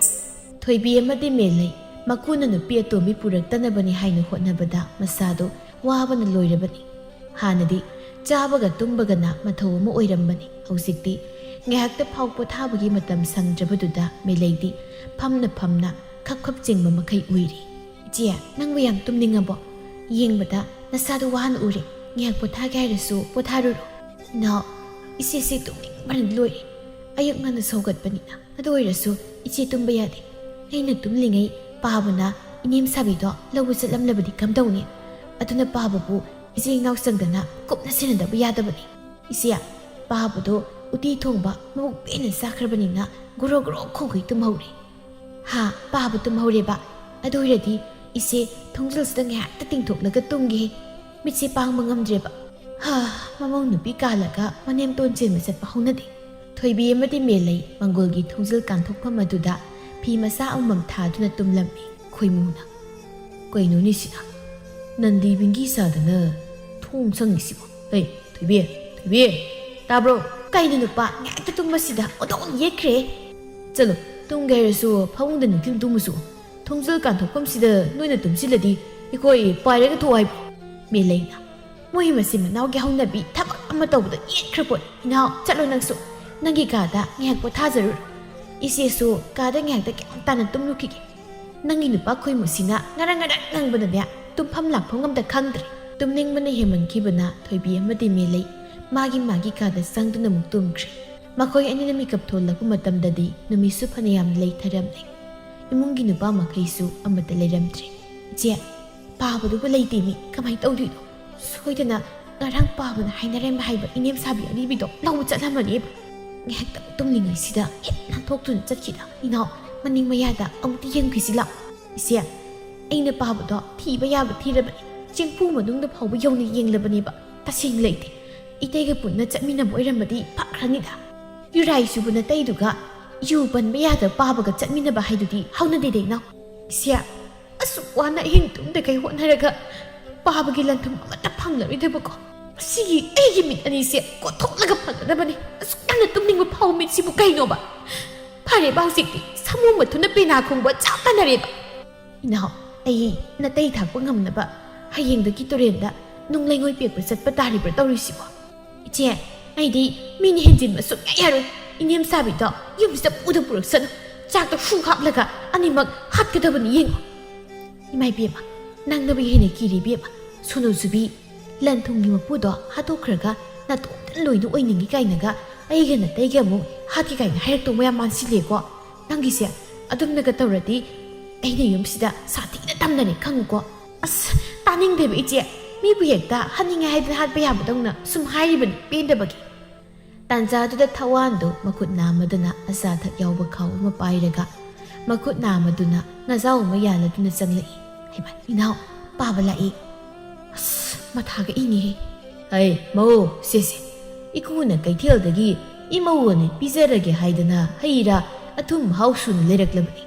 ꯊꯣꯏꯕꯤ ꯑꯃꯗꯤ ꯃꯦꯂꯩ ꯃꯀꯨꯅ ꯅꯨꯄꯤ ꯑꯇꯣꯝꯕꯤ ꯄꯨꯔꯛꯇꯅꯕꯅꯤ ꯍꯥꯏꯅ ꯍꯣꯠꯅꯕꯗ ꯃꯁꯥꯗꯣ ꯋꯥꯕꯅ ꯂꯣꯏꯔꯕꯅꯤ꯫ ꯍꯥꯟꯅꯗꯤ ꯆꯥꯕꯒ ꯇꯨꯝꯕꯒꯅ ꯃꯊꯧ ꯑꯃ ꯑꯣꯏꯔꯝꯕꯅꯤ꯫ ꯍꯧꯖꯤꯛꯇꯤ ꯉꯥꯏꯍꯥꯛꯇ ꯐꯥꯎ ꯄꯣꯊꯥꯕꯒꯤ ꯃꯇꯝ ꯁꯪꯗ꯭ꯔꯕꯗꯨꯗ ꯃꯦꯂꯩꯗꯤ ꯐꯝꯅ ꯐꯝꯅ ꯈꯞ ꯈꯞ ꯆꯤꯡꯕ ꯃꯈꯩ ꯎꯏꯔꯤ꯫ "ꯏꯆꯦ, ꯅꯪꯕꯨ ꯌꯥꯝ ꯇꯨꯝꯅꯤꯡꯉꯕꯣ? ꯌꯦꯡꯕꯗ ꯅꯁꯥꯗꯣ ꯋꯥꯅ ꯎꯔꯦ꯫ ꯉꯥꯏꯍꯥꯛ ꯄꯣꯊꯥꯒꯦ ꯍꯥꯏꯔꯁꯨ ꯄꯣꯊꯥꯔꯨꯔꯣ꯫" "ꯏꯅꯥꯎ, ꯏꯆꯦꯁꯤ ꯇꯨꯝꯅꯤꯡꯕꯅ ꯂꯣꯏꯔꯦ꯫ ꯑꯌꯨꯛ ꯉꯟꯅ ꯁꯧꯒꯠꯄꯅꯤꯅ꯫ ꯑꯗꯨ ꯑꯣꯏꯔꯁꯨ ꯏꯆꯦ ꯇꯨꯝꯕ ꯌꯥꯗꯦ꯫ ꯑꯩꯅ ꯇꯨꯝꯂꯤꯉꯩ ꯄꯥꯕꯅ ꯏꯅꯦꯝ ꯁꯥꯕꯤꯗꯣ ꯂꯧꯕ ꯆꯠꯂꯝꯂꯕꯗꯤ ꯀꯝꯗꯧꯅꯤ? ꯑꯗꯨꯅ ꯄꯥꯕꯕꯨ ꯏꯆꯦ ꯏꯅꯥꯎ ꯆꯪꯗꯅ ꯀꯨꯞꯅ ꯁꯦꯟꯅꯗꯕ ꯌꯥꯗꯕꯅꯤ꯫ ꯏꯆꯦ, ꯄꯥꯕꯗꯣ ꯎꯇꯤ ꯊꯣꯡꯕ ꯃꯕꯨꯛ ꯄꯦꯟꯅ ꯆꯥꯈ꯭ꯔꯕꯅꯤꯅ ꯒꯣꯔꯣ ꯒꯣꯔꯣ ꯈꯣꯡꯒꯩ ꯇꯨꯝꯍꯧꯔꯦ꯫" "ꯍꯥ, ꯄꯥꯕ ꯇꯨꯝꯍꯧꯔꯦꯕ? ꯑꯗꯨ ꯑꯣꯏꯔꯗꯤ ꯏꯆꯦ ꯊꯣꯡꯖꯤꯜꯁꯤꯗ ꯉꯥꯏꯍꯥꯛꯇ ꯇꯤꯡꯊꯣꯛꯂꯒ ꯇꯨꯝꯒꯦ꯫ ꯃꯤꯠꯁꯦ ꯄꯥꯡꯕ ꯉꯝꯗ꯭ꯔꯦꯕ꯫ ꯍꯥ, ꯃꯃꯧ ꯅꯨꯄꯤ ꯀꯥꯜꯂꯒ ꯃꯅꯦꯝꯇꯣꯟ ꯆꯦꯟꯕ ꯆꯠꯄ ꯍꯧꯅꯗꯦ꯫" ꯊꯣꯏꯕꯤ ꯑꯃꯗꯤ ꯃꯦꯂꯩ ꯃꯪꯒꯣꯜꯒꯤ ꯊꯣꯡꯖꯤꯜ ꯀꯥꯟꯊꯣꯛꯐꯝ ꯑꯗꯨꯗ ꯐꯤ ꯃꯆꯥ ꯑꯃꯃꯝ ꯊꯥꯗꯨꯅ ꯇꯨꯝꯂꯝꯃꯤ꯫ ꯈꯣꯏꯃꯨꯅ, "ꯀꯩꯅꯣꯅꯦ ꯁꯤꯅ? ꯅꯟꯗꯤ ꯕꯤꯡꯒꯤ ꯁꯥꯗꯅ ꯊꯣꯡ ꯁꯪꯉꯤꯁꯤꯕꯣ? ꯍꯩ, ꯊꯣꯏꯕꯤ, ꯊꯣꯏꯕꯤ, ꯇꯥꯕ꯭ꯔꯣ?" "ꯀꯩꯅꯣ ꯅꯨꯄꯥ, ꯉꯥꯏꯍꯥꯛꯇ ꯇꯨꯝꯕꯁꯤꯗ ꯑꯣꯟꯊꯣꯛꯅ ꯌꯦꯠꯈ꯭ꯔꯦ꯫" "ꯆꯠꯂꯣ, ꯇꯨꯝꯒꯦ ꯍꯥꯏꯔꯁꯨ ꯐꯃꯨꯡꯗ ꯅꯤꯡꯇꯨꯝ ꯇꯨꯝꯃꯨꯁꯨ꯫ ꯊꯣꯡꯖꯤꯜ ꯀꯥꯟꯊꯣꯛꯐꯝꯁꯤꯗ ꯅꯣꯏꯅ ꯇꯨꯝꯁꯤꯜꯂꯗꯤ ꯑꯩꯈꯣꯏ ꯄꯥꯏꯔꯒ ꯊꯣꯛꯑꯣ ꯍꯥꯏꯕ꯭ꯔꯣ?" ꯃꯦꯂꯩꯅ, "ꯃꯣꯏ ꯃꯆꯤꯟ ꯃꯅꯥꯎꯒꯤ ꯍꯧꯅꯕꯤ ꯊꯕꯛ ꯑꯃ ꯇꯧꯕꯗ ꯌꯦꯠꯈ꯭ꯔ ꯄꯣꯠꯅꯤ꯫ ꯏꯅꯥꯎ, ꯆꯠꯂꯣ ꯅꯪꯁꯨ꯫ ꯅꯪꯒꯤ ꯀꯥꯗ ꯉꯥꯏꯍꯥꯛ ꯄꯣꯊꯥꯖꯔꯨꯔꯣ꯫ ꯏꯆꯦꯁꯨ ꯀꯥꯗ ꯉꯥꯏꯍꯥꯛꯇ ꯒ꯭ꯌꯥꯟ ꯇꯥꯅ ꯇꯨꯝꯂꯨꯈꯤꯒꯦ꯫ ꯅꯪꯒꯤ ꯅꯨꯄꯥ ꯈꯣꯏꯃꯨꯁꯤꯅ ꯉꯔꯪ ꯉꯔꯪ ꯉꯪꯕꯗꯅꯦ, ꯇꯨꯝꯐꯝ ꯂꯥꯛꯐꯝ ꯑꯝꯇ ꯈꯪꯗ꯭ꯔꯦ꯫" ꯇꯨꯝꯅꯤꯡꯕꯅ ꯍꯦꯟꯃꯟꯈꯤꯕꯅ ꯊꯣꯏꯕꯤ ꯑꯃꯗꯤ ꯃꯦꯂꯩ ꯃꯥꯒꯤ ꯃꯥꯒꯤ ꯀꯥꯗ ꯆꯪꯗꯨꯅ ꯑꯃꯨꯛ ꯇꯨꯝꯈ꯭ꯔꯦ꯫ ꯃꯈꯣꯏ ꯑꯅꯤꯅ ꯃꯤꯀꯞ ꯊꯣꯛꯂꯛꯄ ꯃꯇꯝꯗꯗꯤ ꯅꯨꯃꯤꯠꯁꯨ ꯐꯅꯌꯥꯝ ꯂꯩꯊꯔꯝꯂꯦ꯫ ꯏꯃꯨꯡꯒꯤ ꯅꯨꯄꯥ ꯃꯈꯩꯁꯨ ꯑꯃꯠꯇ ꯂꯩꯔꯝꯗ꯭ꯔꯦ꯫ "ꯏꯆꯦ, ꯄꯥꯕꯗꯨꯕꯨ ꯂꯩꯇꯦꯃꯤ, ꯀꯃꯥꯏꯅ ꯇꯧꯗꯣꯏꯅꯣ? ꯁꯣꯏꯗꯅ ꯉꯔꯥꯡ ꯄꯥꯕꯅ ꯍꯥꯏꯅꯔꯝꯕ ꯍꯥꯏꯕ ꯏꯅꯦꯝ ꯁꯥꯕꯤ ꯑꯔꯤꯕꯤꯗꯣ ꯂꯧꯕ ꯆꯠꯂꯝꯃꯅꯦꯕ꯫ ꯉꯥꯏꯍꯥꯛꯇꯪ ꯇꯨꯝꯂꯤꯉꯩꯁꯤꯗ ꯍꯦꯛ ꯅꯥꯟꯊꯣꯛꯇꯨꯅ ꯆꯠꯈꯤꯗ꯫ ꯏꯅꯥꯎ, ꯃꯅꯤꯡ ꯃꯌꯥꯗ ꯑꯃꯨꯛꯇ ꯌꯦꯡꯈꯤꯁꯤ ꯂꯥꯎ꯫ ꯏꯆꯦ, ꯑꯩꯅ ꯄꯥꯕꯗꯣ ꯊꯤꯕ ꯌꯥꯕ ꯊꯤꯔꯕꯅꯤ꯫ ꯆꯦꯡꯐꯨ ꯃꯅꯨꯡꯗ ꯐꯥꯎꯕ ꯌꯧꯅ ꯌꯦꯡꯂꯕꯅꯦꯕ꯫ ꯇꯁꯦꯡꯅ ꯂꯩꯇꯦ꯫ ꯏꯇꯩꯒ ꯄꯨꯟꯅ ꯆꯠꯃꯤꯟꯅꯕ ꯑꯣꯏꯔꯝꯃꯗꯤ ꯐꯈ꯭ꯔꯅꯤꯗ꯫ ꯌꯨꯔꯥꯏ ꯆꯨꯕ ꯅꯇꯩꯗꯨꯒ ꯌꯨ ꯄꯟꯕ ꯌꯥꯗꯕ ꯄꯥꯕꯒ ꯆꯠꯃꯤꯟꯅꯕ ꯍꯥꯏꯗꯨꯗꯤ ꯍꯧꯅꯗꯦꯗ ꯏꯅꯥꯎ꯫ ꯏꯆꯦ, ꯑꯁꯨꯛ ꯋꯥꯅ ꯑꯍꯤꯡ ꯇꯨꯝꯗꯈꯩ ꯍꯣꯠꯅꯔꯒ ꯄꯥꯕꯒꯤ ꯂꯟꯊꯨꯝ ꯑꯃꯠꯇ ꯐꯪꯂꯔꯣꯏꯗꯕꯀꯣ꯫ ꯃꯁꯤꯒꯤ ꯑꯩꯒꯤ ꯃꯤꯠ ꯑꯅꯤꯁꯦ ꯀꯣꯠꯊꯣꯛꯂꯒ ꯐꯪꯒꯗꯕꯅꯤ꯫ ꯑꯁꯨꯛ ꯌꯥꯝꯅ ꯇꯨꯝꯅꯤꯡꯕ ꯐꯥꯎꯕ ꯃꯤꯠꯁꯤꯕꯨ ꯀꯩꯅꯣꯕ? ꯐꯔꯦꯕ, ꯍꯧꯖꯤꯛꯇꯤ ꯁꯥꯃꯨ ꯃꯊꯨꯅ ꯄꯦꯅꯥ ꯈꯣꯡꯕ ꯆꯞ ꯃꯥꯟꯅꯔꯦꯕ꯫ ꯏꯅꯥꯎ, ꯑꯩ ꯅꯇꯩ ꯊꯥꯛꯄ ꯉꯝꯅꯕ ꯍꯌꯦꯡꯗꯒꯤ ꯇꯨꯔꯦꯜꯗ ꯅꯨꯡ ꯂꯩꯉꯣꯏ ꯄꯦꯛꯄ ꯆꯠꯄ ꯇꯥꯔꯤꯕ꯭ꯔꯥ ꯇꯧꯔꯤꯁꯤꯕꯣ? ꯏꯆꯦ, ꯑꯩꯗꯤ ꯃꯤꯅ ꯍꯦꯟꯖꯤꯟꯕ ꯁꯨꯡꯌꯥ ꯌꯥꯔꯣꯏ꯫ ꯏꯅꯦꯝ ꯁꯥꯕꯤꯗꯣ ꯌꯨꯝꯁꯤꯗ ꯄꯨꯗ ꯄꯨꯔꯛꯁꯅꯨ꯫ ꯆꯥꯛꯇ ꯍꯨ ꯍꯥꯞꯂꯒ ꯑꯅꯤꯃꯛ ꯍꯥꯠꯀꯗꯕꯅꯤ, ꯌꯦꯡꯉꯣ꯫ ꯏꯃꯥ ꯏꯕꯦꯝꯃ, ꯅꯪꯅꯕꯨ ꯍꯦꯟꯅ ꯀꯤꯔꯤ ꯏꯕꯦꯝꯃ꯫ ꯁꯣꯅꯣ ꯆꯨꯕꯤ, ꯂꯟ ꯊꯨꯝꯒꯤ ꯃꯄꯨꯗꯣ ꯍꯥꯠꯇꯣꯛꯈ꯭ꯔꯒ ꯅꯇꯣꯝꯇ ꯂꯣꯏꯅ ꯑꯣꯏꯅꯤꯡꯉꯤ ꯀꯥꯏꯅꯒ ꯑꯩꯒ ꯅꯇꯩꯒ ꯑꯃꯨꯛ ꯍꯥꯠꯀꯦ ꯀꯥꯏꯅ ꯍꯥꯏꯔꯛꯇꯧꯕ ꯌꯥꯝ ꯃꯥꯟꯁꯤꯜꯂꯦꯀꯣ꯫ ꯅꯪꯒꯤꯁꯦ ꯑꯗꯨꯝꯅꯒ ꯇꯧꯔꯗꯤ ꯑꯩꯅ ꯌꯨꯝꯁꯤꯗ ꯁꯥꯊꯤꯅ ꯇꯝꯅꯔꯦ ꯈꯪꯉꯨꯀꯣ꯫ ꯑꯁ, ꯇꯥꯅꯤꯡꯗꯦꯕ ꯏꯆꯦ꯫ ꯃꯤꯕꯨ ꯍꯦꯛꯇ ꯍꯥꯠꯅꯤꯡꯉꯦ ꯍꯥꯏꯗꯅ ꯍꯥꯠꯄ ꯌꯥꯕꯗꯧꯅ ꯁꯨꯝ ꯍꯥꯏꯔꯤꯕꯅꯤ ꯄꯦꯟꯗꯕꯒꯤ꯫ ꯇꯥꯟꯖꯥꯗꯨꯗ ꯊꯋꯥꯟꯗꯨ ꯃꯈꯨꯠ ꯅꯥꯝꯃꯗꯨꯅ ꯑꯆꯥ ꯑꯊꯛ ꯌꯥꯎꯕ ꯈꯥꯎ ꯑꯃ ꯄꯥꯏꯔꯒ ꯃꯈꯨꯠ ꯅꯥꯝꯃꯗꯨꯅ ꯅꯖꯥꯎ ꯑꯃ ꯌꯥꯜꯂꯗꯨꯅ ꯆꯪꯂꯛꯏ꯫ ꯍꯩꯃꯥ, ꯏꯅꯥꯎ, ꯄꯥꯕ ꯂꯥꯛꯏ꯫ ꯑꯁ, ꯃꯊꯥꯒ ꯏꯪꯉꯤꯍꯦ꯫ ꯑꯩ ꯃꯧ, ꯁꯦ ꯁꯦ, ꯏꯀꯨꯅ ꯀꯩꯊꯦꯜꯗꯒꯤ ꯏꯃꯧ ꯑꯣꯏꯅ ꯄꯤꯖꯔꯒꯦ ꯍꯥꯏꯗꯅ ꯍꯩ ꯔꯥ ꯑꯊꯨꯝ ꯃꯍꯥꯎ ꯁꯨꯅ ꯂꯩꯔꯛꯂꯕꯅꯤ꯫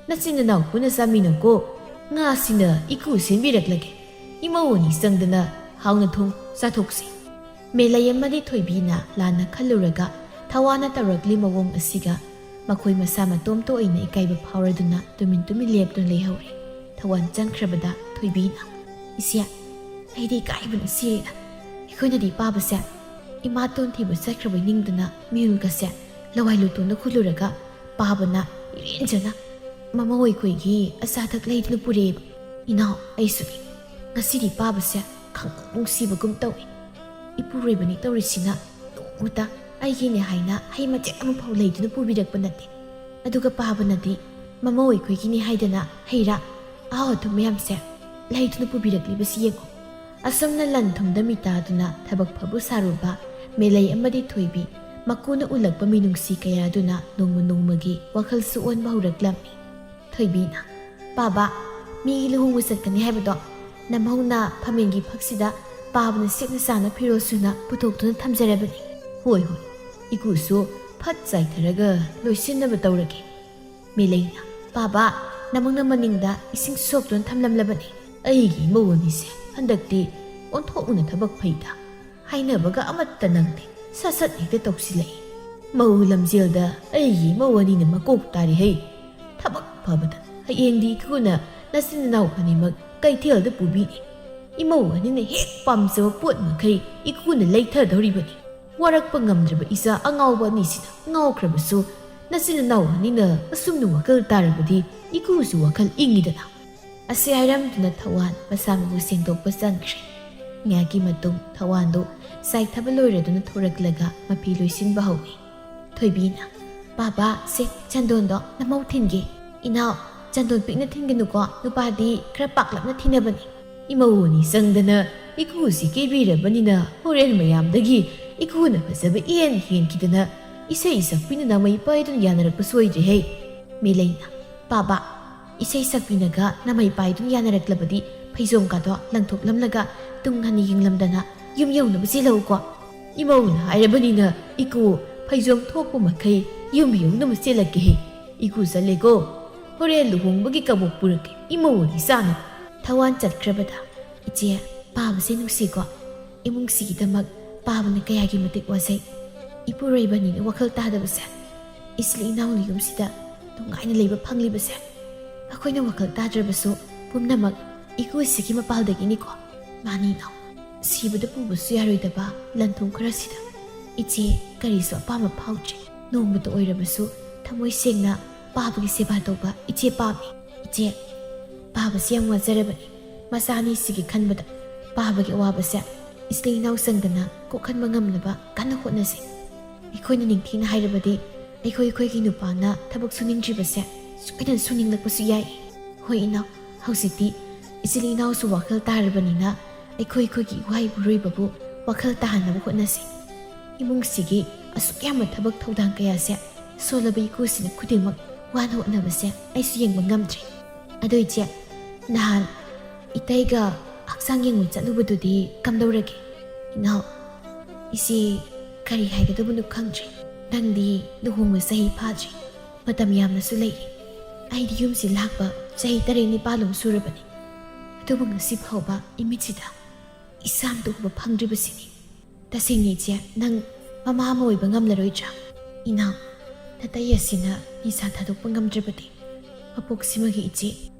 ꯅꯆꯤꯟ ꯅꯅꯥꯎ ꯄꯨꯟꯅ ꯆꯥꯃꯤꯟꯅꯧꯀꯣ꯫ ꯉꯥꯁꯤꯅ ꯏꯀꯨ ꯁꯦꯝꯕꯤꯔꯛꯂꯒꯦ꯫ ꯏꯃꯧ ꯑꯅꯤ ꯆꯪꯗꯅ ꯍꯥꯎꯅ ꯊꯣꯡ ꯆꯥꯊꯣꯛꯁꯤ꯫ ꯃꯦꯂꯩ ꯑꯃꯗꯤ ꯊꯣꯏꯕꯤꯅ ꯂꯥꯟꯅ ꯈꯜꯂꯨꯔꯒ ꯊꯋꯥꯟꯅ ꯇꯧꯔꯛꯂꯤ ꯃꯑꯣꯡ ꯑꯁꯤꯒ ꯃꯈꯣꯏ ꯃꯁꯥ ꯃꯇꯣꯝꯇ ꯑꯣꯏꯅ ꯏꯀꯥꯏꯕ ꯐꯥꯎꯔꯗꯨꯅ ꯇꯨꯃꯤꯟ ꯇꯨꯃꯤꯟ ꯂꯦꯞꯇꯨꯅ ꯂꯩꯍꯧꯔꯦ꯫ ꯊꯋꯥꯟ ꯆꯪꯈ꯭ꯔꯕꯗ ꯊꯣꯏꯕꯤꯅ, "ꯏꯆꯦ, ꯑꯩꯗꯤ ꯏꯀꯥꯏꯕꯅ ꯁꯤꯔꯦꯗ꯫ ꯑꯩꯈꯣꯏꯅꯗꯤ ꯄꯥꯕꯁꯦ ꯏꯃꯥꯇꯣꯟ ꯊꯤꯕ ꯆꯠꯈ꯭ꯔꯕꯣꯏ ꯅꯤꯡꯗꯨꯅ ꯃꯤꯍꯨꯜꯒꯁꯦ ꯂꯋꯥꯏ ꯂꯨꯇꯣꯟꯗ ꯈꯨꯜꯂꯨꯔꯒ ꯄꯥꯕꯅ ꯏꯔꯦꯟꯖꯅ ꯃꯃꯧ ꯑꯩꯈꯣꯏꯒꯤ ꯑꯆꯥ ꯑꯊꯛ ꯂꯩꯗꯨꯅ ꯄꯨꯔꯛꯑꯦꯕ꯫ ꯏꯅꯥꯎ, ꯑꯩꯁꯨꯅꯤ꯫ ꯉꯁꯤꯗꯤ ꯄꯥꯕꯁꯦ ꯈꯪꯅꯨꯡ ꯅꯨꯡꯁꯤꯕꯒꯨꯝ ꯇꯧꯏ꯫ ꯏꯄꯨꯔꯣꯏꯕꯅꯤ ꯇꯧꯔꯤꯁꯤꯅ ꯅꯣꯡꯃꯇ ꯑꯩꯒꯤꯅꯦ ꯍꯥꯏꯅ ꯍꯩ ꯃꯆꯦꯠ ꯑꯃꯐꯥꯎ ꯂꯩꯗꯨꯅ ꯄꯨꯕꯤꯔꯛꯄ ꯅꯠꯇꯦ꯫ ꯑꯗꯨꯒ ꯄꯥꯕꯅꯗꯤ ꯃꯃꯧ ꯑꯩꯈꯣꯏꯒꯤꯅꯤ ꯍꯥꯏꯗꯅ ꯍꯩ ꯔꯥ ꯑꯍꯥꯎ ꯑꯊꯨꯝ ꯃꯌꯥꯝꯁꯦ ꯂꯩꯗꯨꯅ ꯄꯨꯕꯤꯔꯛꯂꯤꯕꯁꯤ ꯌꯦꯡꯉꯨ꯫ ꯑꯁꯨꯝꯅ ꯂꯟ ꯊꯨꯝꯗ ꯃꯤꯇꯥꯗꯨꯅ ꯊꯕꯛ ꯐꯕꯨ ꯁꯥꯔꯨꯕ ꯃꯦꯂꯩ ꯑꯃꯗꯤ ꯊꯣꯏꯕꯤ, ꯃꯀꯨꯅ ꯎꯠꯂꯛꯄ ꯃꯤꯅꯨꯡꯁꯤ ꯀꯌꯥ ꯑꯗꯨꯅ ꯅꯣꯡꯃ ꯅꯣꯡꯃꯒꯤ ꯋꯥꯈꯜꯁꯨ ꯑꯣꯟꯕ ꯍꯧꯔꯛꯂꯝꯃꯤ꯫ ꯊꯣꯏꯕꯤꯅ, "ꯄꯥꯕ, ꯃꯤꯒꯤ ꯂꯨꯍꯣꯡꯕ ꯆꯠꯀꯅꯤ ꯍꯥꯏꯕꯗꯣ, ꯅꯝꯍꯧꯅ ꯐꯝꯃꯦꯟꯒꯤ ꯐꯛꯁꯤꯗ ꯄꯥꯕꯅ ꯁꯦꯠꯅ ꯆꯥꯅ ꯐꯤꯔꯣꯜ ꯁꯨꯅ ꯄꯨꯊꯣꯛꯇꯨꯅ ꯊꯝꯖꯔꯕꯅꯤ꯫ ꯍꯣꯏ, ꯍꯣꯏ, ꯏꯀꯨꯁꯨ ꯐꯠ ꯆꯥꯏꯊꯔꯒ ꯂꯣꯏꯁꯤꯟꯅꯕ ꯇꯧꯔꯒꯦ꯫" ꯃꯦꯂꯩꯅ, "ꯄꯥꯕ, ꯅꯃꯪꯅ ꯃꯅꯤꯡꯗ ꯏꯁꯤꯡ ꯁꯣꯛꯇꯨꯅ ꯊꯝꯂꯝꯂꯕꯅꯤ꯫ ꯑꯩꯒꯤ ꯏꯃꯧ ꯑꯅꯤꯁꯦ ꯍꯟꯗꯛꯇꯤ ꯑꯣꯟꯊꯣꯛꯅ ꯊꯕꯛ ꯐꯩꯗ꯫ ꯍꯥꯏꯅꯕꯒ ꯑꯃꯠꯇ ꯅꯪꯗꯦ, ꯁꯠ ꯁꯠ ꯍꯦꯛꯇ ꯇꯧꯁꯤꯜꯂꯛꯏ꯫ ꯃꯧ ꯂꯝꯖꯦꯜꯗ ꯑꯩꯒꯤ ꯏꯃꯧ ꯑꯅꯤꯅ ꯃꯀꯣꯛ ꯇꯥꯔꯤꯍꯩ꯫ ꯊꯕꯛ ꯐꯕꯗ ꯍꯌꯦꯡꯗꯤ ꯏꯀꯨꯅ ꯅꯆꯤꯟ ꯅꯅꯥꯎ ꯑꯅꯤꯃꯛ ꯀꯩꯊꯦꯜꯗ ꯄꯨꯕꯤꯅꯤ꯫ ꯏꯃꯧ ꯑꯅꯤꯅ ꯍꯦꯛ ꯄꯥꯝꯖꯕ ꯄꯣꯠ ꯃꯈꯩ ꯏꯀꯨꯅ ꯂꯩꯊꯗꯧꯔꯤꯕꯅꯤ꯫ ꯋꯥꯔꯛꯄ ꯉꯝꯗ꯭ꯔꯕ ꯏꯆꯥ ꯑꯉꯥꯎꯕ ꯑꯅꯤꯁꯤꯅ ꯉꯥꯎꯈ꯭ꯔꯕꯁꯨ, ꯅꯆꯤꯟ ꯅꯅꯥꯎ ꯑꯅꯤꯅ ꯑꯁꯨꯝꯅ ꯋꯥꯈꯜ ꯇꯥꯔꯕꯗꯤ ꯏꯀꯨꯁꯨ ꯋꯥꯈꯜ ꯏꯪꯉꯤꯗꯅ꯫" ꯑꯁꯤ ꯍꯥꯏꯔꯝꯗꯨꯅ ꯊꯋꯥꯟ ꯃꯁꯥ ꯃꯎ ꯁꯦꯡꯗꯣꯛꯄ ꯆꯪꯈ꯭ꯔꯦ꯫ ꯉꯥꯏꯍꯥꯛꯀꯤ ꯃꯇꯨꯡ ꯊꯋꯥꯟꯗꯨ ꯆꯥꯏꯊꯕ ꯂꯣꯏꯔꯗꯨꯅ ꯊꯣꯔꯛꯂꯒ ꯃꯐꯤ ꯂꯣꯏꯁꯤꯟꯕ ꯍꯧꯏ꯫ ꯊꯣꯏꯕꯤꯅ, "ꯄꯥꯕ, ꯁꯦ ꯆꯟꯗꯣꯟꯗꯣ ꯅꯃꯧ ꯊꯤꯟꯒꯦ꯫" "ꯏꯅꯥꯎ, ꯆꯟꯗꯣꯟ ꯄꯤꯛꯅ ꯊꯤꯟꯒꯅꯨꯀꯣ, ꯅꯨꯄꯥꯗꯤ ꯈꯔ ꯄꯥꯛꯂꯞꯅ ꯊꯤꯅꯕꯅꯤ꯫" ꯏꯃꯧ ꯑꯅꯤ ꯆꯪꯗꯅ ꯏꯀꯨꯁꯤ ꯀꯦꯕꯤꯔꯕꯅꯤꯅ ꯍꯣꯔꯦꯟ ꯃꯌꯥꯝꯗꯒꯤ ꯏꯀꯨꯅ ꯐꯖꯕ ꯏꯍꯦꯟ ꯍꯦꯟꯈꯤꯗꯅ ꯏꯁꯩ ꯁꯛꯄꯤꯅ ꯅꯃꯩ ꯄꯥꯏꯗꯨꯅ ꯌꯥꯅꯔꯛꯄ ꯁꯣꯏꯗ꯭ꯔꯦꯍꯦ꯫ ꯃꯦꯂꯩꯅ, "ꯄꯥꯕ, ꯏꯁꯩ ꯁꯛꯄꯤꯅꯒ ꯅꯃꯩ ꯄꯥꯏꯗꯨꯅ ꯌꯥꯅꯔꯛꯂꯕꯗꯤ ꯐꯩꯖꯣꯝꯒꯗꯣ ꯂꯪꯊꯣꯛꯂꯝꯂꯒ ꯇꯨꯡ ꯍꯟꯅ ꯌꯦꯡꯂꯝꯗꯅ ꯌꯨꯝ ꯌꯧꯅꯕ ꯆꯦꯜꯂꯛꯎꯀꯣ꯫" "ꯏꯃꯧꯅ ꯍꯥꯏꯔꯕꯅꯤꯅ ꯏꯀꯨ, ꯐꯩꯖꯣꯝ ꯊꯣꯛꯄ ꯃꯈꯩ ꯌꯨꯝ ꯌꯧꯅꯕ ꯆꯦꯜꯂꯛꯀꯦꯍꯦ꯫ ꯏꯀꯨ ꯆꯠꯂꯦꯀꯣ꯫ ꯍꯣꯔꯦꯟ ꯂꯨꯍꯣꯡꯕꯒꯤ ꯀꯕꯣꯛ ꯄꯨꯔꯛꯀꯦ ꯏꯃꯧ ꯑꯅꯤ ꯆꯥꯅꯕ꯫" ꯊꯋꯥꯟ ꯆꯠꯈ꯭ꯔꯕꯗ, "ꯏꯆꯦ, ꯄꯥꯕꯁꯦ ꯅꯨꯡꯁꯤꯀꯣ꯫ ꯏꯃꯨꯡꯁꯤꯒꯤꯗꯃꯛ ꯄꯥꯕꯅ ꯀꯌꯥꯒꯤ ꯃꯇꯤꯛ ꯋꯥꯖꯩ꯫ ꯏꯄꯨꯔꯣꯏꯕꯅꯤꯅ ꯋꯥꯈꯜ ꯇꯥꯗꯕꯁꯦ, ꯏꯆꯤꯜ ꯏꯅꯥꯎꯅ ꯌꯨꯝꯁꯤꯗ ꯅꯨꯡꯉꯥꯏꯅ ꯂꯩꯕ ꯐꯪꯂꯤꯕꯁꯦ, ꯑꯩꯈꯣꯏꯅ ꯋꯥꯈꯜ ꯇꯥꯗ꯭ꯔꯕꯁꯨ ꯄꯨꯝꯅꯃꯛ ꯏꯀꯨꯁꯤꯒꯤ ꯃꯄꯥꯜꯗꯒꯤꯅꯤꯀꯣ꯫ ꯃꯥꯅꯤ ꯏꯅꯥꯎ, ꯁꯤꯕꯗ ꯄꯨꯕꯁꯨ ꯌꯥꯔꯣꯏꯗꯕ ꯂꯟ ꯊꯨꯝ ꯈꯔꯁꯤꯗ ꯏꯆꯦ ꯀꯔꯤꯁꯨ ꯑꯄꯥꯝꯕ ꯐꯥꯎꯗ꯭ꯔꯤ꯫ ꯅꯣꯡꯃꯇ ꯑꯣꯏꯔꯕꯁꯨ ꯊꯃꯣꯏ ꯁꯦꯡꯅ ꯄꯥꯕꯒꯤ ꯁꯦꯕꯥ ꯇꯧꯕ ꯏꯆꯦ ꯄꯥꯝꯃꯤ꯫ ꯏꯆꯦ, ꯄꯥꯕꯁꯤ ꯌꯥꯝ ꯋꯥꯖꯔꯕꯅꯤ꯫ ꯃꯆꯥ ꯑꯅꯤꯁꯤꯒꯤ ꯈꯟꯕꯗ ꯄꯥꯕꯒꯤ ꯑꯋꯥꯕꯁꯦ ꯏꯆꯤꯜ ꯏꯅꯥꯎ ꯆꯪꯗꯅ ꯀꯣꯛꯍꯟꯕ ꯉꯝꯅꯕ ꯀꯟꯅ ꯍꯣꯠꯅꯁꯤ꯫ ꯑꯩꯈꯣꯏꯅ ꯅꯤꯡꯊꯤꯅ ꯍꯥꯏꯔꯕꯗꯤ ꯑꯩꯈꯣꯏ ꯑꯩꯈꯣꯏꯒꯤ ꯅꯨꯄꯥꯅ ꯊꯕꯛ ꯁꯨꯅꯤꯡꯗ꯭ꯔꯤꯕꯁꯦ ꯁꯣꯏꯗꯅ ꯁꯨꯅꯤꯡꯂꯛꯄꯁꯨ ꯌꯥꯏ꯫ ꯍꯣꯏ ꯏꯅꯥꯎ, ꯍꯧꯖꯤꯛꯇꯤ ꯏꯆꯤꯜ ꯏꯅꯥꯎꯁꯨ ꯋꯥꯈꯜ ꯇꯥꯔꯕꯅꯤꯅ ꯑꯩꯈꯣꯏ ꯑꯩꯈꯣꯏꯒꯤ ꯏꯋꯥ ꯏꯄꯨꯔꯣꯏꯕꯕꯨ ꯋꯥꯈꯜ ꯇꯥꯍꯟꯅꯕ ꯍꯣꯠꯅꯁꯤ꯫ ꯏꯃꯨꯡꯁꯤꯒꯤ ꯑꯁꯨꯛ ꯌꯥꯝꯕ ꯊꯕꯛ ꯊꯧꯗꯥꯡ ꯀꯌꯥꯁꯦ ꯁꯣꯜꯂꯕ ꯏꯀꯨꯁꯤꯅ ꯈꯨꯗꯤꯡꯃꯛ ꯋꯥꯅ ꯍꯣꯠꯅꯕꯁꯦ ꯑꯩꯁꯨ ꯌꯦꯡꯕ ꯉꯝꯗ꯭ꯔꯦ꯫ ꯑꯗꯣ ꯏꯆꯦ, ꯅꯍꯥꯟ ꯏꯇꯩꯒ ꯍꯛꯆꯥꯡ ꯌꯦꯡꯕ ꯆꯠꯂꯨꯕꯗꯨꯗꯤ ꯀꯝꯗꯧꯔꯒꯦ? ꯏꯅꯥꯎ, ꯏꯆꯦ, ꯀꯔꯤ ꯍꯥꯏꯒꯗꯕꯅꯣ ꯈꯪꯗ꯭ꯔꯦ꯫ ꯅꯪꯗꯤ ꯂꯨꯍꯣꯡꯕ ꯆꯍꯤ ꯐꯥꯗ꯭ꯔꯤ, ꯃꯇꯝ ꯌꯥꯝꯅꯁꯨ ꯂꯩꯔꯤ꯫ ꯑꯩꯗꯤ ꯌꯨꯝꯁꯤ ꯂꯥꯛꯄ ꯆꯍꯤ ꯇꯔꯦꯠ ꯅꯤꯄꯥꯜꯃꯨꯛ ꯁꯨꯔꯕꯅꯤ꯫ ꯑꯗꯨꯕꯨ ꯉꯁꯤ ꯐꯥꯎꯕ ꯏꯃꯤꯠꯁꯤꯗ ꯏꯆꯥ ꯑꯃꯠꯇ ꯎꯕ ꯐꯪꯗ꯭ꯔꯤꯕꯁꯤꯅꯤ꯫ ꯇꯁꯦꯡꯅ ꯏꯆꯦ, ꯅꯪ ꯃꯃꯥ ꯑꯃ ꯑꯣꯏꯕ ꯉꯝꯂꯔꯣꯏꯗ꯭ꯔꯥ? ꯏꯅꯥꯎ, ꯅꯇꯩ ꯑꯁꯤꯅ ꯅꯤꯁꯥ ꯊꯥꯗꯣꯛꯄ ꯉꯝꯗ꯭ꯔꯕꯗꯤ ꯃꯄꯣꯛꯁꯤꯃꯒꯤ ꯏꯆꯦ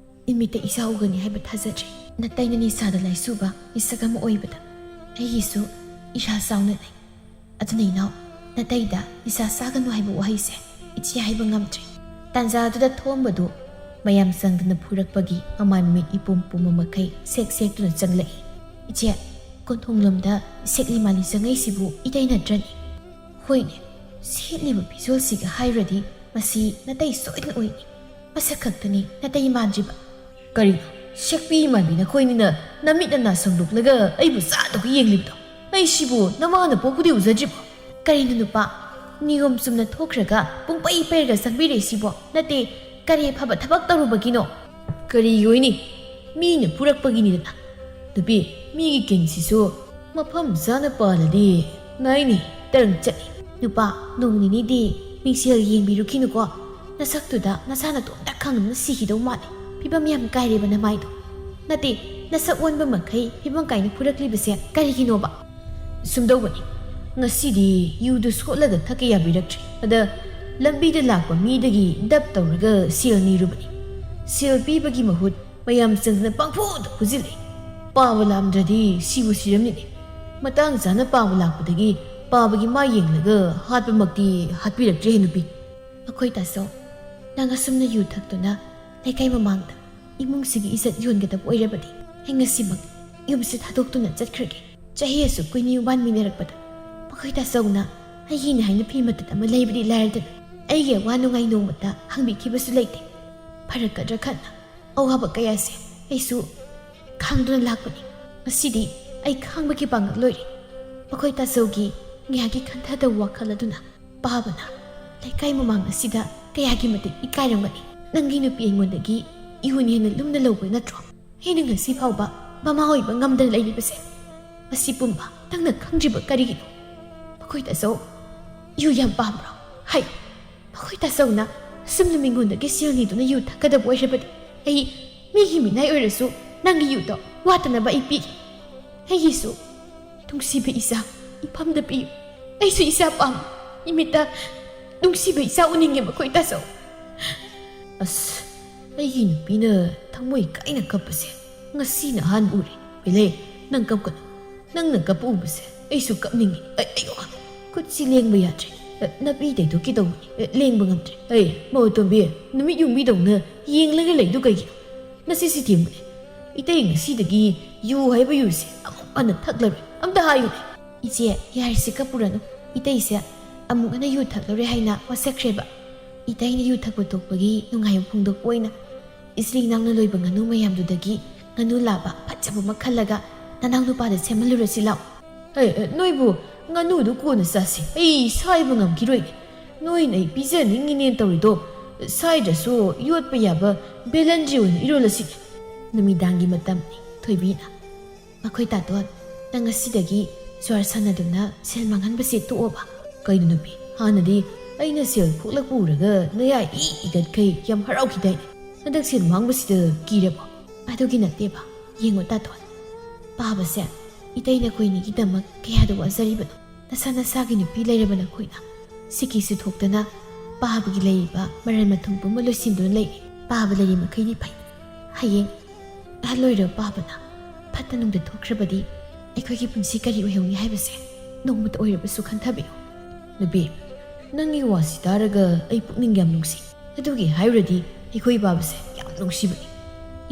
ꯏꯃꯤꯠꯇ ꯏꯆꯥ ꯎꯒꯅꯤ ꯍꯥꯏꯕ ꯊꯥꯖꯗ꯭ꯔꯦ꯫ ꯅꯇꯩꯅ ꯅꯤꯁꯥꯗ ꯂꯥꯏꯆꯨꯕ ꯃꯤꯁꯛ ꯑꯃ ꯑꯣꯏꯕꯗ ꯑꯩꯒꯤꯁꯨ ꯏꯁꯥ ꯆꯥꯎꯅ ꯂꯩ꯫ ꯑꯗꯨꯅ ꯏꯅꯥꯎ, ꯅꯇꯩꯗ ꯅꯤꯁꯥ ꯆꯥꯒꯅꯨ ꯍꯥꯏꯕ ꯋꯥꯍꯩꯁꯦ ꯏꯆꯦ ꯍꯥꯏꯕ ꯉꯝꯗ꯭ꯔꯦ꯫ ꯇꯥꯟꯖꯥꯗꯨꯗ ꯊꯣꯛꯑꯝꯕꯗꯨ ꯃꯌꯥꯝ ꯆꯪꯗꯅ ꯐꯨꯔꯛꯄꯒꯤ ꯃꯃꯥꯏ ꯃꯃꯤꯠ ꯏꯄꯣꯝ ꯄꯣꯝꯕ ꯃꯈꯩ ꯁꯦꯛ ꯁꯦꯛꯇꯨꯅ ꯆꯪꯂꯛꯏ꯫ "ꯏꯆꯦ, ꯀꯣꯟꯊꯣꯡꯂꯣꯝꯗ ꯁꯦꯛꯂꯤ ꯃꯥꯜꯂꯤ ꯆꯪꯉꯛꯏꯁꯤꯕꯨ ꯏꯇꯩ ꯅꯠꯇ꯭ꯔꯅꯦ?" "ꯍꯣꯏꯅꯦ, ꯁꯦꯠꯂꯤꯕ ꯐꯤꯖꯣꯜꯁꯤꯒ ꯍꯥꯏꯔꯨꯔꯗꯤ ꯃꯁꯤ ꯅꯇꯩ ꯁꯣꯏꯗꯅ ꯑꯣꯏꯅꯤ꯫ ꯃꯁꯛ ꯈꯛꯇꯅꯤ ꯅꯇꯩ ꯃꯥꯟꯗ꯭ꯔꯤꯕ꯫" "ꯀꯔꯤꯅꯣ, ꯁꯛꯄꯤ ꯃꯥꯟꯕꯤ ꯅꯈꯣꯏꯅꯤꯅ ꯅꯃꯤꯠ ꯅꯅꯥ ꯁꯪꯗꯣꯛꯂꯒ ꯑꯩꯕꯨ ꯆꯥꯗꯧꯒ ꯌꯦꯡꯂꯤꯕꯗꯣ? ꯑꯩꯁꯤꯕꯨ ꯅꯃꯥꯅ ꯄꯣꯛꯄꯗꯤ ꯎꯖꯗ꯭ꯔꯤꯕꯣ?" "ꯀꯔꯤꯅꯣ ꯅꯨꯄꯥ, ꯅꯤꯌꯣꯝ ꯆꯨꯝꯅ ꯊꯣꯛꯈ꯭ꯔꯒ ꯄꯨꯡꯄꯩ ꯄꯩꯔꯒ ꯆꯪꯕꯤꯔꯛꯏꯁꯤꯕꯣ? ꯅꯠꯇꯦ, ꯀꯔꯤ ꯑꯐꯕ ꯊꯕꯛ ꯇꯧꯔꯨꯕꯒꯤꯅꯣ?" "ꯀꯔꯤꯒꯤ ꯑꯣꯏꯅꯤ? ꯃꯤꯅ ꯐꯨꯔꯛꯄꯒꯤꯅꯤꯗꯅ꯫ ꯅꯨꯄꯤ, ꯃꯤꯒꯤ ꯀꯤꯟꯁꯤꯁꯨ ꯃꯐꯝ ꯆꯥꯅ ꯄꯥꯜꯂꯗꯤ ꯅꯥꯏꯅꯤ ꯇꯔꯪ ꯆꯠꯂꯤ꯫" "ꯅꯨꯄꯥ, ꯅꯣꯡ ꯅꯤꯅꯤꯗꯤ ꯃꯤꯡꯁꯦꯜ ꯌꯦꯡꯕꯤꯔꯨꯈꯤꯅꯨꯀꯣ꯫ ꯅꯁꯛꯇꯨꯗ ꯅꯁꯥ ꯅꯇꯣꯝꯇ ꯈꯪꯗꯅ ꯁꯤꯈꯤꯗꯧ ꯃꯥꯜꯂꯤ꯫ ꯐꯤꯕꯝ ꯌꯥꯝ ꯀꯥꯏꯔꯦꯕ ꯅꯃꯥꯏꯗꯣ꯫ ꯅꯠꯇꯦ, ꯅꯁꯛ ꯑꯣꯟꯕ ꯃꯈꯩ ꯐꯤꯕꯝ ꯀꯥꯏꯅ ꯐꯨꯔꯛꯂꯤꯕꯁꯦ ꯀꯔꯤꯒꯤꯅꯣꯕ?" "ꯁꯨꯝꯗꯧꯕꯅꯤ, ꯉꯁꯤꯗꯤ ꯌꯨꯗꯨ ꯁꯣꯠꯂꯒ ꯊꯛꯀꯦ ꯌꯥꯕꯤꯔꯛꯇ꯭ꯔꯦ꯫ ꯑꯗ ꯂꯝꯕꯤꯗ ꯂꯥꯛꯄ ꯃꯤꯗꯒꯤ ꯗꯞ ꯇꯧꯔꯒ ꯁꯦꯜ ꯅꯤꯔꯨꯕꯅꯤ꯫ ꯁꯦꯜ ꯄꯤꯕꯒꯤ ꯃꯍꯨꯠ ꯃꯌꯥꯝ ꯆꯪꯗꯅ ꯄꯪꯐꯨꯗ ꯐꯨꯖꯤꯜꯂꯦ꯫ ꯄꯥꯕ ꯂꯥꯝꯗ꯭ꯔꯗꯤ ꯁꯤꯕꯨ ꯁꯤꯔꯝꯅꯤꯅꯦ꯫ ꯃꯇꯥꯡ ꯆꯥꯅ ꯄꯥꯕ ꯂꯥꯛꯄꯗꯒꯤ ꯄꯥꯕꯒꯤ ꯃꯥ ꯌꯦꯡꯂꯒ ꯍꯥꯠꯄꯃꯛꯇꯤ ꯍꯥꯠꯄꯤꯔꯛꯇ꯭ꯔꯦ ꯅꯨꯄꯤ꯫" "ꯑꯩꯈꯣꯏ ꯇꯥꯆꯧ, ꯅꯪ ꯑꯁꯨꯝꯅ ꯌꯨ ꯊꯛꯇꯨꯅ ꯂꯩꯀꯥꯏ ꯃꯃꯥꯡꯗ ꯏꯃꯨꯡꯁꯤꯒꯤ ꯏꯖꯠ ꯌꯣꯟꯒꯗꯕ ꯑꯣꯏꯔꯕꯗꯤ ꯑꯩ ꯉꯁꯤꯃꯛ ꯌꯨꯝꯁꯤ ꯊꯥꯗꯣꯛꯇꯨꯅ ꯆꯠꯈ꯭ꯔꯒꯦ꯫ ꯆꯍꯤ ꯑꯁꯨꯛ ꯀꯨꯏꯅ ꯌꯨꯝꯕꯥꯟꯃꯤꯟꯅꯔꯛꯄꯗ ꯃꯈꯣꯏ ꯇꯥꯆꯧꯅ ꯑꯩꯒꯤꯅꯤ ꯍꯥꯏꯅ ꯐꯤ ꯃꯇꯠ ꯑꯃ ꯂꯩꯕꯗꯤ ꯂꯥꯏꯔꯗꯅ ꯑꯩꯒꯤ ꯑꯋꯥ ꯅꯨꯡꯉꯥꯏ ꯅꯣꯡꯃꯇ ꯍꯪꯕꯤꯈꯤꯕꯁꯨ ꯂꯩꯇꯦ꯫ ꯐꯔꯛꯀꯗ꯭ꯔꯥ ꯈꯟꯅ ꯑꯋꯥꯕ ꯀꯌꯥꯁꯦ ꯑꯩꯁꯨ ꯈꯥꯡꯗꯨꯅ ꯂꯥꯛꯄꯅꯤ꯫ ꯉꯁꯤꯗꯤ ꯑꯩ ꯈꯥꯡꯕꯒꯤ ꯄꯥꯡꯒꯜ ꯂꯣꯏꯔꯦ꯫ ꯃꯈꯣꯏ ꯇꯥꯆꯧꯒꯤ ꯉꯥꯏꯍꯥꯛꯀꯤ ꯈꯟꯊꯗꯕ ꯋꯥꯈꯜ ꯑꯗꯨꯅ ꯄꯥꯕꯅ ꯂꯩꯀꯥꯏ ꯃꯃꯥꯡ ꯑꯁꯤꯗ ꯀꯌꯥꯒꯤ ꯃꯇꯤꯛ ꯏꯀꯥꯏꯔꯝꯒꯅꯤ꯫ ꯅꯪꯒꯤ ꯅꯨꯄꯤ ꯑꯩꯉꯣꯟꯗꯒꯤ ꯏꯍꯨꯟ ꯍꯦꯟꯅ ꯂꯨꯝꯅ ꯂꯧꯕ ꯅꯠꯇ꯭ꯔꯣ? ꯑꯩꯅ ꯉꯁꯤ ꯐꯥꯎꯕ ꯃꯃꯥ ꯑꯣꯏꯕ ꯉꯝꯗꯅ ꯂꯩꯔꯤꯕꯁꯦ꯫ ꯃꯁꯤ ꯄꯨꯝꯕ ꯅꯪꯅ ꯈꯪꯗ꯭ꯔꯤꯕ ꯀꯔꯤꯒꯤꯅꯣ? ꯃꯈꯣꯏ ꯇꯥꯆꯧ ꯌꯨ ꯌꯥꯝ ꯄꯥꯝꯕ꯭ꯔꯣ? ꯍꯥꯏꯌꯨ꯫ ꯃꯈꯣꯏ ꯇꯥꯆꯧꯅ ꯑꯁꯨꯝꯅ ꯃꯤꯉꯣꯟꯗꯒꯤ ꯁꯦꯜ ꯅꯤꯗꯨꯅ ꯌꯨ ꯊꯛꯀꯗꯕ ꯑꯣꯏꯔꯕꯗꯤ ꯑꯩ ꯃꯤꯒꯤ ꯃꯤꯅꯥꯏ ꯑꯣꯏꯔꯁꯨ ꯅꯪꯒꯤ ꯌꯨꯗꯣ ꯋꯥꯠꯇꯅꯕ ꯑꯩ ꯄꯤꯒꯦ꯫ ꯑꯩꯒꯤꯁꯨ ꯅꯨꯡꯁꯤꯕ ꯏꯆꯥ ꯏꯐꯝꯗ ꯄꯤꯌꯨ꯫ ꯑꯩꯁꯨ ꯏꯆꯥ ꯄꯥꯝꯃꯤ꯫ ꯏꯃꯤꯠꯇ ꯅꯨꯡꯁꯤꯕ ꯏꯆꯥ ꯎꯅꯤꯡꯉꯦ ꯃꯈꯣꯏ ꯇꯥꯆꯧ꯫ ꯑꯁ, ꯑꯩꯒꯤ ꯅꯨꯄꯤꯅ ꯊꯃꯣꯏ ꯀꯥꯏꯅ ꯀꯞꯄꯁꯦ ꯉꯁꯤꯅ ꯑꯍꯥꯟꯕ ꯎꯔꯦ꯫ ꯄꯦꯂꯦ, ꯅꯪ ꯀꯞꯀꯅꯨ꯫ ꯅꯪꯅ ꯀꯞꯄ ꯎꯕꯁꯦ ꯑꯩꯁꯨ ꯀꯞꯅꯤꯡꯉꯤ꯫ ꯑꯩ, ꯑꯩ, ꯈꯨꯠꯁꯤ ꯂꯦꯡꯕ ꯌꯥꯗ꯭ꯔꯦ꯫ ꯑ, ꯅꯥꯄꯤ ꯇꯩꯊꯣꯛꯀꯦ ꯇꯧꯕꯅꯤ꯫ ꯑ, ꯂꯦꯡꯕ ꯉꯝꯗ꯭ꯔꯦ꯫ ꯑꯩ, ꯃꯧꯇꯣꯝꯕꯤ, ꯅꯨꯃꯤꯠ ꯌꯨꯡꯕꯤꯗꯧꯅ ꯌꯦꯡꯂꯒ ꯂꯩꯗꯨ ꯀꯩꯒꯤꯅꯣ? ꯅꯁꯤꯁꯤ ꯊꯦꯡꯕꯅꯦ꯫ ꯏꯇꯩ ꯉꯁꯤꯗꯒꯤ ꯌꯨ ꯍꯥꯏꯕ ꯌꯨꯁꯦ ꯑꯃꯨꯛ ꯍꯟꯅ ꯊꯛꯂꯔꯣꯏ꯫ ꯑꯝꯇ ꯍꯥꯏꯌꯨꯅꯦ꯫ ꯏꯆꯦ, ꯌꯥꯔꯤꯁꯦ ꯀꯞꯄꯨꯔꯅꯨ꯫ ꯏꯇꯩꯁꯦ ꯑꯃꯨꯛ ꯍꯟꯅ ꯌꯨ ꯊꯛꯂꯔꯣꯏ ꯍꯥꯏꯅ ꯋꯥꯁꯛꯈ꯭ꯔꯦꯕ꯫ ꯏꯇꯩꯅ ꯌꯨ ꯊꯛꯄ ꯇꯣꯛꯄꯒꯤ ꯅꯨꯡꯉꯥꯏꯕ ꯐꯣꯡꯗꯣꯛꯄ ꯑꯣꯏꯅ ꯏꯆꯤꯜ ꯏꯅꯥꯎꯅ ꯂꯣꯏꯕ ꯉꯥꯅꯨ ꯃꯌꯥꯝꯗꯨꯗꯒꯤ ꯉꯥꯅꯨ ꯂꯥꯕ ꯐꯖꯕ ꯑꯃ ꯈꯜꯂꯒ ꯅꯅꯥꯎ ꯅꯨꯄꯥꯗ ꯁꯦꯝꯍꯜꯂꯨꯔꯁꯤ ꯂꯥꯛꯑꯣ꯫ ꯑꯦ, ꯑꯦ, ꯅꯣꯏꯕꯨ ꯉꯥꯅꯨꯗꯨ ꯀꯣꯟꯅ ꯆꯥꯁꯤ꯫ ꯑꯩ ꯁꯥꯏꯕ ꯉꯝꯈꯤꯔꯣꯏꯅꯦ꯫ ꯅꯣꯏꯅ ꯑꯩ ꯄꯤꯖꯅꯤꯡꯉꯤꯅꯦꯅ ꯇꯧꯔꯤꯗꯣ, ꯁꯥꯏꯗ꯭ꯔꯁꯨ ꯌꯣꯠꯄ ꯌꯥꯕ ꯕꯦꯂꯟꯗ꯭ꯔꯤ ꯑꯣꯏꯅ ꯏꯔꯣꯜꯂꯁꯤꯅꯦ꯫ ꯅꯨꯃꯤꯗꯥꯡꯒꯤ ꯃꯇꯝꯅꯤ, ꯊꯣꯏꯕꯤꯅ꯫ ꯃꯈꯣꯏ ꯇꯥꯇꯣꯟ, ꯅꯪ ꯉꯁꯤꯗꯒꯤ ꯖ꯭ꯋꯥꯔ ꯁꯥꯟꯅꯗꯨꯅ ꯁꯦꯜ ꯃꯥꯡꯍꯟꯕꯁꯦ ꯇꯣꯛꯑꯣꯕ꯫ ꯀꯩꯅꯣ ꯅꯨꯄꯤ, ꯍꯥꯟꯅꯗꯤ ꯑꯩꯅ ꯁꯦꯜ ꯈꯣꯛꯂꯛꯄ ꯎꯔꯒ ꯅꯌꯥ ꯏ ꯏꯒꯠꯈꯩ ꯌꯥꯝ ꯍꯔꯥꯎꯈꯤꯗꯥꯏꯅꯦ? ꯍꯟꯗꯛ ꯁꯦꯜ ꯃꯥꯡꯕꯁꯤꯗ ꯀꯤꯔꯕꯣ? ꯑꯗꯨꯒꯤ ꯅꯠꯇꯦꯕ꯫ ꯌꯦꯡꯉꯣ ꯇꯥꯇꯣꯟ, ꯄꯥꯕꯁꯦ ꯏꯇꯩ ꯅꯈꯣꯏꯅꯤꯒꯤꯗꯃꯛ ꯀꯌꯥꯗ ꯋꯥꯖꯔꯤꯕꯅꯣ꯫ ꯅꯁꯥ ꯅꯁꯥꯒꯤ ꯅꯨꯄꯤ ꯂꯩꯔꯕ ꯅꯈꯣꯏꯅ ꯁꯤꯀꯤꯁꯨ ꯊꯣꯛꯇꯅ ꯄꯥꯕꯒꯤ ꯂꯩꯔꯤꯕ ꯃꯔꯟ ꯃꯊꯨꯝ ꯄꯨꯝꯕ ꯂꯣꯏꯁꯤꯟꯗꯨꯅ ꯂꯩꯔꯤ꯫ ꯄꯥꯕ ꯂꯩꯔꯤ ꯃꯈꯩꯗꯤ ꯐꯩ꯫ ꯍꯌꯦꯡ ꯑꯍꯜ ꯑꯣꯏꯔꯕ ꯄꯥꯕꯅ ꯐꯠꯇ ꯅꯨꯡꯗ ꯊꯣꯛꯈ꯭ꯔꯕꯗꯤ ꯑꯩꯈꯣꯏꯒꯤ ꯄꯨꯟꯁꯤ ꯀꯔꯤ ꯑꯣꯏꯍꯧꯅꯤ ꯍꯥꯏꯕꯁꯦ ꯅꯣꯡꯃꯇ ꯑꯣꯏꯔꯕꯁꯨ ꯈꯟꯊꯕꯤꯌꯨ꯫ ꯅꯨꯄꯤ, ꯅꯪꯒꯤ ꯋꯥꯁꯤ ꯇꯥꯔꯒ ꯑꯩ ꯄꯨꯛꯅꯤꯡ ꯌꯥꯝ ꯅꯨꯡꯁꯤ꯫ ꯑꯗꯨꯒꯤ ꯍꯥꯏꯔꯨꯔꯗꯤ ꯑꯩꯈꯣꯏ ꯄꯥꯕꯁꯦ ꯌꯥꯝ ꯅꯨꯡꯁꯤꯕꯅꯤ꯫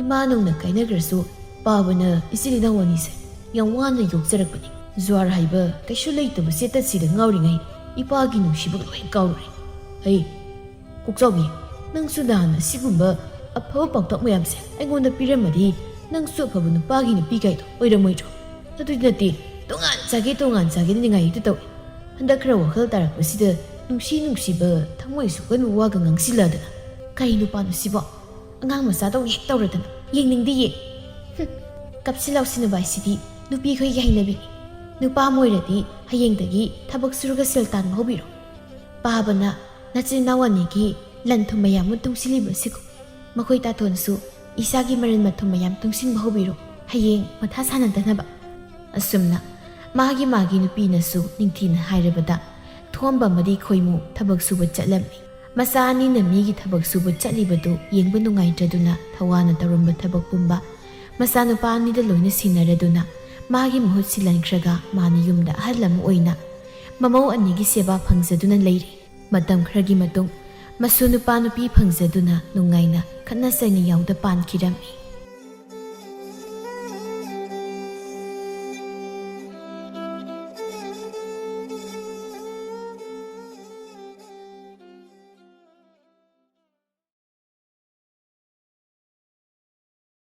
ꯏꯃꯥ ꯅꯧꯅ ꯀꯥꯏꯅꯈ꯭ꯔꯁꯨ ꯄꯥꯕꯅ ꯏꯆꯤꯜ ꯏꯅꯥꯎ ꯑꯅꯤꯁꯦ ꯌꯥꯝ ꯋꯥꯅ ꯌꯣꯛꯆꯔꯛꯄꯅꯤ꯫ ꯖ꯭ꯋꯥꯔ ꯍꯥꯏꯕ ꯀꯩꯁꯨ ꯂꯩꯇꯕ ꯆꯦꯇꯠꯁꯤꯗ ꯉꯥꯎꯔꯤꯉꯩ ꯏꯄꯥꯒꯤ ꯅꯨꯡꯁꯤꯕ ꯂꯣꯏ ꯀꯥꯎꯔꯨꯔꯦ꯫ ꯑꯩ, ꯀꯣꯛꯆꯥꯎꯕꯤ, ꯅꯪꯁꯨ ꯅꯍꯥꯟ ꯑꯁꯤꯒꯨꯝꯕ ꯑꯐꯕ ꯄꯥꯎꯇꯥꯛ ꯃꯌꯥꯝꯁꯦ ꯑꯩꯉꯣꯟꯗ ꯄꯤꯔꯝꯃꯗꯤ ꯅꯪꯁꯨ ꯑꯐꯕ ꯅꯨꯄꯥꯒꯤ ꯅꯨꯄꯤ ꯀꯥꯏꯗꯣ ꯑꯣꯏꯔꯝꯃꯣꯏꯗ꯭ꯔꯣ? ꯑꯗꯨꯗꯤ ꯅꯠꯇꯦ, ꯇꯣꯉꯥꯟ ꯆꯥꯒꯦ ꯇꯣꯉꯥꯟ ꯆꯥꯒꯦꯅ ꯅꯤꯡꯉꯥꯏ ꯍꯦꯛꯇ ꯇꯧꯏ꯫ ꯍꯟꯗꯛ ꯈꯔ ꯋꯥꯈꯜ ꯇꯥꯔꯛꯄꯁꯤꯗ ꯅꯨꯡꯁꯤ ꯅꯨꯡꯁꯤꯕ ꯊꯃꯣꯏ ꯁꯣꯛꯍꯟꯕ ꯋꯥꯒ ꯉꯥꯡꯁꯤꯜꯂꯗꯅ꯫ ꯀꯔꯤ ꯅꯨꯄꯥꯅꯣ ꯁꯤꯕꯣ? ꯑꯉꯥꯡ ꯃꯆꯥꯗꯧꯅ ꯍꯦꯛ ꯇꯧꯔꯗꯅ꯫ ꯌꯦꯡꯅꯤꯡꯗꯦꯌꯦ꯫ ꯍꯨꯝ, ꯀꯞꯁꯤ ꯂꯥꯎꯁꯤꯟꯅꯕ ꯍꯥꯏꯁꯤꯗꯤ ꯅꯨꯄꯤꯈꯣꯏꯒꯤ ꯍꯩꯅꯕꯤꯅꯤ꯫ ꯅꯨꯄꯥ ꯑꯃ ꯑꯣꯏꯔꯗꯤ ꯍꯌꯦꯡꯗꯒꯤ ꯊꯕꯛ ꯁꯨꯔꯒ ꯁꯦꯜ ꯇꯥꯟꯕ ꯍꯧꯕꯤꯔꯣ꯫ ꯄꯥꯕꯅ ꯅꯆꯤꯟ ꯅꯅꯥꯎ ꯑꯅꯤꯒꯤ ꯂꯟ ꯊꯨꯝ ꯃꯌꯥꯝ ꯑꯃ ꯇꯨꯡꯁꯤꯜꯂꯤꯕꯁꯤꯒꯨꯝ ꯃꯈꯣꯏ ꯇꯥꯇꯣꯟꯁꯨ ꯏꯁꯥꯒꯤ ꯃꯔꯟ ꯃꯊꯨꯝ ꯃꯌꯥꯝ ꯇꯨꯡꯁꯤꯟꯕ ꯍꯧꯕꯤꯔꯣ, ꯍꯌꯦꯡ ꯃꯊꯥ ꯁꯥꯅꯗꯅꯕ꯫ ꯑꯁꯨꯝꯅ ꯃꯥꯒꯤ ꯃꯥꯒꯤ ꯅꯨꯄꯤꯅꯁꯨ ꯅꯤꯡꯊꯤꯅ ꯍꯥꯏꯔꯕꯗ ꯊꯣꯝꯕ ꯑꯃꯗꯤ ꯈꯣꯏꯃꯨ ꯊꯕꯛ ꯁꯨꯕ ꯆꯠꯂꯝꯃꯤ꯫ ꯃꯆꯥ ꯑꯅꯤꯅ ꯃꯤꯒꯤ ꯊꯕꯛ ꯁꯨꯕ ꯆꯠꯂꯤꯕꯗꯨ ꯌꯦꯡꯕ ꯅꯨꯡꯉꯥꯏꯇ꯭ꯔꯗꯨꯅ ꯊꯋꯥꯅ ꯇꯧꯔꯝꯕ ꯊꯕꯛ ꯄꯨꯝꯕ ꯃꯆꯥꯅꯨꯄꯥ ꯑꯅꯤꯗ ꯂꯣꯏꯅ ꯁꯤꯟꯅꯔꯗꯨꯅ ꯃꯥꯒꯤ ꯃꯍꯨꯠ ꯁꯤꯜꯍꯟꯈ꯭ꯔꯒ ꯃꯥꯅ ꯌꯨꯝꯗ ꯑꯍꯜ ꯑꯃ ꯑꯣꯏꯅ ꯃꯃꯧ ꯑꯅꯤꯒꯤ ꯁꯦꯕꯥ ꯐꯪꯖꯗꯨꯅ ꯂꯩꯔꯤ꯫ ꯃꯇꯝ ꯈꯔꯒꯤ ꯃꯇꯨꯡ ꯃꯁꯨ ꯅꯨꯄꯥ ꯅꯨꯄꯤ ꯐꯪꯖꯗꯨꯅ ꯅꯨꯡꯉꯥꯏꯅ ꯈꯠꯅ ꯆꯩꯅ ꯌꯥꯎꯗ ꯄꯥꯟꯈꯤꯔꯝꯃꯤ꯫